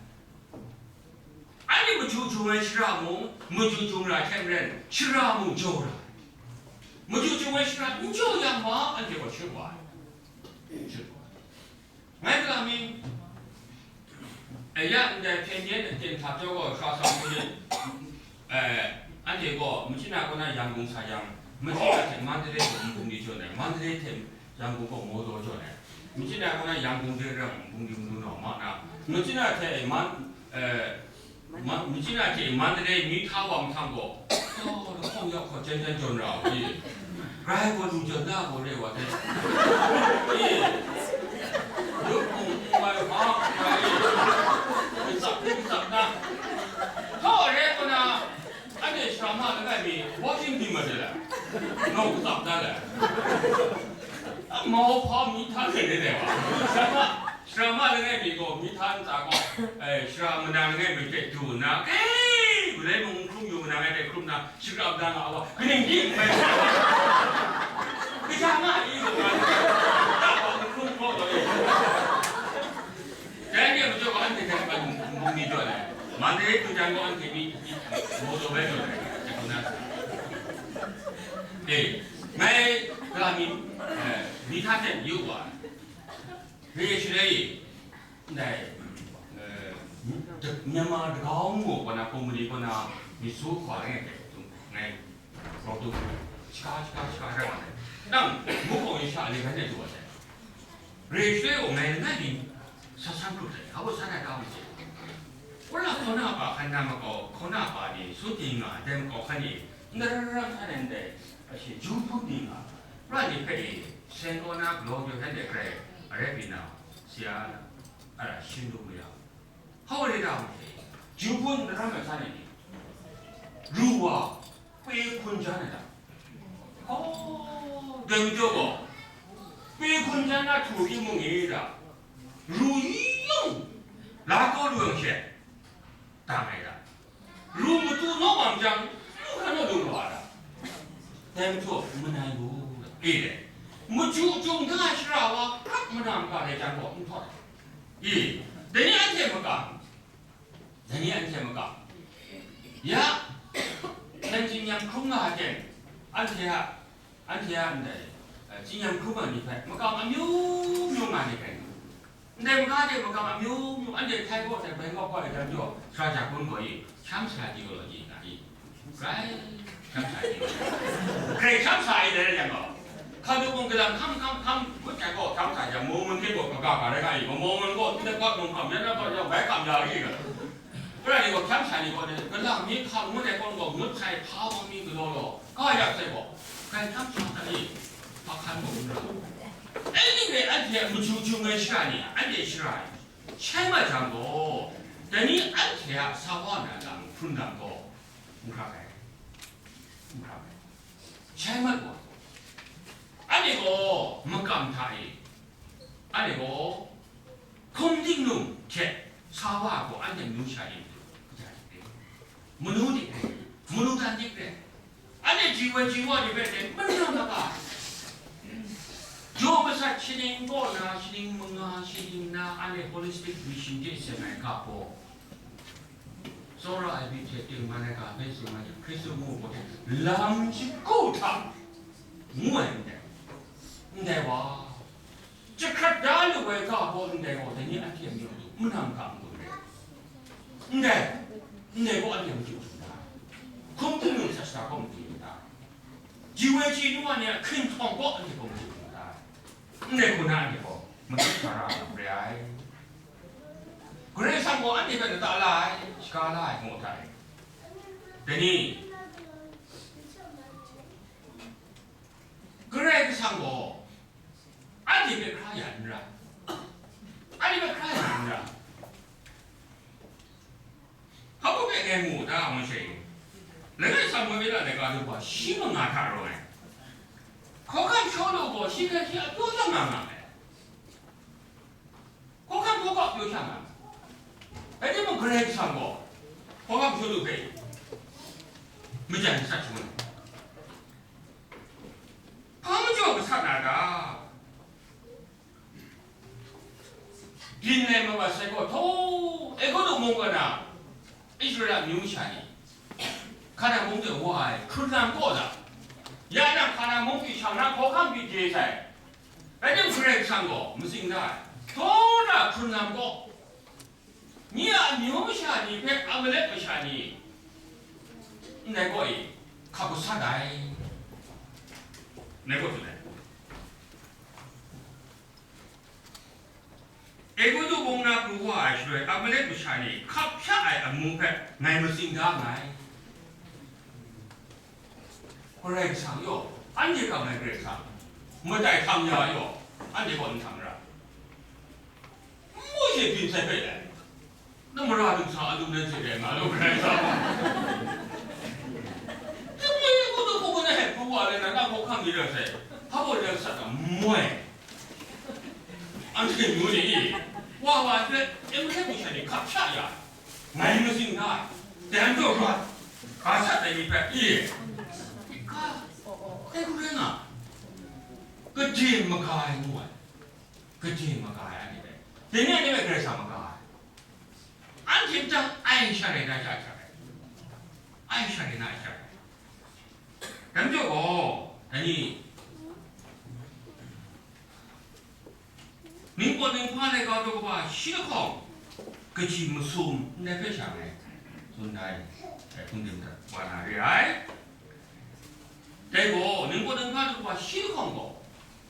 Anhte machyu jum ai shara mung, machyu jum ra hte maren, shara mung jaw ra ai. Machyu jum ai shara n jaw yang ma, anhte gaw shut wa ai. Shut wa ai. Ngai gala mi, aya ndai hpyen yen aten hta jaw gaw, hkra sa hpyen yen, eh, anhte gaw, machyin na kaw na Yangon sa yang, machyin na hte Mandalay gaw nbung ni jaw ai, Mandalay hte Yangon gaw maw taw jaw ai. Machyin na kaw na Yangon de rang bungli manu naw ma na, machyin na hte man, eh, ma-, machyin na hte Mandalay mi hta wa mahtang gaw, taw lahkawng ya hkaw jan jan jawn ra u i? Grai gaw lu jawn na gaw re wa hte. I, lup hpung hpung ai hpa hpung ai i? Katsap hpung katsap na. Htaw re kaw na, anhte shara ma langai mi, walking di ma de la? Nau katsap da la? A mau hpa mi htan hkrit ai dai wa. Shara ma, shara ma langai mi gaw, mi htan ntsa gaw, eh, shara manang langai mi hte du nna, eh, galai mung n hkrum yu manang ai hte hkrum nna, shakram da nga wa, kaning di n bai. Kaja nga ai i gaw, da wa n hkrum gaw gaw i. Dai ni a majaw gaw, anhte hte n bung mi jaw ai. Mandalay du jan gaw, anhte mi, mi, maw taw bai jaw ai, hte hkrum nna. Eh, ngai, ga mi, eh, mi htan hte yu wa. Re shaloi e, ndai, eh, Myanmar dagau ngu kaw na, company kaw na, myit su hkawa langai hte, ngai, rau tu, shaka, shaka, shaka, rai wa ai. Nang, mung hkawng e sha le, bai nai du wa sai. Re shaloi gaw ngai langai mi, sa san pru sai, hpa baw san ai ta mu sai. Wora hkaw na pa hkan na makau, hkaw na pa ni, sun ting nga, dai makau hkan e, n-, ra, ra, ra, sa ai ndai, a shi, ju hpun ting nga, ra, Seng kaw na galaw jaw hkyen de grai arai byin na wa, si a na, a ra shin lu mu ya. Hau re da mu she, ju hpun daram ai sa ni ni, ru wa, pe hkun jan ai da. Oh, dai majaw gaw, pe hkun jan na htu i mu nge da, ru yung, la kaw lu yang she, dang ai da. Ru matu naw wa jang, lu hkra naw lu wa da. Dai majaw, manai lu, e le. Maju jung da shara wa, hkrak mana ga rai jang gaw, n htawt. I, dai ni anhte makam, dai ni anhte makam. Ya, hpyen chyingyam hkrum nga ai ten, anhte a, anhte a ndai, eh, chyingyam hkrum ai ni hpe makam amyu myu nga ni rai. Ndai maga de makam amyu myu, anhte Thai kaw hte Bangkok kaw ai lam jaw, sara ja kun gaw i, hkyam sara theology nga i. Grai hkyam sara theology. Grai hkyam sara ai dai rai yang gaw, hkam du mung galam hkam hkam hkam, ngut ai gaw hkyam sara jang, Mormon hte gaw kaga ga rai nga i, Mormon gaw, nde kap nung hkam, yan na gaw, yan bai hkam ya ri ga. Hkra ni gaw hkyam sha ni gaw, galang mi hkam ngut ai gaw, gaw ngut sai hpa wang mi galaw law, ga yak sai gaw, grai hkyam sha ta ni, hpa hkan gaw n ra. Anyway, anhte a maju jung ai shara ni, anhte shara ni, shai mat jang gaw, dai ni anhte a sa wa na lam hkrun lam gaw, n hkrak ai, n hkrak ai. Shai mat gaw, anhte gaw makam hta e, anhte gaw hkum tingnung hte sa wa gaw anhte manu sha e matu, kaja dik re, manu dik re, manu dan dik re, anhte ji woi ji wa ni hpe hte manu maka, jaw masat shaning kaw na, shaning manga, shaning na, anhte holistic vision de seng ai ga gaw, tsawra ai myit hte tengman ai ga hpe tsun nga yang, Hkristu ngu gaw hte lam shagu hta ngu ai ndai, ndai wa, jahkrat da lu ai ga gaw ndai gaw, dai ni anhte a myit matu, manang ga n-gun re. Ndai, ndai gaw anhte a machyu hkrum da ai, hkum hkrum lu sat sat gaw machyu hkrum da ai, ji woi ji nu wa ni a hkinhtawng gaw anhte gaw machyu hkrum da ai, ndai hku na anhte gaw machyu sara lu re ai. Karai Kasang gaw anhte hpe lata la ai, shaga la ai ngu hta e. Dai ni, Karai Kasang gaw anhte hpe hkra ya n ra, anhte hpe hkra ya n ra. Hpa baw hpe ngai mu u ta, Mawshe e? Langai Samuela laika daw shi manga hta rawng ai. Hkawhkam Shawlu gaw shi hpe shi a pyaw shang nga nga ai. Hkawhkam hkawhkam pyaw shang nga ai. Rai timung, Karai Kasang gaw hkawhkam Shawlu hpe majan gasat shangun ai. Hpa majaw gasat na ta? Byin ai mabat sai gaw, htaw, Egutu mung kaw na Israela amyu masha ni, Hkanan mung de wa ai hkrun lam kaw na, ya nang Hkanan mung pyi shang na hkawhkam pyi je sai. Rai timung, Karai Kasang gaw matsing da ai, htaw na hkrun lam kaw, nye a amyu masha ni hpe Amalek masha ni ndai kaw e hkap gasat ai, ndai kaw tsun ai. Egutu mung na pru wa ai shaloi, Amalek masha ni hkap hpya ai amu hpe ngai matsing da nngai. Karai Kasang yaw, anhte kam ai Karai Kasang, matai hkam ya yaw, anhte kaw n hkam ra. Mawshe byin sai hpe lai. Na mara ntsa a lung nan hte rai nga lu, Karai Kasang. Damai Egutu mung na hpe pru wa ai na, na hkawhkam ni rai sai, hpa baw rai sat na moi. Anhte ngu ni, wa wa hte Amalek masha ni hkap sha ya, ngai matsing da ai, dai majaw rawt, ga sat ai ni hpe, i, ga, dai hku rai nga, kaji maga ai ngu ai, kaji maga ai anhte hpe, dai ni anhte hpe Karai Kasang maga ai, anhte hpe ai sha rai na sha ai, ai sha rai na ai sha rai. Dai majaw gaw, dai ni, Ningpawt ninghpa laika daw kaba shi lahkawng, kaji masum ndai hpe sha ngai tsun da ai, dai hpung tim hta wa na re ai. Dai gaw, ningpawt ninghpa daw kaba shi lahkawng gaw,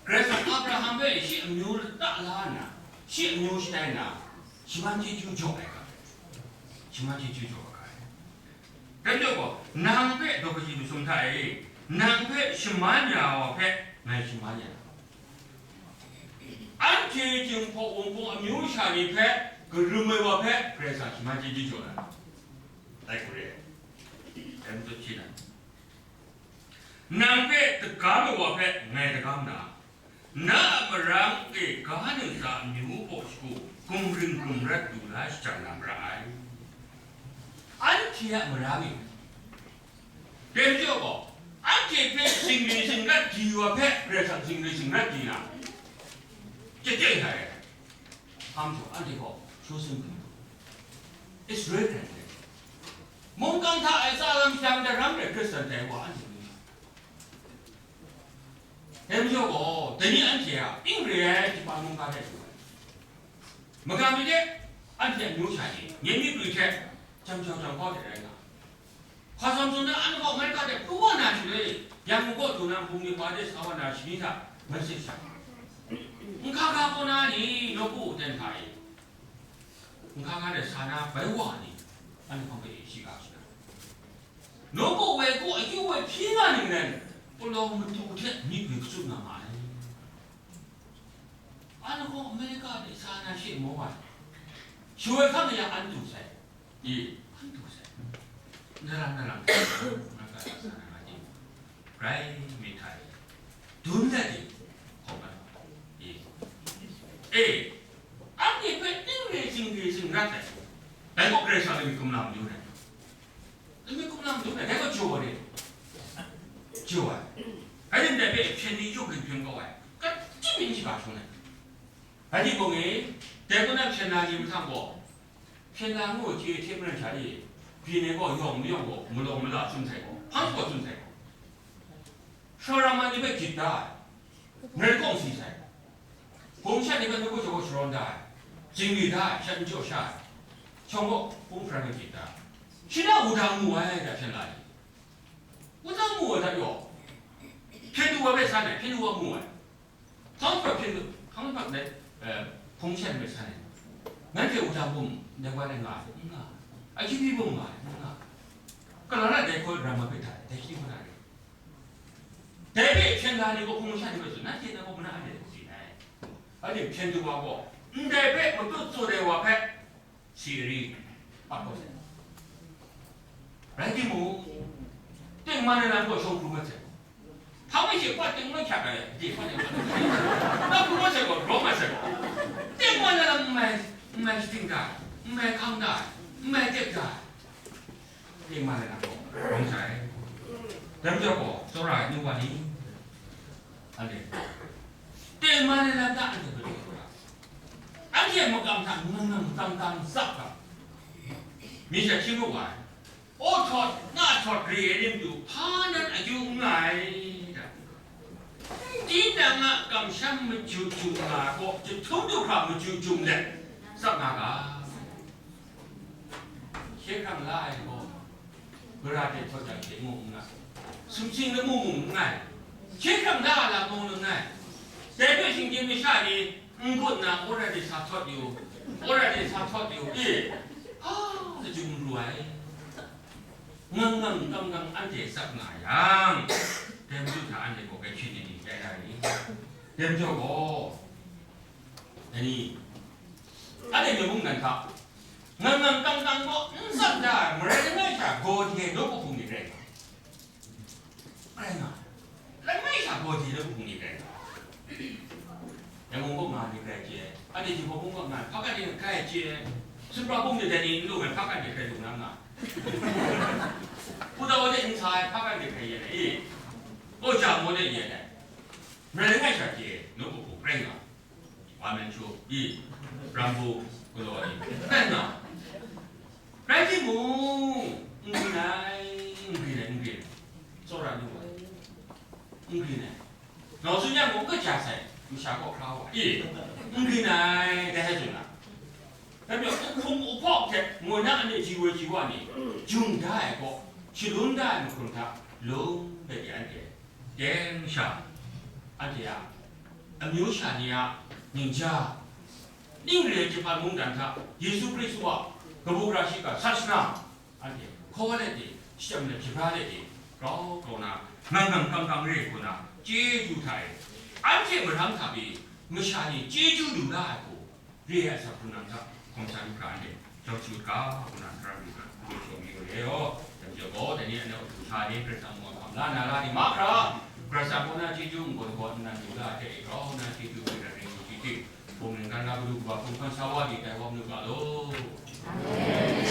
Karai Kasang Abraham hpe shi amyu lata la nna, shi amyu shatai nna, shaman chyeju jaw ai ga, shaman chyeju jaw ai ga. Dai majaw gaw, nang hpe daw kaji masum hta e, nang hpe shaman ya wa hpe ngai shaman ya. Anhte Jinghpaw Wunpawng amyu sha ni hpe karum ai wa hpe Karai Kasang shaman chyeju jaw na, dai hku re ai. Dai majaw shi na, nang hpe dagam ai wa hpe ngai dagam na, na a marang e ga ntsa amyu baw shagu gumring gumrat lu la shajang na mara ai. Anhte a marang e, dai majaw gaw, anhte hpe zingri zingrat di wa hpe Karai Kasang zingri zingrat di na, chye chye ai. Hpa majaw anhte gaw chosen people, Israel hkrai hte, mungkan hta e tsa lam shang daram re Hkristan dai wa anhte ni. Dai majaw gaw, dai ni anhte a ning re ai Japan mungga hte du ai. Magam mi de, anhte amyu sha ni, nye myit prwi hte, jam jau jam kau hte rai nga. Hpa zawn zawn na, anhte gaw Amerika de pru wa na shaloi, yang gaw du na hpung ni pa de sa wa na shani hta, message sha. Nhka ga kaw na ni, nawku ten hta e. Nhka ga de sa na bai wa ni, anhte hpang de shiga shi na. Nawku woi gaw akyu woi hpyi nga ning ren, palawng matu hte myit woi kachyut nga ma ai. Anhte gaw Amerika de sa na she maw ai. Shawoi hkang ya an du sai. I, an du sai. Na lam, na lam, na ka sa na nga ting, rai myit hta e, dun dat ting, hkawm ai. I, e, anhte hpe ning re zingri zingrat ai. Dai gaw Karai Kasang lami kumla mayu ai. Lami kumla mayu ai, dai gaw jaw ai re. Jaw ai. Rai tim, dai hpe hpyen ni jaw hpyen hpyen kau ai. Ka chyim myit shaga hkrum ai. Rai timung e, dai kaw na hpyen la ni mahtang gaw, hpyen la ngu ai chye hte maren sha e, byin ai gaw yawng mayawng gaw, malawng mala tsun sai gaw, hpang gaw tsun sai gaw, shawra ma ni hpe gyit da ai, marai kawng si sai gaw, hpung shat ni hpe nawku jaw gaw sharawn da ai, zingri da ai, shat n jaw sha ai, shawng gaw hpung hparan hpe gyit da ai, shi na wudang mu ai da hpyen la ni, wudang mu ai hta gaw, hpyen du wa hpe san ai, hpyen du wa mu ai. Hpang hpang hpyen, hpang hpang dai, eh, hpung shan hpe san ai. Nanhte wudang bum dai wa rai nga ai, n nga ai. Akyu byi bum nga ai, n nga ai. Kalang na dai hkoi ram ma hpe hta, dai shi hkoi na rai. Dai hpe hpyen la ni gaw hpung shan ni hpe tsun, nanhte na gaw mana anhte hku tsun ai. Anhte hpyen du wa gaw, ndai hpe matut tsun ai wa hpe, Siri, pa kau sai. Rai timung, tengman ai lam gaw shawng hkrum mat sai gaw, hpa mai she pa tengman hkyak ai, de pa tengman hkyak ai, na hkrum mat sai gaw, rawng mat sai gaw, tengman ai lam n mai, n mai shating da ai, n mai hkang da ai, n mai tek da ai, tengman ai lam gaw rawng sai. Dai majaw gaw, tsawra ai nu wa ni, anhte, tengman ai lam hta anhte hpe jaw da. Anhte makam hta ngang ngang tang tang tsap ga, mi sha hti mu wa ai, aw htawt, na htawt re ai rim du, hpa nan akyu n nga ai da. Tinang a kamsham maju jum nga gaw, jahtum du hkra maju jum let, tsap nga ga. Hkye hkrang la ai gaw, gara de htaw jang hte mung n nga, sumsing lamu mung n nga ai, hkye hkrang la ai lam mung n nga ai. Dai hpe shinggyim masha ni n gun na, wora de sa htawt yu, wora de sa htawt yu, e, a, lachyum n ru ai. Ngang ngang kam kam anhte tsap nga yang, dai matu hta anhte gaw grai hpyi ni ni tai na ni? Dai majaw gaw, dai ni, anhte myen mungdan hta, ngang ngang kam kam gaw n tsap da ai, marai langai sha gaw de ai nawku hpung ni rai nga, rai nga, langai sha gaw de ai nawku hpung ni rai nga. Yangon kaw nga ni grai chye ai, anhte Jinghpaw Wunpawng kaw nga ai, hpa kan de grai chye ai, Sumra bung de dai ni n lu ai, hpa kan de grai lu na nga ai, Hpudao de n sa ai, hpa kan de grai yen ai, e, Gaw ja maw de yen ai, marai langai sha chye ai, nawku hpung rai nga ai. Wa men shu, i, rambu, galaw ai, rai nga ai. Rai timung, n grin ai, n grin ai, n grin ai. Tsawra lu ai. N grin ai. Nau tsun yang gaw, n kaja sai, masha kaw hkra wa, i, n grin ai, dai hpe tsun na. Dai majaw, uhpung uhpawk hte moi na aten ji woi ji wa ni, jung da ai gaw, shalun da ai mahkrum hta, lung de de anhte, teng sha, anhte a amyu sha ni a ningja, ning re ai Japan mungdan hta Yesu Hkristu a kabu gara shiga sat shangang, anhte hkaw let de, shachyam let, shabra let de, grau grau na, ngang ngang kang kang re ai hku na, Chyeju hta e, anhte marang hta pyi, masha ni chyeju lu la ai hku, re ai asak hpunang hta, hkawm san hkra anhte, jaw shut ga, hpunang hkra mi hkra, lu shawng mi lu re yaw, dai majaw gaw, dai ni anhte a du sha ni, Karai Kasang mung a hkam la na ra ni mahkra, Karai Kasang kaw na chyeju n-gaw n-gaw nna lu la ai hte e, grau nna chyeju hpe rai ring lu chye chye, Bum ninggan na Madu Kawa hpung hkan sa wa di tai wa manu ga law. Amen.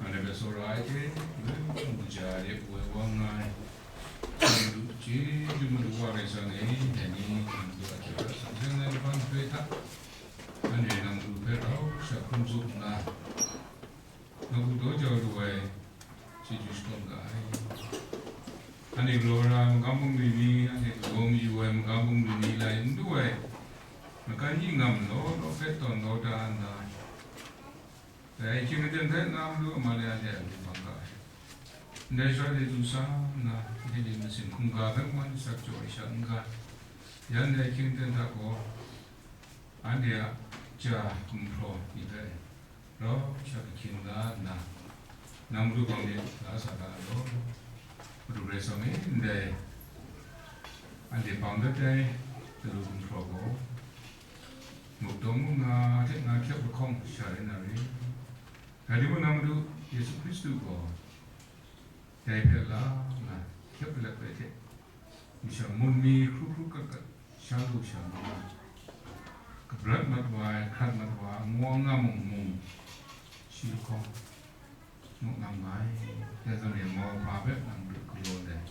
Anhte hpe tsawra ai hte, loi hpung kaja de woi wa nga ai, Madu, chyeju Madu Wa Karai Kasang e, dai ni Madu a hte rau seng ai laban hpe hta, anhte nang Madu hpe rau sha hkrum tsup nna, Nawku daw jau lu ai chyeju shakawn ga ai. Anhte galaw ra ai magam bungli ni, anhte galaw mayu ai magam bungli ni lai n du ai, makan yi ngam law law hpe tawn kau da nna, dai ahkying aten hpe nga malu a ma le anhte a lu bang ga ai. Ndai sha de du sa nna, anhte myit masin hkungga hpe wan sak jaw ai sha n ga, yan dai ahkying aten hta gaw, anhte a ja gumhpraw ni hpe rau sha ahkying la nna, nang Madu bang de la sa ga ai law. Madu Karai Kasang e, ndai anhte bang dat ai, Lu gumhpraw gaw, muk dawng mung nga hte nga hkyep lahkawng sha rai na re. Dai timung, nang Madu Yesu Hkristu gaw dai hpe la nga hkyep alep ai hte, masha mun mi hkru hkru kat kat sha lu sha nga, kabrat mat wa ai, hkrat mat wa ai, ngu nga mung mung, shi lahkawng, muk nang mai, dai zawn e mau hpa hpe nang Madu galaw ai.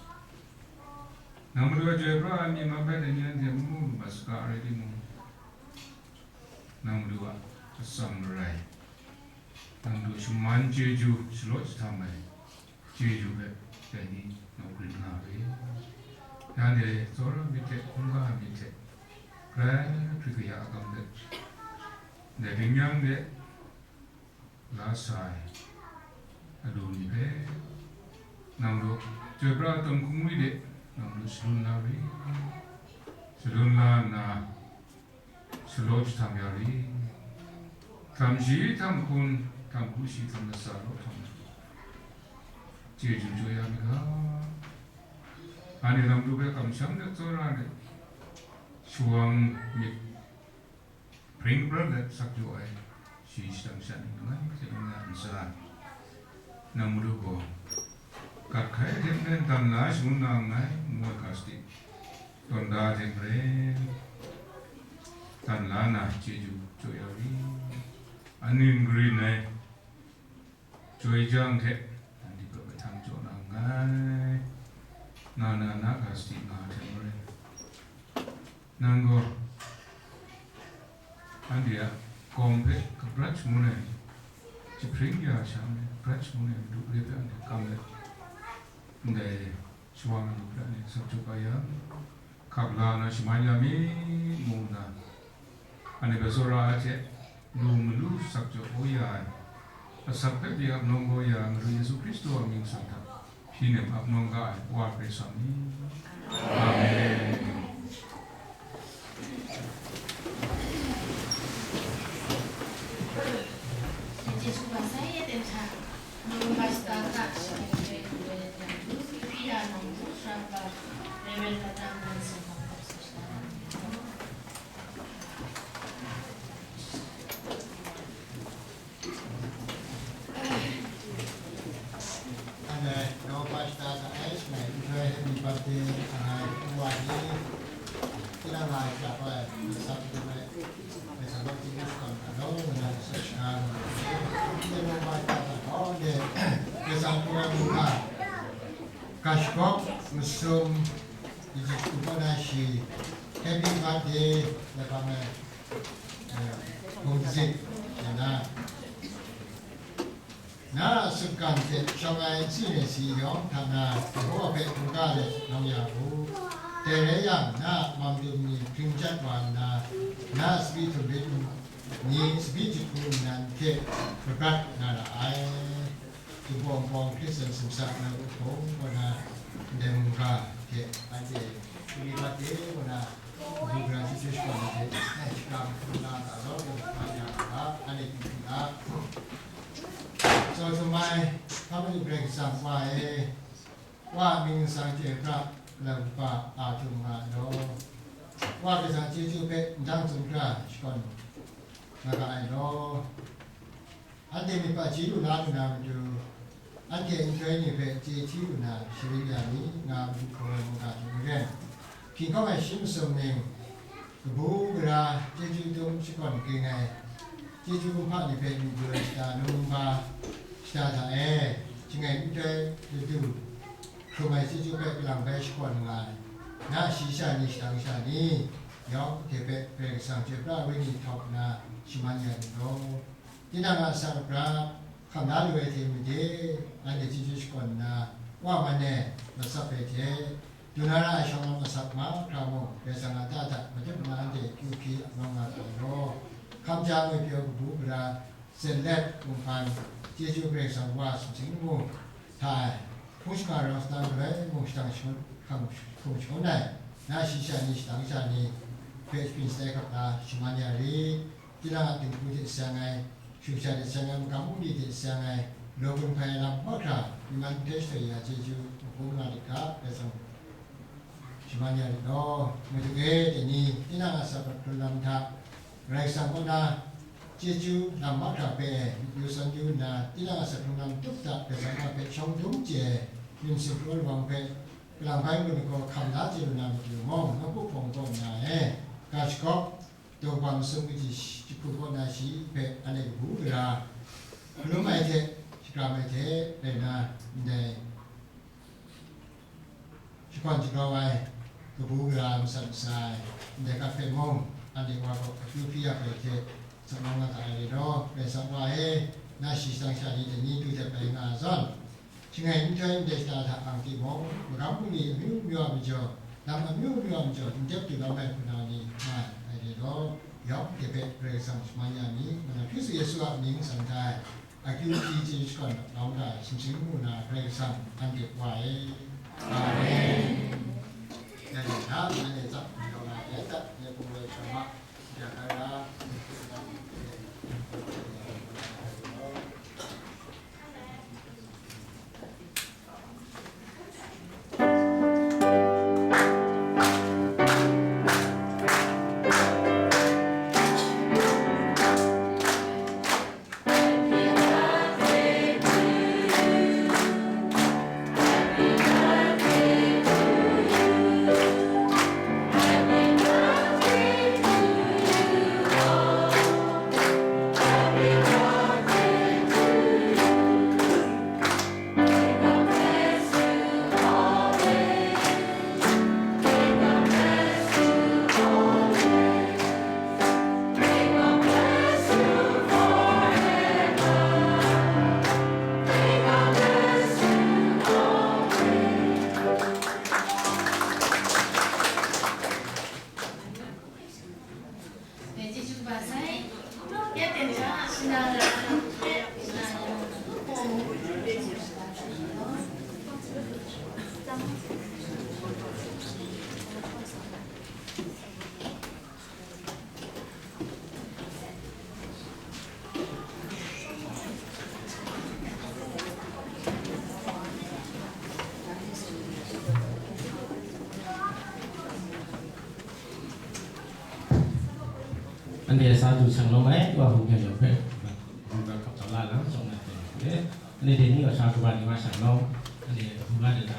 Nang Madu a chyoi pra ai myit man hpe dai ni anhte n mu lu mat saga, rai timung, nang Madu a atsam marai, nang Madu shaman chyeju, shalaw jahtam ai chyeju hpe dai ni nau grin nga ai. Nanhte tsawra myit hte, hkungga myit hte, grai hprit kaya agam hte, dai byin yang de la sa ai alu ni hpe, nang Madu chyoi pra ai tawn hkungwi de, nang Madu shalun la ri, shalun la nna, shalaw jahtam ya ri, htam shi htam hkun, htam hku shi htam latsa law htam chyeju jaw ya mi ga. Anhte nang Madu hpe kamsham let tsawra let, shawang myit hpring kabrat let sak jaw ai, shi shadang sha ni langai hte langai a ntsa, nang Madu gaw kat hkai hte maren dan la shangun na nngai, ngu ai ga sadi, tawn da ai hte maren, dan la na chyeju jaw ya ri, aning karin ai joi jang hte, nanhte hpe mahtang jaw na nngai, nga na na ga sadi nga ai hte maren, nang gaw anhte a gawng hpe kabrat shangun ai, jahpring ya sha ai kabrat shangun ai madu re hpe anhte kam let, ndai shawang alu hpe anhte sak jaw kau yang, hkap la na shaman ya mi, ngu nna, anhte hpe tsawra ai hte, lu malu sak jaw kau ya ai, asak hpe pyi ap nawng kau ya ai Madu Yesu Hkristu a mying nsang hta, hpyi nem ap nawng ga ai Wa Karai Kasang ni. Amen. Anhte nawpa shata hta e shangai nhtoi Happy Birthday nga ai hpung wa ni, tinang nga ai hta gaw ai masat hpung e, masat gaw tinang shakawn hta gaw nga ai masat shangang nga ai, tinang nawpa shata hta gaw anhte Karai Kasang hpung ai mungga, ga shagawp masum, Yesu Hkristu kaw na shi, Happy Birthday, laban ai, eh, hpung zit, ya na. Na a sutgan hte shawng ai nsi nsi yawng hta na, Yehowa hpe hkungga let nawng ya u. Dai rai yang, na a mam dum ni hpring jat wa nna, na a tsabyi htum rit ni tsabyi jahku nnan hte kabrat na ra ai. Jinghpaw Wunpawng Hkristu Hkristu Hkristu na uhtawng kaw na, ndai mungga hte anhte Happy Birthday kaw na, kabu gara chyeju shakawn ai hte, ngai shakram hkrum na ga rau, ngai shakram ya nga ga, anhte hpyi hpyi ga. Tsaw htum ai, hpa madu Karai Kasang Wa e, Wa a mying nsang chye pra, Kalang Kaba a htum nga ai law, Wa Karai Kasang chyeju hpe ndang tsun hkra shakawn nga ga ai law, anhte myit hpaji lu la lu na matu, anhte nhtoi ni hpe chye hti lu na sharin ya mi, nga madu hkawm ai mungga hte maren, hkying hkawm ai shi masum ning, kabu gara chyeju dum shakawn ging ai chyeju kumhpa ni hpe myu du ai shata, numba shata hta e, shangai nhtoi ladu hkrum ai chyeju hpe kalang bai shakawn nga ai, na shayi sha ni, shadang sha ni, yawng hte hpe Karai Kasang chyoi pra ai wenyi htawk nna shaman ya ni law. Tinang a asak apra hkam la lu ai hte made, anhte chyeju shakawn nna, Wa man e, matsap ai hte, dun na ra ai shawng lam asak mahkra mung, Karai Kasang a ta hta madat manga anhte kyu hpyi ap nawng nga ai law, hkam ja ngwi pyaw kabu gara, zen let, mung hpan, chyeju Karai Kasang Wa sumsing lamu hta e, hpung shingkang rau shanang galoi mung shadang shangun hkam hkum shangun ai, na shayi sha ni, shadang sha ni hpe shapring shatai hkap la shaman ya rit. Tinang a dinghku hte seng ai, shu sha hte seng ai, magam bungli hte seng ai, law gun hpai ai lam mahkra, myi man hte shatai ya chyeju, mahkrum nga lit ga, bai tsang. shaman ya rit law. Madu e, dai ni tinang a asak hkrung lam hta Karai Kasang kaw na chyeju lam mahkra hpe myit yu san yu nna, tinang a asak hkrung lam tup hta Karai Kasang a hpe shawng dum chye ai myit sut lawang hpe, kalang bai ngut ai gaw hkam la chye lu na matu mung, nawku hpawng kaw nna e, ga shagawp, daw kaba masum kaji shi-, jahku kaw na shi hpe anhte kabu gara, hkalum ai hte, shakram ai hte rai nna, ndai shakawn shagrau ai, kabu gara masat masa ai, ndai hkat hpe mung, anhte Wa kaw akyu hpyi ya ai hte, tsangnang na ga ai rai law, Karai Kasang Wa e, na shi shadang sha ni dai ni du jat bai nga ai zawn, shangai nhtoi ndai shata hta ang timung, magam bungli amyu myu a majaw, lam amyu myu a majaw, n dep du lawm ai hpunau ni nga ai rai law, yawng hte hpe Karai Kasang shaman ya mi, ngu na Hkristu Yesu a mying san da ai. Akyu hpyi chyeju shakawn lawang ga ai sumsing mu na Karai Kasang anhte Wa e. Amen. Dai ni hta, nanhte tsap n rawng ai, dai hta, nye hpung lai hkra ma, ya hkra ra, Anhte sa du shang lawm ai, wa hpung hkyen yawng hpe, hpung hkyen hkap tau la lang, shawng na hte, anhte dai ni gaw sha kaban ni wa shang lawm, anhte hpung ga de na,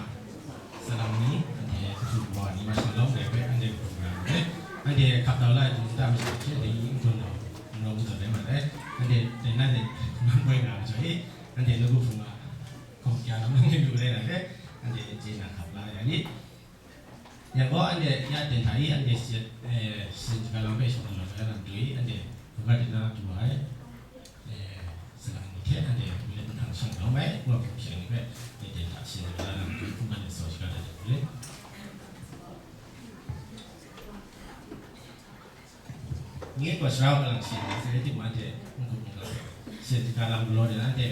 salang ni, anhte hpung gaw ni wa shang lawm, dai hpe anhte hpung ga de, anhte hkap tau la ai, dai ni ta masha hte dai ni n gun nau, n rawng zawn rai ma ai, anhte dai na de, n gun nga ai majaw e, anhte nawku hpung ga, hkawm kya lam nang lu rai na hpe, anhte chye na hkap la ya ni. Yang gaw anhte ya ten hta i, anhte syen, eh, syen shingkang lam hpe shawng na lam ai lam dwi, anhte hkungga dina du ai, eh, salang ni hte anhte mung mahtang shang lawm ai, wa hpung shang ni hpe, ya ten hta syen shingkang lam dwi, hkungga ni sau shingkang lam dwi. Nye gaw sharau kalang syen ni, syen ni hte mung anhte n-gun n-ga hpe, syen shingkang lam galaw de na hte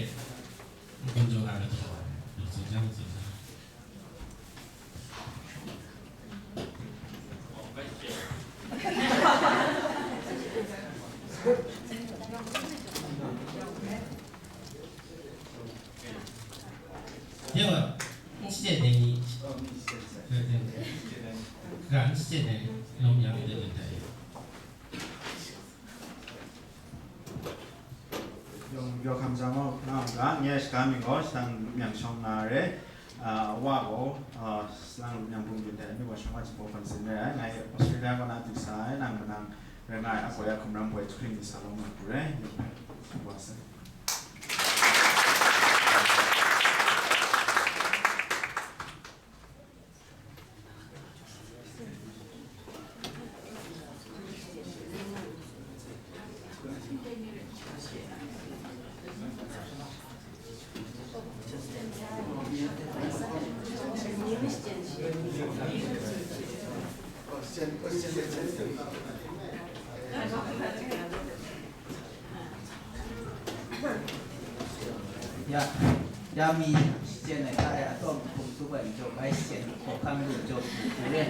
n-gun jaw nga ai, lu tsun jang, lu tsun jang. Yawa, n shachyen dai ni, ga n shachyen dai, lawm yang de dai. Yawng, yawng hkam sa gaw, nga u ga, nye a shaga mying gaw, Shadang Lup Myang Shawng nga re, a, wa gaw, a, Shadang Lup Myang Bungdin dai, amyu gaw Shawng Wa Jinghpaw Hpan Sin re ai, ngai Australia kaw na du sa ai, nang manang rai nga ai, a poi a hkum ram poi, jahkring ni sa lawm nga hku re, yawng hpe, wa sai. Ya, ya mi shachyen ai hta e, atsawm hkum tsup ai majaw, bai shachyen hkawhkam lu jaw hku re.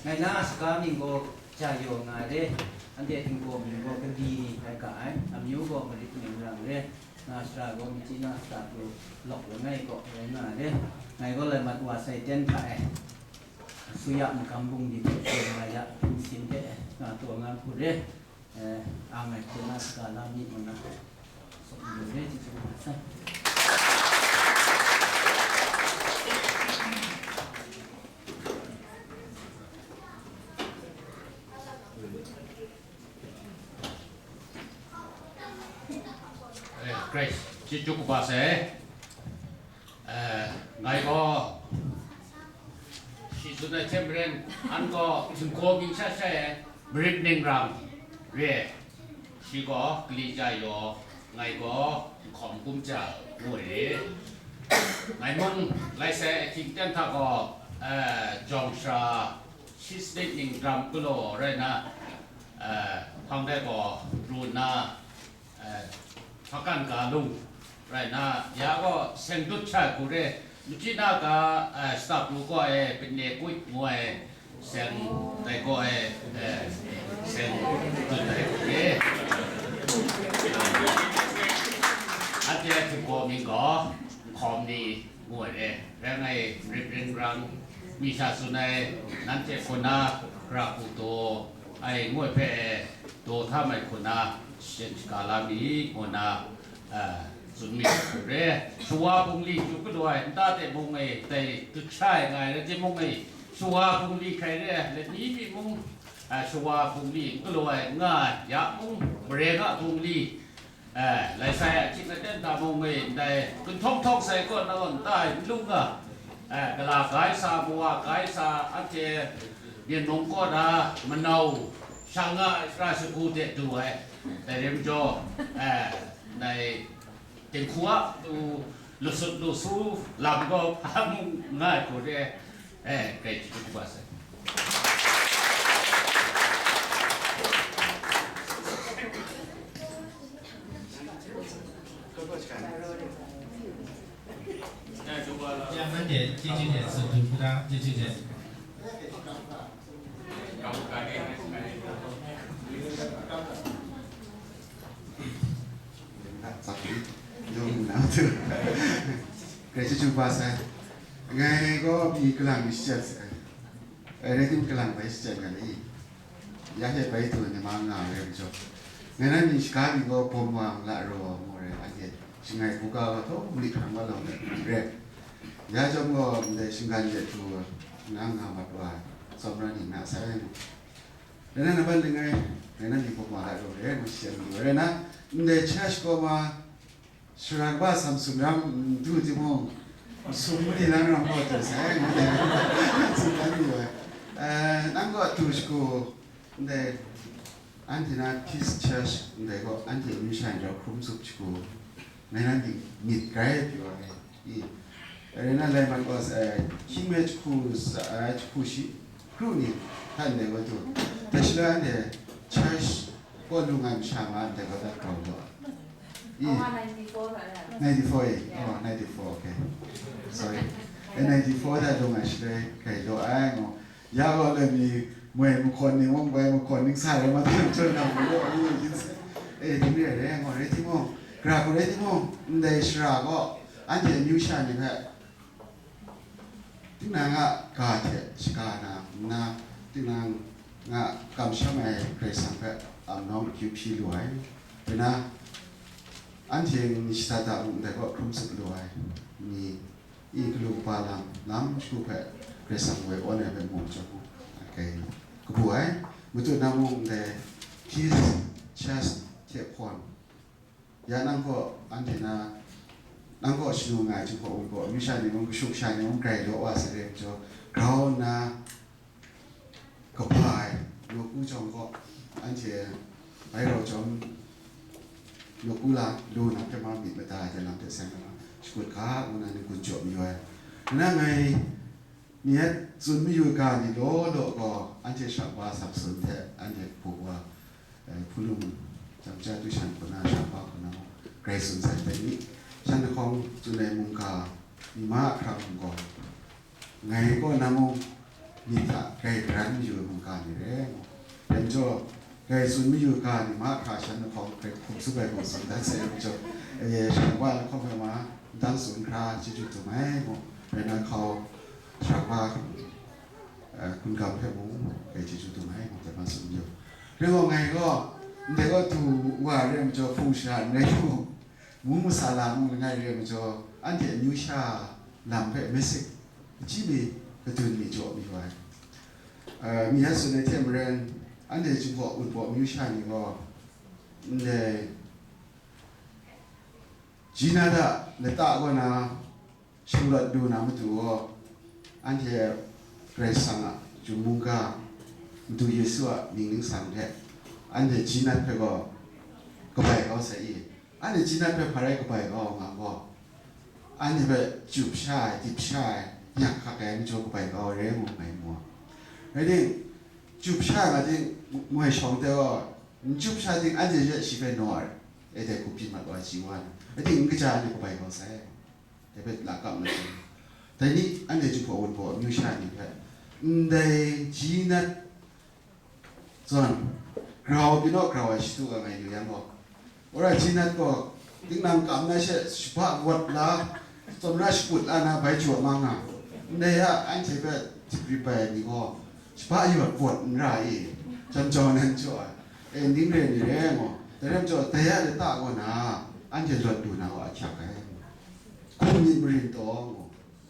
Ngai na a shaga mying gaw Jayaw nga re, anhte htinggaw mying gaw Kali ni rai ga ai, amyu gaw Marit Mying Rang re, na shara gaw Myitkyina Sata Pru Lawk langai kaw rai nga re, ngai gaw Laimat Wa Sai Ten hta e. Suya magam bungli hte yen nga ya, hpung sin hte nga taw nga hku re, eh, ang ai hku na saga la mi ngu na, sawk mayu re, chyeju kaba sai. Eh, Grace, chyeju kaba sai. Eh, ngai gaw, shi tsun ai hte maren, an gaw htinggaw mi sha shai ai, Marit Ning Rang re ai. Shi gaw Kali ja yaw, ngai gaw Nhkawm Kum ja ngu ai re. Ngai mung lai sai ahkying ten hta gaw, eh, jawng sara, shi sanit ning ram galaw rai na, eh, hpang dai gaw pru nna, eh, hpakan ga lung rai na, ya gaw seng dut sha hku re, machyi na ga, eh, shata pru gaw e, pine kuit ngu ai seng dai gaw e, eh, seng dut ai hku re. Anhte a htinggaw mying gaw, Nhkawm ni ngu ai re, rai ngai, Marit Ning Rang mi sha tsun ai, nanhte hku na, gara hku taw ai ngu ai hpe, daw htam ai hku na, shachyen shaga la mi ngu na, a, tsun mi hku re. Shawa bungli chyu galaw ai nta hte mung e, dai dut sha ai nga ai rai timung e, shawa bungli hkrai re ai, lani mi mung, a, shawa bungli n galaw ai nga ai, ya mung, maren a bungli, eh, lai sai a ching aten hta mung e, ndai gunhtawng htawng sai kaw na gaw nta e n lung ga, eh, gala gai sa, mawa gai sa, anhte Myen mung kaw na manau shang nga ai sara shagu de du ai, dai rai majaw, eh, ndai dinghku a du lusut lusu lam gaw hpa mung nga ai hku re, eh, kai chyeju kaba sai. Ya, nanhte chyeju hte tsun hkrum hkrum, chyeju hte. Yawng na tu. Grai chyeju kaba sai. Ngai gaw pyi kalang ni shachyen sai. Eh, rai timung, kalang bai shachyen ga ni? Ya hpe bai du ai ni ma nga ai rai majaw, ngai na mying shaga ni gaw bawm wa, la raw wa mu ai, anhte shangai hkungga gaw htawng hkungli hkrang wa lawm ai re. Ya chyawm gaw, ndai shinggan de du na nga mat wa ai, tsawmra ni na sai ai mu. Rai na, nambat langai, ngai na mying bawm wa la raw re, ngu shachyen lu ai. Rai na, ndai church kaw ma, Sara kaba Samson ram n du timung, sum mali lang ram gaw du sai, ngu ai. Tsun dan mayu ai. Eh, nang gaw du shagu, ndai, anhte na Peace Church, ndai gaw anhte amyu sha ni rau hkrum tsup shagu, ngai na myit, myit grai pyi wa ai. I, rai na, lai mat gaw, eh, hkying mi jahku sa, eh, jahku shi, kru ni, hkan ndai gaw du. Dai shaloi anhte church kaw lung ai masha ma ndai gaw dat grau gaw. I. Oh, ninety-four hta re. Ninety-four, eh? Yeah. Oh, ninety-four, okay. Sorry. Eh, ninety-four hta lung ai shaloi, kai law ai ngu. Ya gaw loi mi, moi mahkawn ni mung bai, mahkawn ning sa rai ma, tang chyawm na mu law, ngu yin sai. Eh, ding re ai re, ngu rai timung, gara hku rai timung, ndai shara gaw, anhte amyu sha ni hpe, tinang a ga hte shaga na nna, tinang a kamsham ai Karai Kasang hpe amnawng akyu hpyi lu ai, rai na, anhte ni shada da mung ndai kaw hkrum tsup lu ai, ni, i, galu kaba lam, lam shagu hpe Karai Kasang woi awn ai hpe mu chyawm mu, kai kabu ai. Matut na mung ndai Peace Church hte hpawn, ya nang kaw, anhte na, nang kaw shanu nga ai Jinghpaw Wunpawng, amyu sha ni mung, kashu kasha ni mung grai law wa sai re majaw, grau nna, kaba ai, nawku jawng kaw, anhte bai rau jawm, nawku la lu na hpe ma myit mada ai hte lam hte seng na, shakut ga, ngu na ni gun jaw mayu ai. Nna ngai, Ni a tsun mayu ga ni law law gaw, anhte shakwa Samson hte anhte hpaw wa, eh, hpunung, Jamja Dushan hku na shakwa hku na, grai tsun sai hpe ni, shan lahkawng tsun ai mungga, ni mahkra hkum gaw, ngai kaw na mung, ni hta grai garan mayu ai mungga ni re, ngu. Dai majaw, Grai tsun mayu ga ni mahkra shan lahkawng grai hkum tsup ai hkum tsun dat sai majaw, e, shakwa lahkawng hpe ma, ndang tsun hkra chyeju dum ai mu, rai na hkau, shakwa, hkungga hpe mung, kai chyeju dum ai, ngu dai ma tsun yu. Rai gaw, ngai gaw, ndai gaw du wa re ai majaw, hpung sha n rai mung, mung masala mung langai re ai majaw, anhte amyu sha lam hpe message achyi mi, kadun mi jaw mi wa ai. Mi a tsun ai hte maren, anhte Jinghpaw Wunpawng amyu sha ni gaw, ndai Jinat a lata kaw na shanglawt lu na matu gaw, anhte Karai Kasang a Chyum mungga, Madu Yesu a mying ningsang hte anhte Jinat hpe gaw kabai kau sai i? Anhte Jinat hpe hpa rai kabai kau nga gaw, anhte hpe chyup sha ai, dip sha ai, yak hkak ai majaw kabai kau ai re ngu ngai mu ai. Rai ting, chyup sha ai nga ting, moi shawng hte gaw, n chyup sha ting, anhte she shi hpe naw ai, e dai hku byin mat wa ai chyi wa ai, rai ting, n kaja ai ni kabai kau sai. Dai hpe lakap na chye. Dai ni, anhte Jinghpaw Wunpawng amyu sha ni hpe, ndai Jinat zawn, grau pyi naw grau ai shadu ga ngai yu yang gaw, wora Jinat gaw, tinang kam na she shaba wat la, tsawmra shakut la na bai jaw ma nga, ndai a anhte hpe digrip bai ai ni gaw, shaba yawt pawt n ra i? Jam jau nan jaw ai, e, ning re ni re ngu, dai rai majaw, dai a lata kaw na, anhte lawt lu na wa ahkyak ai, hkum myit marin taw ngu,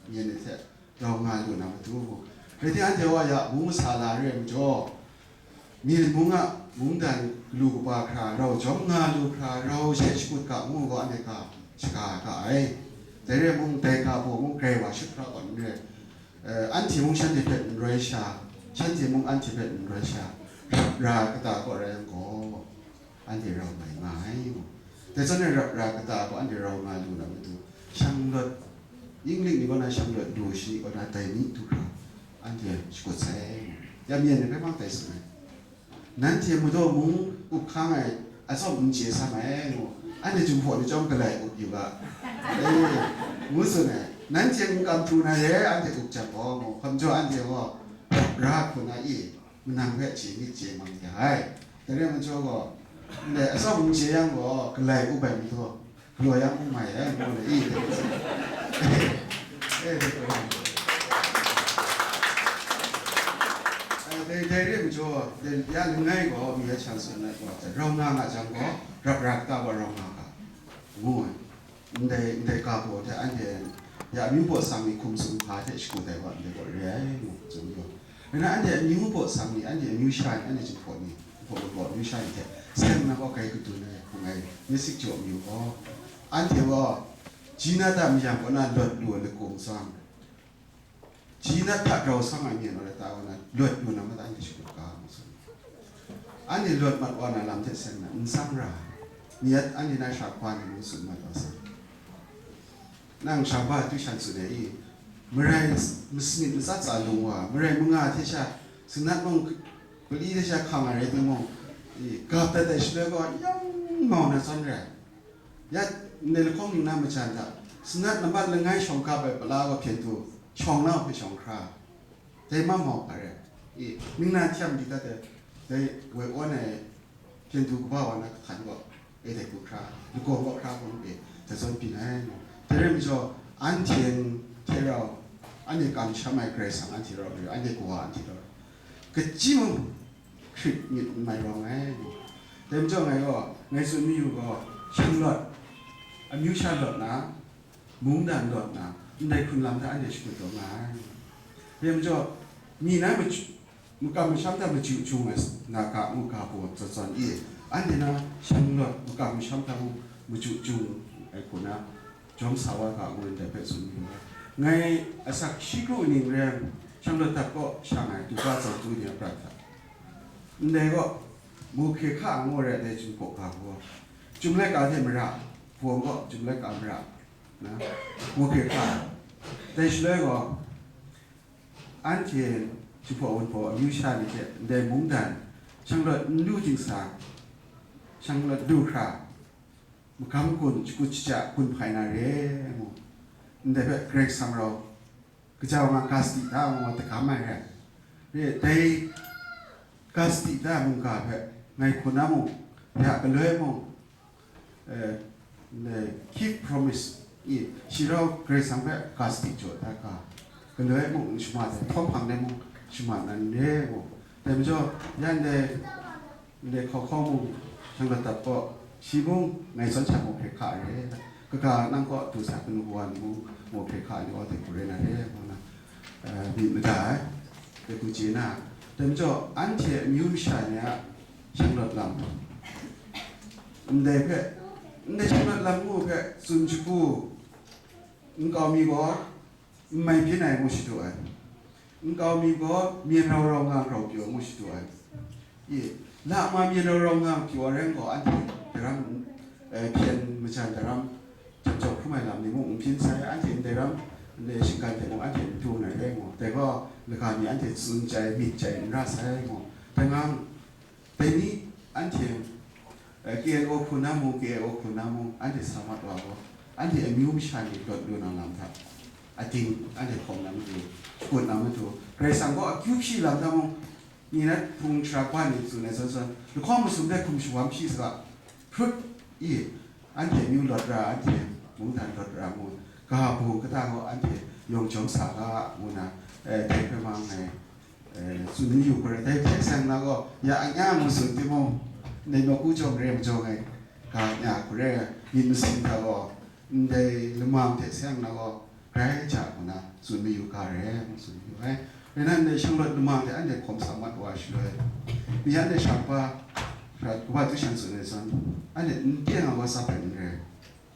myen ni hte rau nga lu na matu, rai ting, anhte wa ya mung masa la re ai majaw, myen mung a mungdan galu kaba hkra rau jawm nga lu hkra, rau she shakut ga ngu gaw, anhte ga shaga ga ai. Dai re ai mung, dai ga baw mung, grai wa shut hkra gaw n re, eh, anhte mung shanhte hpe n roi sha, shanhte mung anhte hpe n roi sha, ra kata kaw rai yang gaw, anhte rau mai nga ai. Dai zawn e, ra, ra kata gaw anhte rau nga lu na matu, shanglawt, English ni kaw na shanglawt lu shi kaw na dai ni du hkra, anhte shakut sai. Ya myen ni hpe mang dai tsun ai. Nanhte madaw mung up hkang ai atsawm n chye sam ai ngu, anhte Jinghpaw ni chyawm galai up yu ga, e, ngu tsun ai. Nanhte n kam pru na ye, anhte up jang gaw ngu, hkam jaw anhte gaw ra hku na i, manang hpe chye myit chye mang ya ai. Dai rai majaw gaw, ndai atsawm n chye yang gaw, galai up ai madaw, galaw yang n mai ai, ngu na i, e, dai, dai re ai majaw, dai ya langai gaw, mi a shan tsun ai gaw, rau nga nga jang gaw, rap ra kata gaw rau nga ga, ngu ai. Ndai, ndai ga baw hte anhte ya amyu baw sang ni hkum sumhpa hte shakut ai wa ndai gaw re ai, ngu tsun gaw, rai na, anhte amyu baw sang ni, anhte amyu sha ni, anhte Jinghpaw ni, Jinghpaw Wunpawng amyu sha ni hte seng na gaw grai kadun ai hku ngai myit sik jaw mayu gaw, anhte gaw Jinat a mayam kaw na lawt lu ai lagaw zawn, Jinat hta grau sang ai myen wa lata wa na lawt lu na mata anhte shakut ga, ngu tsun. Anhte lawt mat wa na lam hte seng na n tsang ra ai. Mi at anhte na sha hpa ni mung tsun mat wa sai. Nang sha hpa tu shan tsun ai i? Marai mas-, masmit matsat tsa lung wa, marai manga hte sha, singnat mung pali hte sha hkang ai rai timung, i, gap dat ai shaloi gaw yang mau na zawn rai. Ya, ndai lahkawng ning na majan hta, singnat nambat langai shawng gap ai pala wa hpyen du, shawng na hpe shawng hkra, dai ma mau hpa rai. I, ning na htyam di dat ai, dai woi awn ai hpyen du kaba wa na kahtan gaw, e dai hku hkra, lagaw gaw hkra hkawng e, dai zawn byin ai. Dai rai majaw, anhte hte rau, anhte kamsham ai Karai Kasang anhte rau, anhte kawa anhte rau, kaji mung hkrit myit n mai rawng ai. Dai majaw ngai gaw, ngai tsun mayu gaw, shanglawt, amyu sha lawt na, mungdan lawt na, ndai hkrun lam hta anhte shakut taw nga ai. Dai majaw, mi na machyu-, makam masham hta machyu chyung ai na ga ngu ga baw zawn zawn i, anhte na shanglawt makam masham hta mung machyu chyung ai hku na, jawm sa wa ga ngu ndai hpe tsun mayu ai. Ngai asak shi kru ning rai, shanglawt dat kaw shang ai du ga tsawm tu ni a prat hta, ndai gaw, mu hkye hka ngu rai dai Jinghpaw ga gaw, Chyum laika hte mara, hpawng gaw Chyum laika mara, na, mu hkye hka. Dai shaloi gaw, anhte Jinghpaw Wunpawng amyu sha ni hte ndai mungdan shanglawt n lu dingsa, shanglawt lu hkra, magam gun shakut shaja gun hpai na re ngu, ndai hpe Karai Kasang rau, kajau nga ga sadi da ngu tagam ai re. Re, dai ga sadi da ai mungga hpe ngai hku na mung, ya galoi mung, eh, ndai keep promise i, shi rau Karai Kasang hpe ga sadi jaw da ga, galoi mung n shama ai, hpawng hpang de mung shaman nan re ngu. Dai majaw, yan dai, ndai hkau hkau mung, shanglawt dap gaw, shi mung ngai zawn sha mung hkrit hka re, kaga nang kaw du sa kanu kawa ni mung, mung hkrit hka ni wa dai hku rai na re, ngu na, eh, myit mada ai, dai hku chye na. Dai majaw, anhte amyu masha ni a shanglawt lam, ndai hpe, ndai shanglawt lam ngu hpe tsun shagu, nkau mi gaw, n mai byin ai ngu shadu ai. Nkau mi gaw myen rau rau nga grau pyaw ngu shadu ai. I, la ma myen rau rau nga pyaw ai rai gaw, anhte daram, eh, hpyen majan daram, jep jawk hkrum ai lam ni mung n byin sai, anhte ndai ram, ndai shinggan hte mung anhte n du na rai ngu. Dai gaw, laga mi anhte tsun chyai, myit chyai n ra sai ngu. Dai nga, dai ni anhte, eh, K N O hku na mung, K I O hku na mung, anhte sa mat wa gaw, anhte amyu masha ni lawt lu na lam hta, ating anhte hkawm na matu, shakut na matu, Karai Kasang gaw akyu hpyi lam hta mung, ni na hpung shara ban ni tsun ai zawn zawn, lahkawng masum de hkum shawam hpyi saga, hkrut i, anhte amyu lawt ra, anhte mungdan lawt ra ngu, ga bu kata gaw anhte yawng jawm sa ga, ngu na, eh, dai hpe mang ai. Eh, tsun n yu hkra, dai hte seng na gaw, ya a nya ngu tsun timung, ndai nawku jawng re majawng ai, ga nya hkra, myit masin hta gaw, ndai lamang hte seng na gaw, grai ja ngu na, tsun mayu ga re, ngu tsun yu ai. Rai nna, ndai shanglawt lamang hte anhte hkawm sa mat wa shaloi, mi anhte sha kaba, sha kaba tu shan tsun ai zawn, anhte n teng ai gaw tsap ai n rai,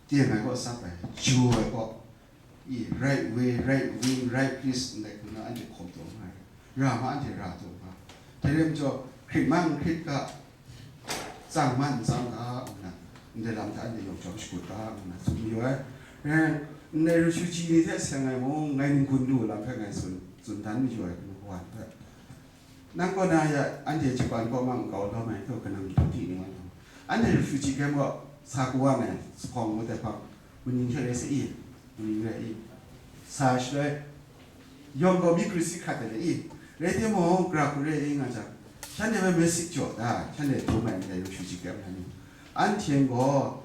teng ai gaw tsap ai, jaw ai gaw, I, right way, right wing, right place, ndai hku na anhte hkawm taw nga ai. Ra ma anhte ra taw nga. Dai rai majaw, hkrit ma n hkrit ga, tsang ma n tsang ga, ngu na, ndai lam hta anhte yawng jawm shakut ga, ngu na tsun mayu ai. Eh, ndai Rushwuji ni hte seng ai mung, ngai n-gun lu lam hpe ngai tsun, tsun dan mayu ai, kanu kawa ni hpe. Nang kaw na ya, anhte Japan kaw mang nkau lawm ai, htaw kanang hpang di ni wan. Anhte Rushwuji gaw sa kawan ai, sa hkawng ngut ai hpang, kaning hte rai sa i, kaning rai i, sa shaloi, yawng gaw myi kru si hkrat ai i, rai timung, gara hku re i nga jang, shanhte hpe message jaw da, shanhte dum ai ndai Rushwuji gaw na ni, anhte gaw,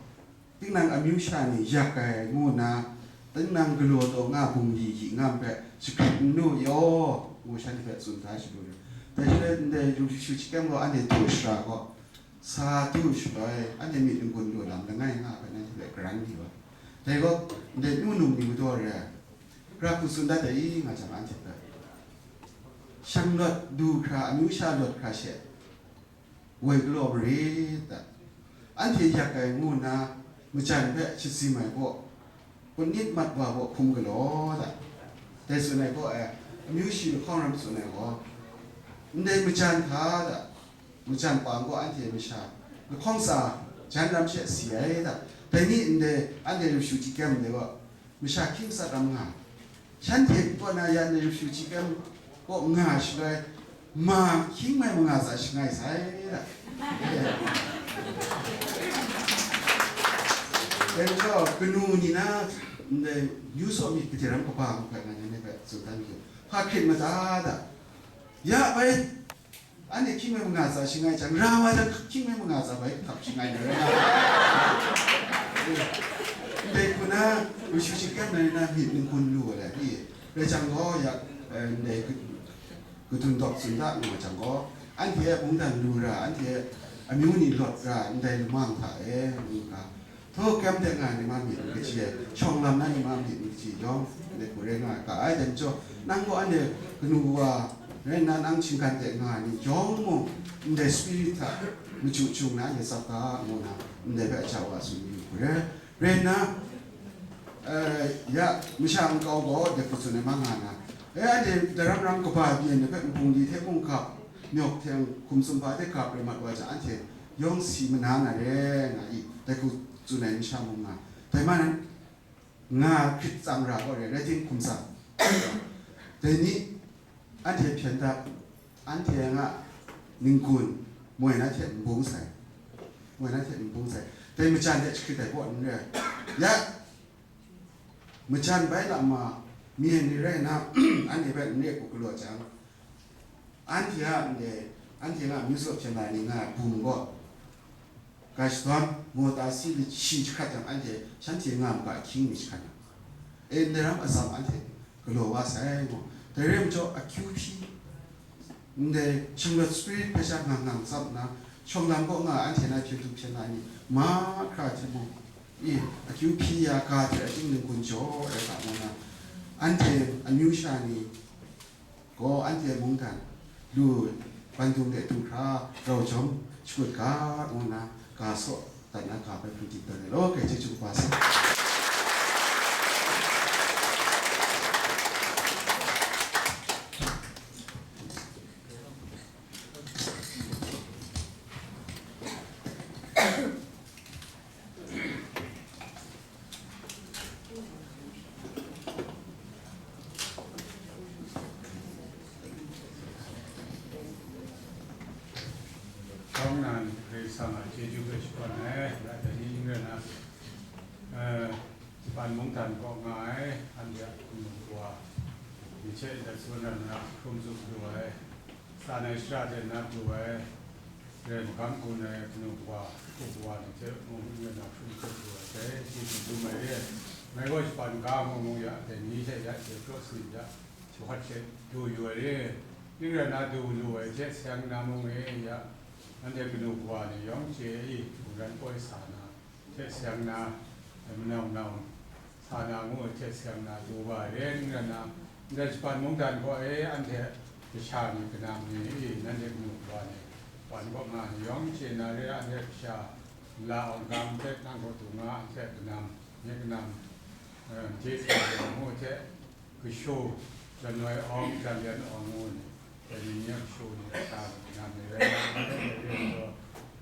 tinang amyu sha ni yak ai ngu nna, tinang galaw taw nga bungli hkying ngam hpe shakrit n lu yaw, ngu shanhte hpe tsun da shadu ai. Dai shaloi ndai Rushwuji gaw anhte du shara gaw, sa du shaloi, anhte myit n-gun lu lam langai nga hpe nanhte hpe karan di wa. Dai gaw, ndai nu num ni madaw re ai, gara hku tsun dat ai i nga jang anhte hpe, shanglawt du hkra, amyu sha lawt hkra she, woi galaw marit da. Anhte yak ai ngu nna, majan hpe shazim ai gaw, punit mat wa gaw hkum galaw da. Dai tsun ai gaw, eh, amyu shi lahkawng ram tsun ai gaw, ndai majan hta da, majan pa gaw anhte masha lahkawng tsa jan ram she si ai da. Dai ni ndai anhte Rushwuji gaw ndai gaw, masha hkying matsat ram nga, shanhte kaw na ya ni Rushwuji gaw nga shaloi, ma hkying mai manga tsa shangai sai da. Dai majaw, kanu ni na, ndai, yu saw myit gade ram kaba ngu hpe ngai nanhte hpe tsun dan yu, hpa hkrit mada da. Ya bai, anhte hkying mai manga tsa shangai jang, ra wa jang hkying mai manga tsa bai hkap shangai na rai nga. Ndai hku na, Rushwuji gaw na, na myit n-gun lu ai, i, rai jang gaw, ya, eh, ndai kadun dawk tsun da ngu jang gaw, anhte a mungdan lu ra, anhte amyu ni lawt ra, ndai lamang hta e, ngu ga, Htaw kyam de nga ai ni ma myit n kaji ai, shawng lam na ni ma myit n kaji yawng, ndai hku rai nga ai, ka ai, dai majaw, nang gaw anhte kanu wa rai nna, nang hkying de nga ai ni yawng mung, ndai spirit hta machyu chyung na anhte tsap ga, ngu na, ndai hpe aja wa tsun yu hku rai. Rai nna, eh, ya, masha nkau gaw dai hku tsun ai ma nga na, eh, anhte daram ram kaba byin ai hpe nbungli hte mung gap, myawk hte hkum sumhpa hte gap rai mat wa jang, anhte yawng si mana na re nga i, dai hku tsun ai masha mung nga, dai ma nan nga hkrit tsang ra gaw re, rai timung hkum tsang. Dai ni, anhte hpyen dap, anhte nga n-gun, moi na hte n bung sai, moi na hte n bung sai, dai majan de jahkrit ai gaw n re ai. Ya, majan bai lam ma, myen ni rai nna, anhte hpe n re hku galaw jang, anhte a ndai, anhte nga amyu saw hpyen ai ni nga ai bum gaw, ga shadawn, mawta si lashi jahkrat jang, anhte shanhte nga ai hkying ni jahkrat ai. E, ndai ram atsam anhte galaw wa sai ngu. Dai rai majaw, akyu hpyi, Ndai shinglet spirit hpe sha ngang ngang tsap nna, shawng lam kaw nga ai anhte na hpyen du hpyen la ai ni mahkra hte mung, i, akyu hpyi ya ga hte achyin ningkun jaw ai ga ngu na, anhte amyu sha ni gaw anhte mungdan lu bandum de du hkra rau jawm shakut ga ngu na, ga saw dat na ga hpe hpung dip dat ai law, kai chyeju kaba sa. Shawng nnan Karai Kasang a chyeju hpe shakawn ai, ya dai ni ning rai nna, eh, Japan mungdan kaw nga ai, anhte a hkum wa, ni hte dat tsun rai nna, hkrum tsup lu ai, tsan ai shara hte nat lu ai, rai magam gun ai kanu kawa, hku kawa ni hte mung n rai na hkrum tsup lu ai, dai chyeju dum ai re. Ngai gaw Japan ga mung mung ya, dai ni hte ya, hte hpraw si ya, shawhat hte du yu ai re. Ning rai na du lu ai hte sayang na mung e ya, anhte kanu kawa ni yawng chye i, mungdan koi sa na, hte sayang na, manau nau sa na ngu ai hte sayang na du wa ai re, ning rai na, ndai Japan mungdan gaw e, anhte kasha ni kanam ni i, nanhte kanu kawa ni, Japan kaw nga ni yawng chye na re, anhte kasha la awng gang hte nang kaw du nga, anhte kanam, nye kanam, eh, hte sa ngu hte, kashu, janwai awng, janlian awng ngu ni, dai ni nye kashu ni, sha ni, nam ni rai nga, rai nga, rai nga,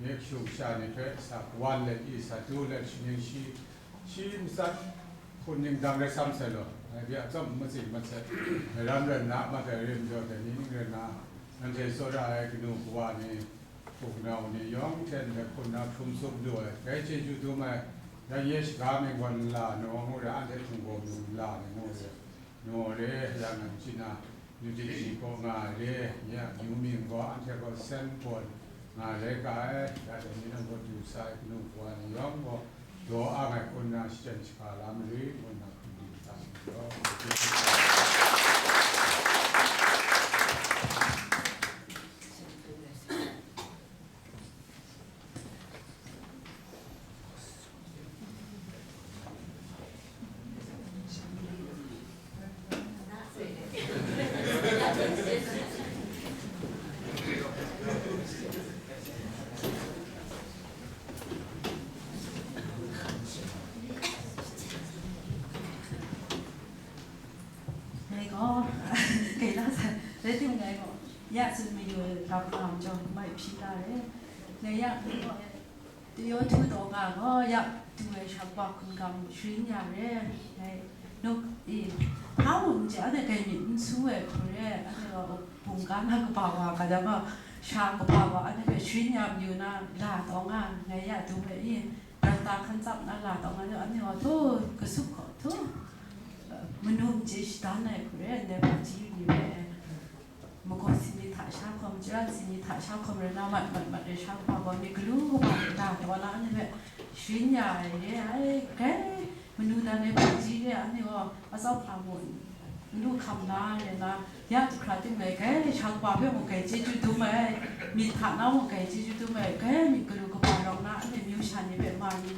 nye kashu kasha ni hpe sa kawan let i, sa du let, shaning shi, shi matsat hpun ning dang rai sam sai law, ngai bia chyawm matsing mat sai, ngai ram rai nna, mat ai re majaw, dai ni ning rai nna, nanhte tsawra ai kanu kawa ni, hku kanau ni yawng hte ndai hpun na hkrum tsup lu ai, dai chyeju dum ai, dai ye shaga ming gaw nla naw ngu rai, anhte htinggaw mung nla ni ngu rai. Naw re, ya nang chyi na, yu chyi chyi kaw nga re, ya, yu ming gaw anhte gaw sen gawn nga re ga ai, ya dai ni nang gaw du sa ai kanu kawa ni yawng gaw, daw ang ai hku nna shachyen shaka la mari, ngu nna hkum di sa ai gaw, Ngai gaw, kai la sai, rai tim ngai gaw, ya tsun mayu ai lam nga majaw, mai hpyi la re. Ngai ya, ngai gaw, Tayawhtu taw nga gaw, ya du ai shakpa hkungkam sharin ya re, ngai, nuk, i, hpa mung n chye, anhte kai myit n su ai hku re, anhte gaw bungga na kaba wa, ga da gaw, sha kaba wa, anhte hpe sharin ya mayu na, la taw nga, ngai ya du ai, i, brata hkan tsap na la taw nga, anhte gaw, htu, kasup gaw, htu, manu n chye shadan ai hku re, ndai hpaji ni hpe. Magaw sini hta sha hkawm, chyaran sini hta sha hkawm rai na mat mat mat ai sha kaba gaw, myit galu kaba hta taw na, anhte hpe sharin ya ai re ai, grai manu nan ai hpaji re, anhte gaw atsawm hpa mung n lu hkam na re na, ya du hkra tim ai, grai sha kaba hpe mung grai chyeju dum ai, myit hta na mung grai chyeju dum ai, grai myit galu kaba rawng na, anhte myu sha ni hpe ma ni,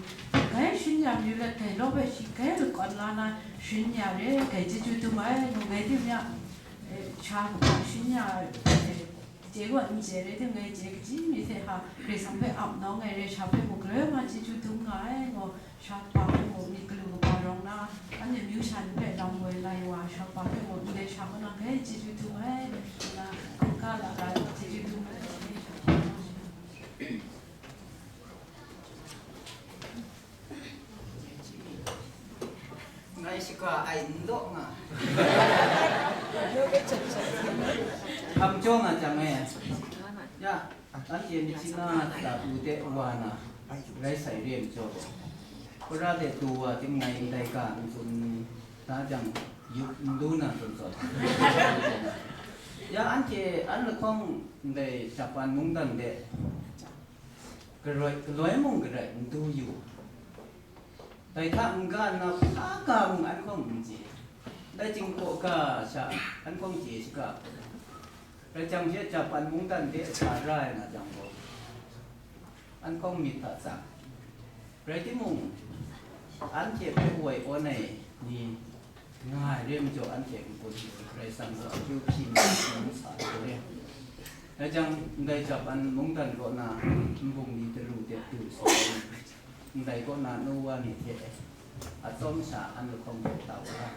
grai sharin ya mayu let, grai law hpe shi grai lakawn la na, sharin ya re, grai chyeju dum ai, ngu ngai tim ya. E, sha kaba sharin ya, e, chye gaw n chye rai tim, ngai chye kaji mi hte hpa, Karai Kasang hpe ap nawng ai re, sha hpe mung galoi ma chyeju dum nga ai, ngu, sha kaba hpe mung myit galu kaba rawng na, anhte myu sha ni hpe lam woi lai wa, sha kaba hpe mung ndai sha kaw na grai chyeju dum ai, ngu na, hkungga la ga chyeju dum ai. Ngai shaka ai n law nga. Hkam jaw nga jang e. Ya, anhte myit sina hta pru de wa na, rai sai re ai majaw gaw, Kora de du wa tim ngai ndai ga n tsun da jang, yup n lu na tsun tawn. Ya, anhte an lahkawng ndai Japan mungdan de Galoi, galoi mung garai n du yu. Dai hta n-ga nna hpa ga mung an hkawng n chye. Dai chyingkhaw ga sha an hkawng chye shaga. Rai jang hte Japan mungdan de sa ra ai nga jang gaw, an hkawng myit hta tsang. Rai timung, anhte hpe woi awn ai ni nga ai re majaw, anhte n-gun Karai Kasang gaw akyu hpyi ma ai sa ai re. Rai jang, ndai Japan mungdan kaw na nbung ni daru de du sa ai, ndai kaw na nu wa ni hte atsawm sha an lahkawng hpe tau la.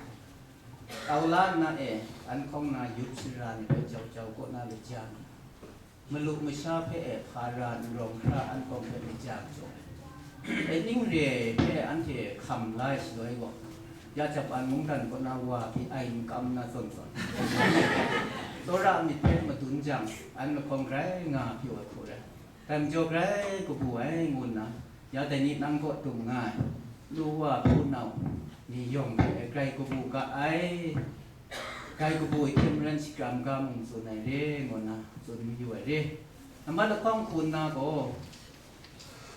Tau la nna e, an hkawng na yup sara ni hpe jau jau kaw na laja ni, malu masha hpe e hpa ra, n rawng hkra an hkawng hpe laja jaw, e ning re hpe anhte hkam la ai shaloi gaw, ya Japan mungdan kaw na wa hpyi ai n kam na zawn zawn, tsawra myit hpe madun jang, an lahkawng grai nga pyaw ai hku rai. Dai majaw grai kabu ai ngu nna, ya dai ni nang kaw dum nga ai, lu wa hpunau ni yawng hpe grai kabu ga ai, grai kabu ai hte maren shakram ga mung tsun ai re, ngu nna tsun mayu ai re. Nambat lahkawng hku nna gaw,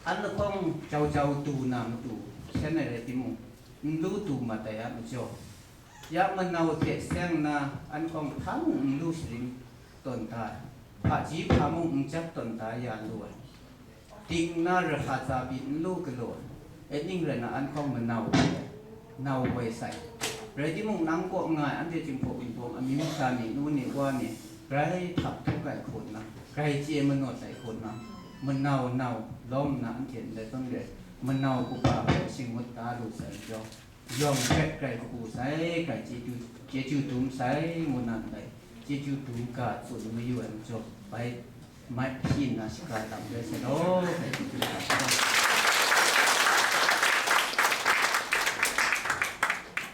an lahkawng jau jau du na matu, seng ai rai timung, n lu du mat ai a majaw, ya manau hte seng nna an hkawng hpa mung n lu sharin tawn da ai, hpaji hpa mung n jat tawn da ya lu ai. Ding nna raha tsa pyi n lu galaw ai, e ning rai nna an hkawng manau hte nau woi sai. Rai timung, nang kaw nga ai anhte Jinghpaw Wunpawng amyu sha ni, nu ni, wa ni, grai htak htuk ai hku nna, grai chye manawt ai hku nna, manau nau lawm nna anhte ndai zawn re ai manau kaba hpe shingngut da lu sai majaw, yawng hpe grai kabu sai, grai chyeju, chyeju dum sai, ngu na ndai chyeju dum ga tsun mayu ai majaw, bai mai hpyi nna shaga tam rai sai law, grai chyeju dum sai.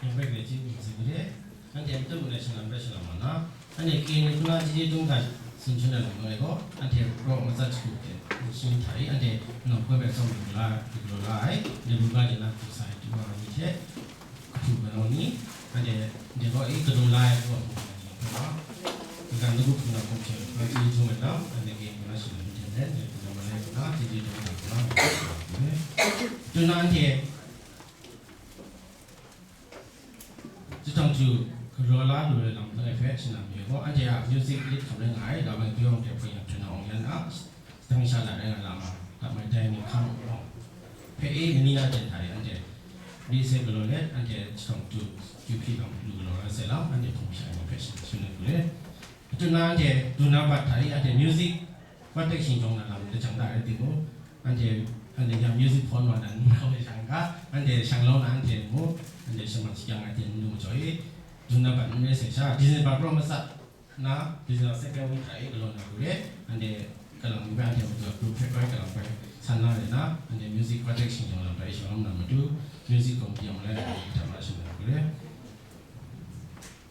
Yawng hpe grai chyeju dum sai ni re, anhte a matut mung e shanam rai shanam wa na, anhte K N U hpung na chyeju dum ga tsun hkrum ai lam ngai gaw, anhte raw matsat shagu hte n shing hta i, anhte nau hkoi bai tsawm lu la, lu la ai, anhte lu ga de na hku sa ai du wa ni hte, kahpu kanau ni, anhte, de gaw, e, kanu la ai, wa hku ni hpe wa, kagan lagu hpung na hkum hte, wa chyeju dum ai lam, anhte K N U hpung na shanam ni hte maren, anhte hpung na malai hpung na, chyeju dum ai lam hpung na, hpung na, hpung na, hpung na, anhte, Chyeju dum ai hte galaw la lu ai lam langai hpe shanam mayu gaw, anhte a music lit hkam rai nga ai, Lamai Kayawng hte Hpring Hpring Awng Yan a, Shadang Sha Lat rai nga lam a, Lamai Dai Ni Hkam Awng hpe e, lani na jan hta e, anhte ri sai galaw let, anhte chyeju dum ai hte kyu hpyi lam lu galaw la sai lam, anhte hpung sha ai ni hpe shanam mayu re. Matu na anhte du na bat hta e, anhte music Hpatek shingjawng na lam lajang da rai timung, anhte, anhte yang music hpawn wa na n rau ai hta n-ga, anhte shang lau na anhte mung, anhte shaman shakyang ai hte n lu majaw e, dum na bat n rai sai sha, December karaw matsat na, December second week hta e galaw na hku re, anhte kalang mi bai anhte matu a group hpe bai kalang bai san na re na, anhte music Hpatek shingjawng lam bai shawng na matu, music committee a malai na hta ma shangun na hku re.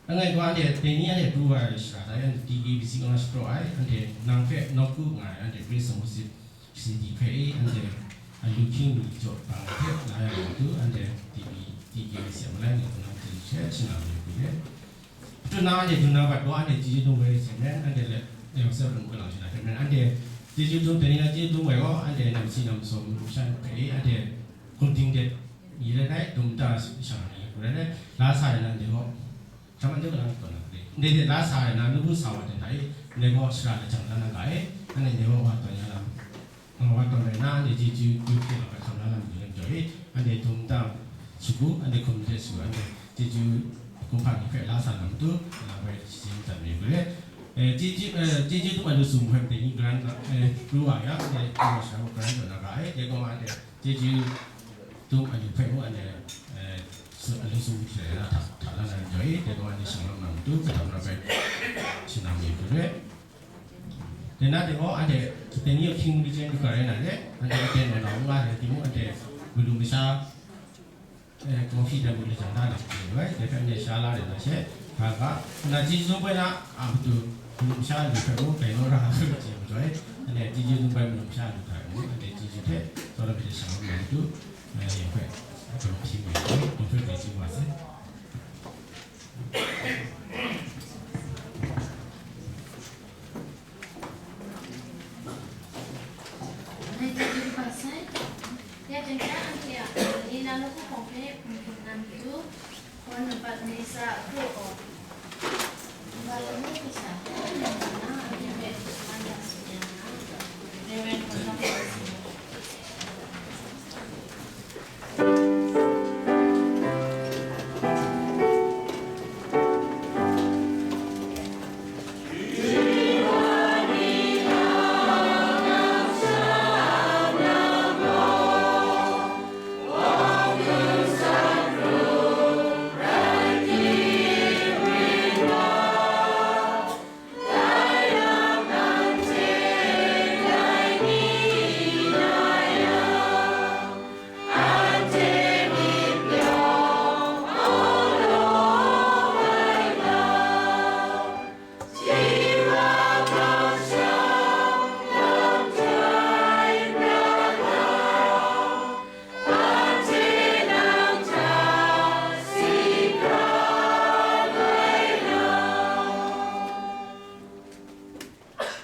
Langai gaw, anhte dai ni anhte pru wa ai shara hta e, anhte T K B C kaw na shapraw ai, anhte nang hpe nawku nga ai, anhte Grace Moses Cindy hpe e, anhte a lu hkying mi jaw bang ai hpe la ya ai matu, anhte T K B C a malai ni kaw na chyeju hte shanam mayu re. Matu na anhte du na bat gaw, anhte chyeju dum ai hte maren, anhte le, le masai hpe mung kalang shana hte maren, anhte chyeju dum, dai ni na chyeju dum ai gaw, anhte namsi namsawm shan hpe e, anhte hkum ting de ni rai rai, dum ta shang ni hku rai rai, la sa ai na, anhte gaw, Hkam ande kalang tawn na hte, ndai hte la sa ai na, nawku sa wa hte hta e, ndai gaw shara lajang la na ga e, anhte ndai gaw wa tawn ya lam, wa tawn rai na, anhte chyeju yu hpyi lam hpe hkam la na matu lam jaw e, anhte dum ta shagu, anhte hkum hte su, anhte chyeju kumhpa ni hpe la sa na matu, kalang bai shaji madat mayu hku re. Eh, chyeju, eh, chyeju dum a lu sum hpe dai ni grant, eh, pru wa yang, anhte pru wa sha grant tawn na ga e, dai gaw ma anhte chyeju dum a lu hpe mung, anhte, eh, su, a lu sum hte na hta, hta la na jaw e, dai gaw anhte shanglawm na matu, hta na bai shanam mayu hku re. Dai na dai gaw anhte dai ni a hkying hkying hkra rai na re, anhte aten wa na n nga rai timung, anhte madu masha, eh, coffee dan mung lajang da na hku re ai, dai hpe anhte sha la rai na she, ga ga, na chyeju dum ai na, a matu, madu masha a lu hpe mung, dai naw ra ai hpe chye majaw e, anhte chyeju dum ai madu masha a lu hpe mung, anhte chyeju hte, tsawra hpe shanglawm na matu, eh, yawng hpe, galaw hpyi mayu, yawng hpe grai chyeju wa sai. ရန်ကုန်တိုင်းဒေသကြီးမှာဆိုင်ရာ ဒေသန္တရအဖြစ်အပျက်လေး လမ်းတစ်ခုပုံဖြင့် ပုံဖြတ်နိုင်ပြီးတော့ Phone number လေးစား group of ဘာလို့လဲဆိုတော့ ဒီမှာ ကျွန်တော်တို့က Phone number က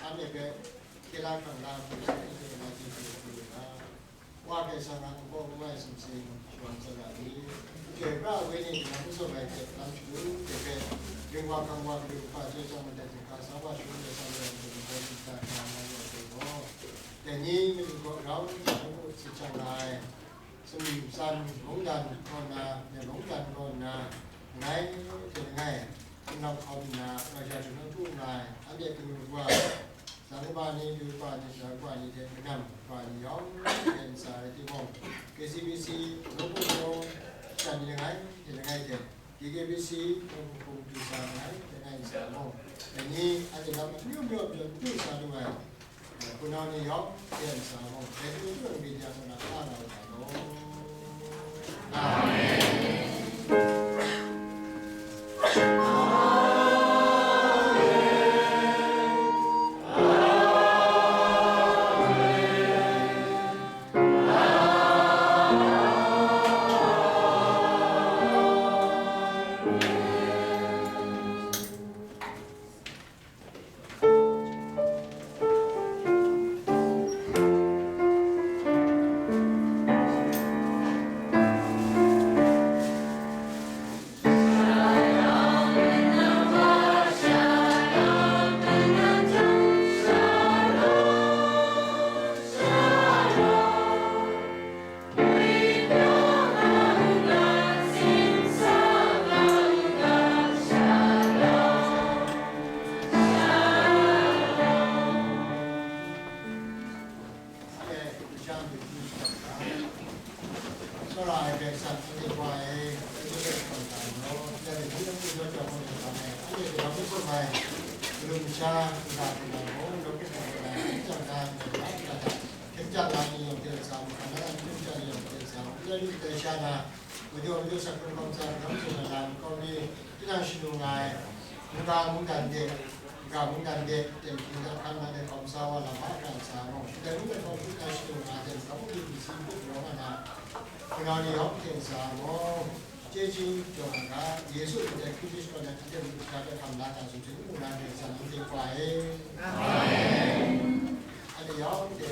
Anhte hpe hkye la hkrang la hpung hte n chye na chyeju hku lu ga, Wa Karai Kasang a ninggaw ngu ai sumsing shawan tsawra ai, grai pra ai Wenyi ni nang n tsun ai hte lam shagu hte hpe, ring wa hkang wa, gari kaba chyoi chyang madat hte hkra sa wa shagu ai sa lu ai hte ninggaw nta hkra nga lu ai hte gaw, dai ni matu gaw grau nta ngu sit chyang la ai, sumtsan mungdan kaw nna, myen mungdan kaw nna, langai hte langai, nau hkau nna, Karai Kasang htung hkrum nga ai, anhte kanu wa, Sang kaba ni, du kaba ni, sara kaba ni hte kanam kaba ni yawng hte ntsa rai timung, K C B C, nawku hpung shan ni langai hte langai hte, D K B C, nawku hpung du sa langai hte langai ntsa mung, dai ni anhte lam amyu myu jaw n du sa lu ai, hpunau ni yawng hte ntsa mung, dai hte matu mung myit ya hkra na hkra na u ga law. Amen. Tsawra ai Karai Kasang, anhte Wa e, anhte hpe hkawm ga ai majaw, ya de hpung hpung jaw jaw hkawm ga ai, anhte hpe yawng hpung hpung mai, galu masha, kaga hpung ai mung, nawku hpung hpung ai, hpung jang ga ai majaw, ya hpung jang ga ai ni yawng hte ntsa, mungkan na hpung jang ni yawng hte ntsa, ya lu tai sha na, Madu, Madu, Sakun Kawmsa, Kanam Sung Ai Lam, Kawmi, tinang shanu nga ai, mungga mungdan de, mungga mungdan de, ten hpyi da hkan na de hkawm sa wa lam a, kan sa mung, shadai mung de hkawm hpyi da shanu nga ai, ten sa mung, di si bu rawng ai na, hpunau ni yawng hte sa mung, chyeju jaw nga ga, Yesu hte Hkristu shakawn ai hte mung, sha hpe hkam la ga, sumsing mung na de sa, nanhte Wa e. Amen. Anhte yawng hte,